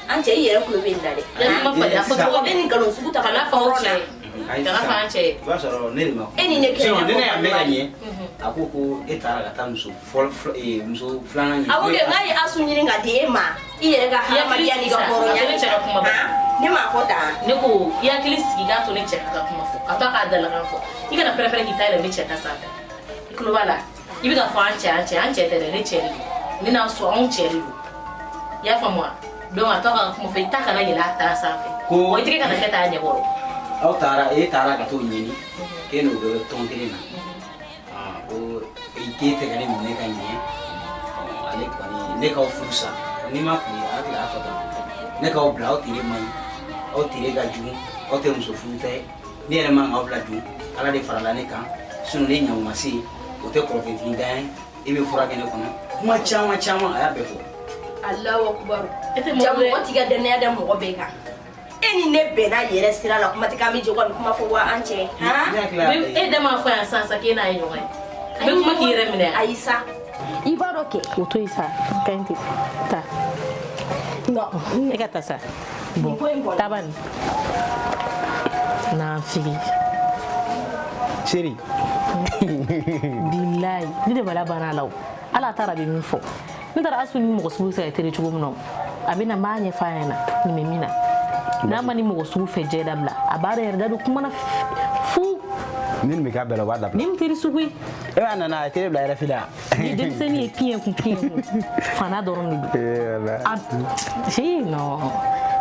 An cɛ i yɛrɛ tulo bɛ nin na dɛ. Kuma falen, a fɔ cogo Mɔgɔ bɛ nin nkalon sugu ta ka Kana na fɔ aw hɔrɔn cɛ na. ye. Kana fɔ an cɛ ye. I b'a sɔrɔ ne de ma. E ni ne kɛlɛ Sinon, ne y'a mɛn ka ɲɛ. Mhm. A ko ko e taara ka taa muso fɔlɔ muso filanan ɲini. Awɔ kɛ n k'a ye Asu ɲini ka di e ma i yɛrɛ ka hadamadenya n'i ka hɔrɔnya. A to ne cɛ ka kuma ba. Ne m'a fɔ tan. Ne ko i hakili sigi k'a to ne cɛ ka kuma fɔ. A to a k'a dalakan fɔ. I kana pɛrɛn-pɛrɛn k'i ta yɛlɛ ne cɛ ta sanfɛ. I tulo b'a la. I bɛ ka fɔ an cɛ an cɛ an cɛ tɛ dɛ ne cɛ de don. Ne n'a sɔn anw cɛ de don. I y'a faamu wa? Donc a to a ka kuma fɔ i ta kana yɛlɛ a ta sanfɛ. Ko Wa i tɛgɛ kana kɛ t'a ɲɛkɔrɔ. Aw taara e taara ka t'o ɲini k'e n'o bɛɛ bɛ tɔn kelen na. Ah, ko i den tɛ ka ne minɛ ka ɲɛ. Ɔ, ale kɔni ne k'aw furu sa. N'i ma fili a hakili a fɔ tan. Ne k'aw bila aw tere man ɲi. Aw tere ka jugu. Aw tɛ muso furu ta ye. Ne yɛrɛ man k'aw bila dun. Ala de farala ne kan. Sinon ne ɲankuma se o tɛ kɔrɔkɛtigi dan ye. E bɛ fura kɛ ne kɔnɔ. Kuma caman caman a y'a bɛɛ fɔ. Alahu akubaru. E tɛ mɔgɔ Ja ye. mɔgɔ t'i ka danaya da mɔgɔ bɛɛ kan. E ni ne bɛnna yɛrɛ sira la kuma tɛ k'an bɛ jɛ ka nin kuma fɔ wa an cɛ. Han? E da m'a fɔ yan sisan sa k'e n'a ye ɲɔgɔn ye. A bɛ kuma k'i yɛrɛ minɛ. Ayi sa. I b'a dɔn kɛ. O to yen sa, ka ɲi ten. Ta. E ka ta sa. Bon, ta bani. Nafigi. Chérie. Bilayi, ne de bala banna la o. Ala taara a bɛ min fɔ. Ne taara Asu ni mɔgɔ sugu bɛ se ka teri cogo min na o. A bɛ na n b'a ɲɛfɔ a ɲɛna nin bɛ min na. N'a ma ni mɔgɔ sugu fɛ jɛ dabila, a b'a yɛrɛ da don kuma na fu. Ni nin bɛ k'a bɛɛ la o b'a dabila. Ni teri sugu ye. E b'a nana a ye teri bila yɛrɛ fili la. Ni denmisɛnnin ye piɲɛ kun piɲɛ kun fana dɔrɔn de don. Ee ala. A si non.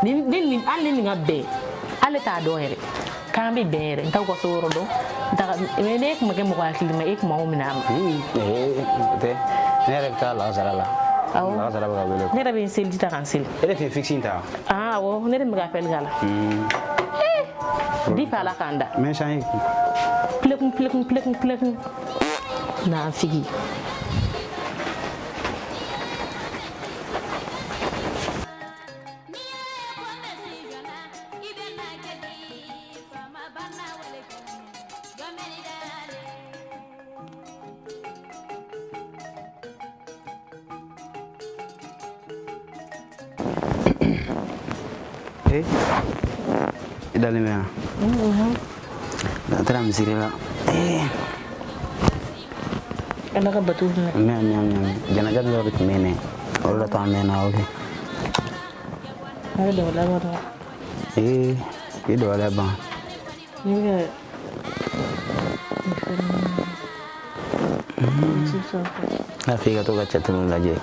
Ni ni hali ni nin ka bɛn, hali t'a dɔn yɛrɛ. K'an bɛ bɛn yɛrɛ, n t'aw ka so yɔrɔ dɔn. N t'a ka mais ne tun ma kɛ mɔgɔ hakilima ye, e tun m'anw minɛ a ma. O tɛ, ne yɛrɛ bɛ taa lagansara la. Awɔ. Lagansara bɛ ka wele. Ne yɛrɛ bɛ n seliji ta ka n seli. E de tun ye fixe in ta? Ah, awɔ, ne de bɛ ka appel k'a la. Depuis Ala k'an da. N bɛ n changer. Pilekun pilekun pilekun pilekun. Nafigi. Eh, i dalen bɛ yan? N taara misiri la. Ala ka bato minɛ. Amin, amin, amin. Janaja dɔ de tun bɛ yen dɛ. O de la to an mɛnna, ok. A bɛ dabaliya ban dɛ. Ee, i dabaliya ban. Ne bɛ ka nin fɛn N'a fɔ i ka to ka cɛtiniw lajɛ.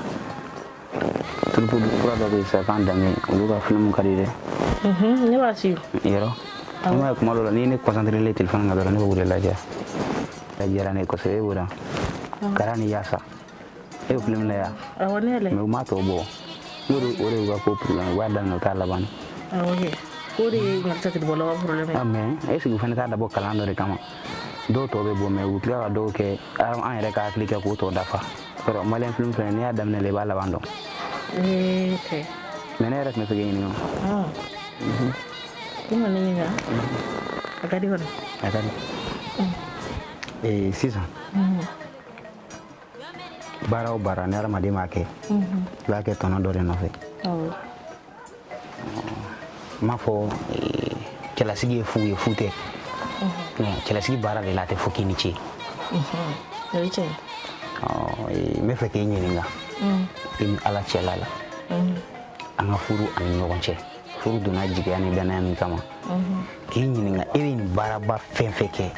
Troupe kura dɔ bɛ yen sisan k'an danbe, olu ka film ka di dɛ. Ne b'a suivre. Yɔrɔ? Ne m'a ye kuma dɔ la, n'i ye ne concentré le téléphone kan dɔrɔn, ne bɛ o de lajɛ. A diyara ne ye kosɛbɛ, e b'o dɔn. Kara ni Yasa. E y'o film lajɛ wa? Awɔ, ne y'a lajɛ. Mais u m'a tɔ bɔ. N'o de o de y'u ka ko problème, u b'a daminɛ u t'a laban. Awɔ kɛ. K'o de ye Mali cɛtiribɔlaw ka problème ye. Ah, mais est ce que u fana t'a dabɔ kalan dɔ de kama? Dɔw tɔ bɛ bɔ, mais u bɛ tila ka dɔw kɛ an yɛrɛ ka hakili kɛ k'o tɔ dafa. Yɔrɔ malien film fana, n'i y'a daminɛ la, i b'a laban dɔn. Ee, ok. Mais ne yɛrɛ tun bɛ fɛ k'e ɲininka. Ah. I ma ne ɲininka? A ka di kɔni. A ka di. Ee, sisan baara o baara, ni hadamaden b'a kɛ, i b'a kɛ tɔnɔ dɔ de nɔfɛ. Awɔ. N m'a fɔ cɛlasigi ye fu ye, fu tɛ. Mais cɛlasigi baara de la, a tɛ fɔ k'i ni ce. O ye tiɲɛ ye. Ɔ, n bɛ fɛ k'e ɲininka, i ni Ala cɛla la, an ka furu ani ɲɔgɔn cɛ, furu donna jigiya ni danaya min kama, k'i ɲininka, e bɛ nin baaraba fɛn fɛn kɛ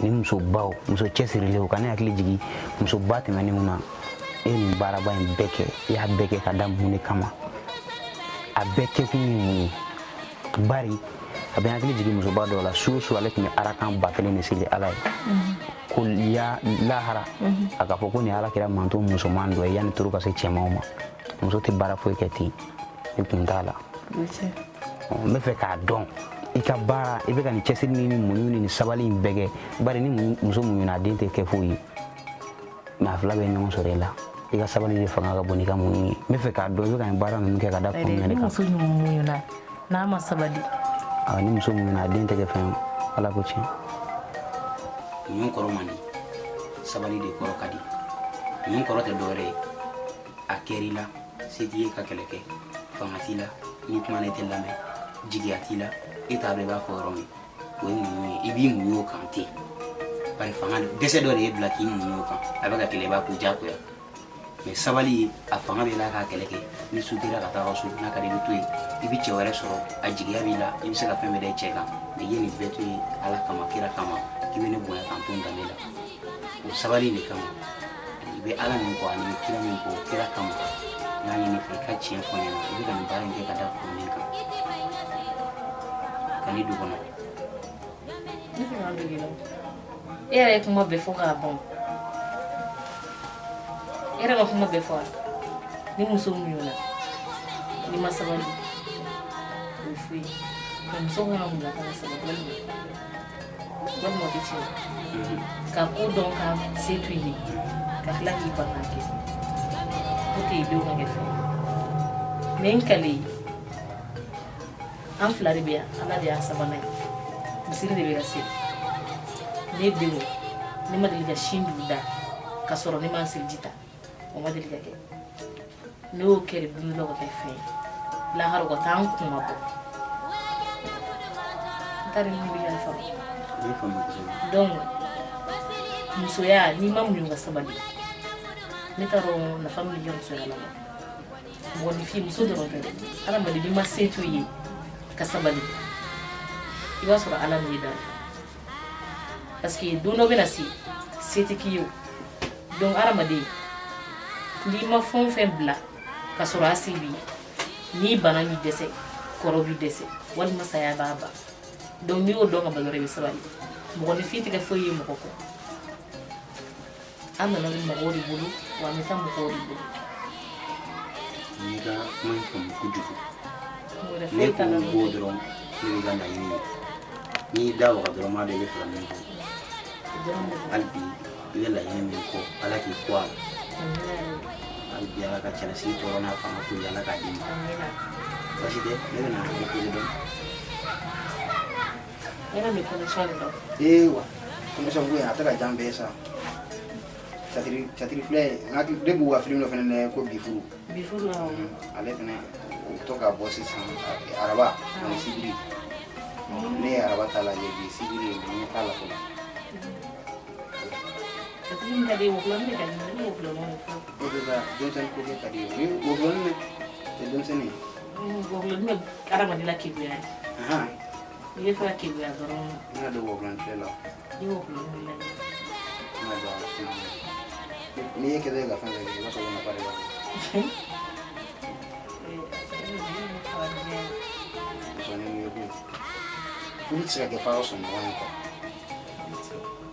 ni musobaw, muso cɛsirilenw, ka ne hakili jigin musoba tɛmɛnenw na, e ye nin baaraba in bɛɛ kɛ, i y'a bɛɛ kɛ ka da mun de kama? A bɛɛ kɛkun ye mun ye? Bari a bɛ n hakili jigin musoba dɔw la, su o su ale tun bɛ arakan 1000 de seli Ala ye, ko ya lahara a k'a fɔ ko nin Ala kɛra manton musoman dɔ ye yanni turu ka se cɛmanw ma. Muso tɛ baara foyi kɛ ten, i kun t'a la. N bɛ fɛ k'a dɔn i ka baara, i bɛ ka nin cɛsiri ni muɲu ni nin sabali in bɛɛ kɛ, bari ni muso muɲuna, a den tɛ kɛ foyi ye, mais a fila bɛ ɲɔgɔn sɔrɔ e la. I ka sabali de fanga ka bon n'i ka muɲu ye. N bɛ fɛ k'a dɔn i bɛ ka nin baara ninnu kɛ ka da kun jumɛn de Ni kan? muso muɲuna, n'a ma sabali. Ni muso muɲuna, a den tɛ kɛ fɛn ye, Ala ko tiɲɛ. Muɲu kɔrɔ man di, sabali de kɔrɔ ka di. Muɲu kɔrɔ tɛ dɔwɛrɛ ye, a kɛr'i la, se t'i ye ka kɛlɛ kɛ, fanga t'i la, n'i kumana i tɛ lamɛn, jigiya t'i la, e t'a dɔn i b'a fɔ yɔrɔ min, o ye muɲu ye. I b'i muɲu o kan ten, bari fanga dɛsɛ dɔ de y'e bila k'i muɲu o kan, a bɛ ka kɛlɛ, i b'a ko diyagoya. Mais sabali, a fanga b'i la k'a kɛlɛ kɛ. Ni su tera ka taa ka so, n'a ka di i bɛ to yen, i bɛ cɛ wɛrɛ sɔrɔ, a jigiya b'i la, i bɛ se ka fɛn bɛɛ da i cɛ kan, mais i ye nin bɛɛ to yen Ala kama, kira kama, k'i bɛ ne bonya k'an to n danbe la. O sabali de kama, i bɛ Ala min kɔ ani i bɛ kira min kɔ, kira kama, n y'a ɲini i fɛ i ka tiɲɛ fɔ n ɲɛna, i bɛ ka nin baara in kɛ ka da kun min kan, ka n'i dogo n na. Ne tɛ k'an dogo i la. E yɛrɛ ye kuma bɛɛ fɔ k'a ban. E yɛrɛ ka kuma bɛɛ fɔ a la. Ni muso muɲuna, n'i ma sabali, o ye fu ye. Mais muso kan ka muɲu, a kan ka sabali, walima o tɛ tiɲɛ ye. Ka ko dɔn ka se to i ye, ka tila k'i ban k'a kɛ pour que i denw ka kɛ fɛn ye. Mais n kale ye, an fila de bɛ yan, Ala de y'an sabanan ye, misiri de bɛ ka se. Ne denw, ne ma deli ka sin d'u da ka sɔrɔ ne ma n seliji ta, o ma deli ka kɛ. Ne y'o kɛ de don dɔ la ka kɛ fɛn ye lahara, u ka taa an kunma bɔ. N t'a dɔn ni bɛ ka faamu. I ye faamu kosɛbɛ. Donc musoya, n'i ma muɲu ka sabali, ne t'a dɔn nafa min bɛ kɛ musoya la. Mɔgɔninfin, muso dɔrɔn tɛ dɛ, hadamaden, n'i ma se to i ye ka sabali, i b'a sɔrɔ Ala m'i da, parce que don dɔ bɛna se, se tɛ k'i ye o. Donc hadamaden, n'i ma fɛn o fɛn bila ka sɔrɔ a se b'i ye, n'i bana b'i dɛsɛ, kɔrɔ b'i dɛsɛ, walima saya b'a ban. Donc n'i y'o dɔn ka ban dɔrɔn, i bɛ sabali. Mɔgɔninfin tɛ kɛ foyi ye mɔgɔ kɔ. An nana ni mɔgɔw de bolo, wa an bɛ taa mɔgɔw de bolo. N y'i ka kuma in faamu kojugu. Wɛrɛ Ne foyi t'a ko la. b'o dɔrɔn, ne b'i ka laɲini ye. N'i y'i da waga dɔrɔn, n b'a dɔn i bɛ fɛ ka min fɔ. Hali bi, i bɛ laɲini min kɔ, Ala k'i kɔ a la. Hali bi, Ala ka cɛlasigi tɔɔrɔ n'a fanga kuli, Ala k'a d'i ma. Baasi tɛ, ne bɛna reposer dɔɔni. Yɛrɛ bɛ connexion de dɔn. Ee wa, connexion ko in, a tɛ ka jan bɛɛ sa. Catiri catiri filɛ, n hakili ne b'u ka film dɔ fɛnɛ lajɛ ko Bi furu. Bi furu, awɔ. Ale fɛnɛ, o bɛ to ka bɔ sisan araba ani sibiri. Ne ye araba ta lajɛ, bi sibiri ye, n ɲɛ t'a la fɔlɔ. Catiri min ka di ye, wɔkulɔnin de ka di ne ye, ne wɔkulɔnin de fɔlɔ. E bɛ ka denmisɛnnin ko kɛ ka di ye, ni wɔkulɔnin de tɛ denmisɛnnin ye. Wɔkulɔnin bɛ adamaden la keguya de. N'i bɛ fɛ ka keguya dɔrɔn, N bɛna don wɔkulɔnin filɛ la. I bɛ wɔkulɔnin de lajɛ. N bɛna don a la. N'i ye kɛlɛ ka fɛn fɛn kɛ, i b'a sɔrɔ ko nafa de b'a la. Sɔnni ye koyi, furu tɛ se ka kɛ f'a ka sɔn ɲɔgɔn ye quoi.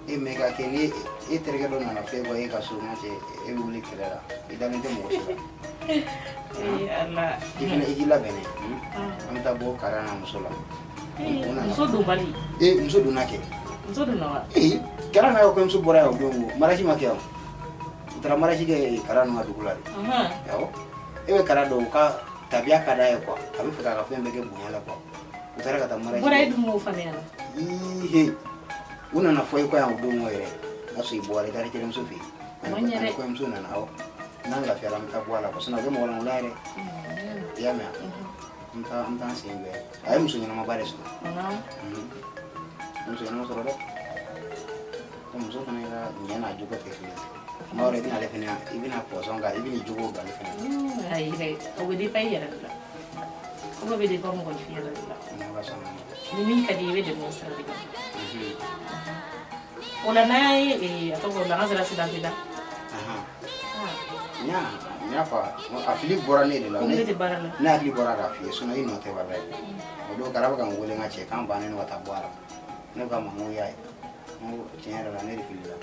E mɛ ka kɛ ni e terikɛ dɔ nana fɛn bɔ e ka so, n ka cɛ, e bɛ wuli kɛlɛ la, i dalen tɛ mɔgɔ si la. Ala. I fana, i k'i labɛn dɛ, an bɛ taa bɔ kara n'a muso la. Muso donbali. Ee, muso donna kɛ. Muso donna wa? Ee, kara n'a ka kɔɲɔmuso bɔra yan o don, o mariage ma kɛ yan, u taara mariage kɛ kara ninnu ka dugu la de. Awɔ, e bɛ kara dɔn, u ka tabiya ka d'a ye quoi, a bɛ fɛ k'a ka fɛn bɛɛ kɛ bonya la quoi. U taara ka taa mariage. Bɔra e dun m'o faamuya la. Ii, u nana fɔ i kɔ yan o don o yɛrɛ, o y'a sɔrɔ i bɔra, i taara i terimuso fɛ yen. O ma ɲɛ dɛ. Ani kɔɲɔmuso nana, awɔ. N'an lafiyara, an bɛ taa bɔ a la quoi, sinon a bɛ kɛ mɔgɔ lankolon ye dɛ. I y'a mɛn wa? N bɛ taa n sen jɔ yen. A ye muso ɲɛnamaba de sɔrɔ. Muso ɲɛnama sɔrɔ dɛ. Ko muso fana ka ɲɛ n'a jogo tɛ kelen ye. Tuma dɔ la, i bɛna ale fana, i bɛna pɔsɔn k'a, i bɛn'i jogo don ale fana na. Ayi dɛ, o bɛ dépend i yɛrɛ de la. Ko bɛɛ bɛ dépend mɔgɔninfin yɛrɛ de la. N'Ala sɔnna ma. Ni min ka di i ye, i bɛ dɛmɛ o sira de kan. O la, n'an ye a tɔgɔ lagansara siran la. N y'a fɔ, a fili bɔra ne de la. Ko ne tɛ baara la. Ne hakili bɔra k'a f'i ye, sinon i nɔ tɛ, walayi. O don, Kara bɛ ka n wele, n ka cɛ, k'an bannen don ka taa bɔ a la. Ne ko a ma, n ko y'a ye, n ko tiɲɛ yɛrɛ la, ne de filila.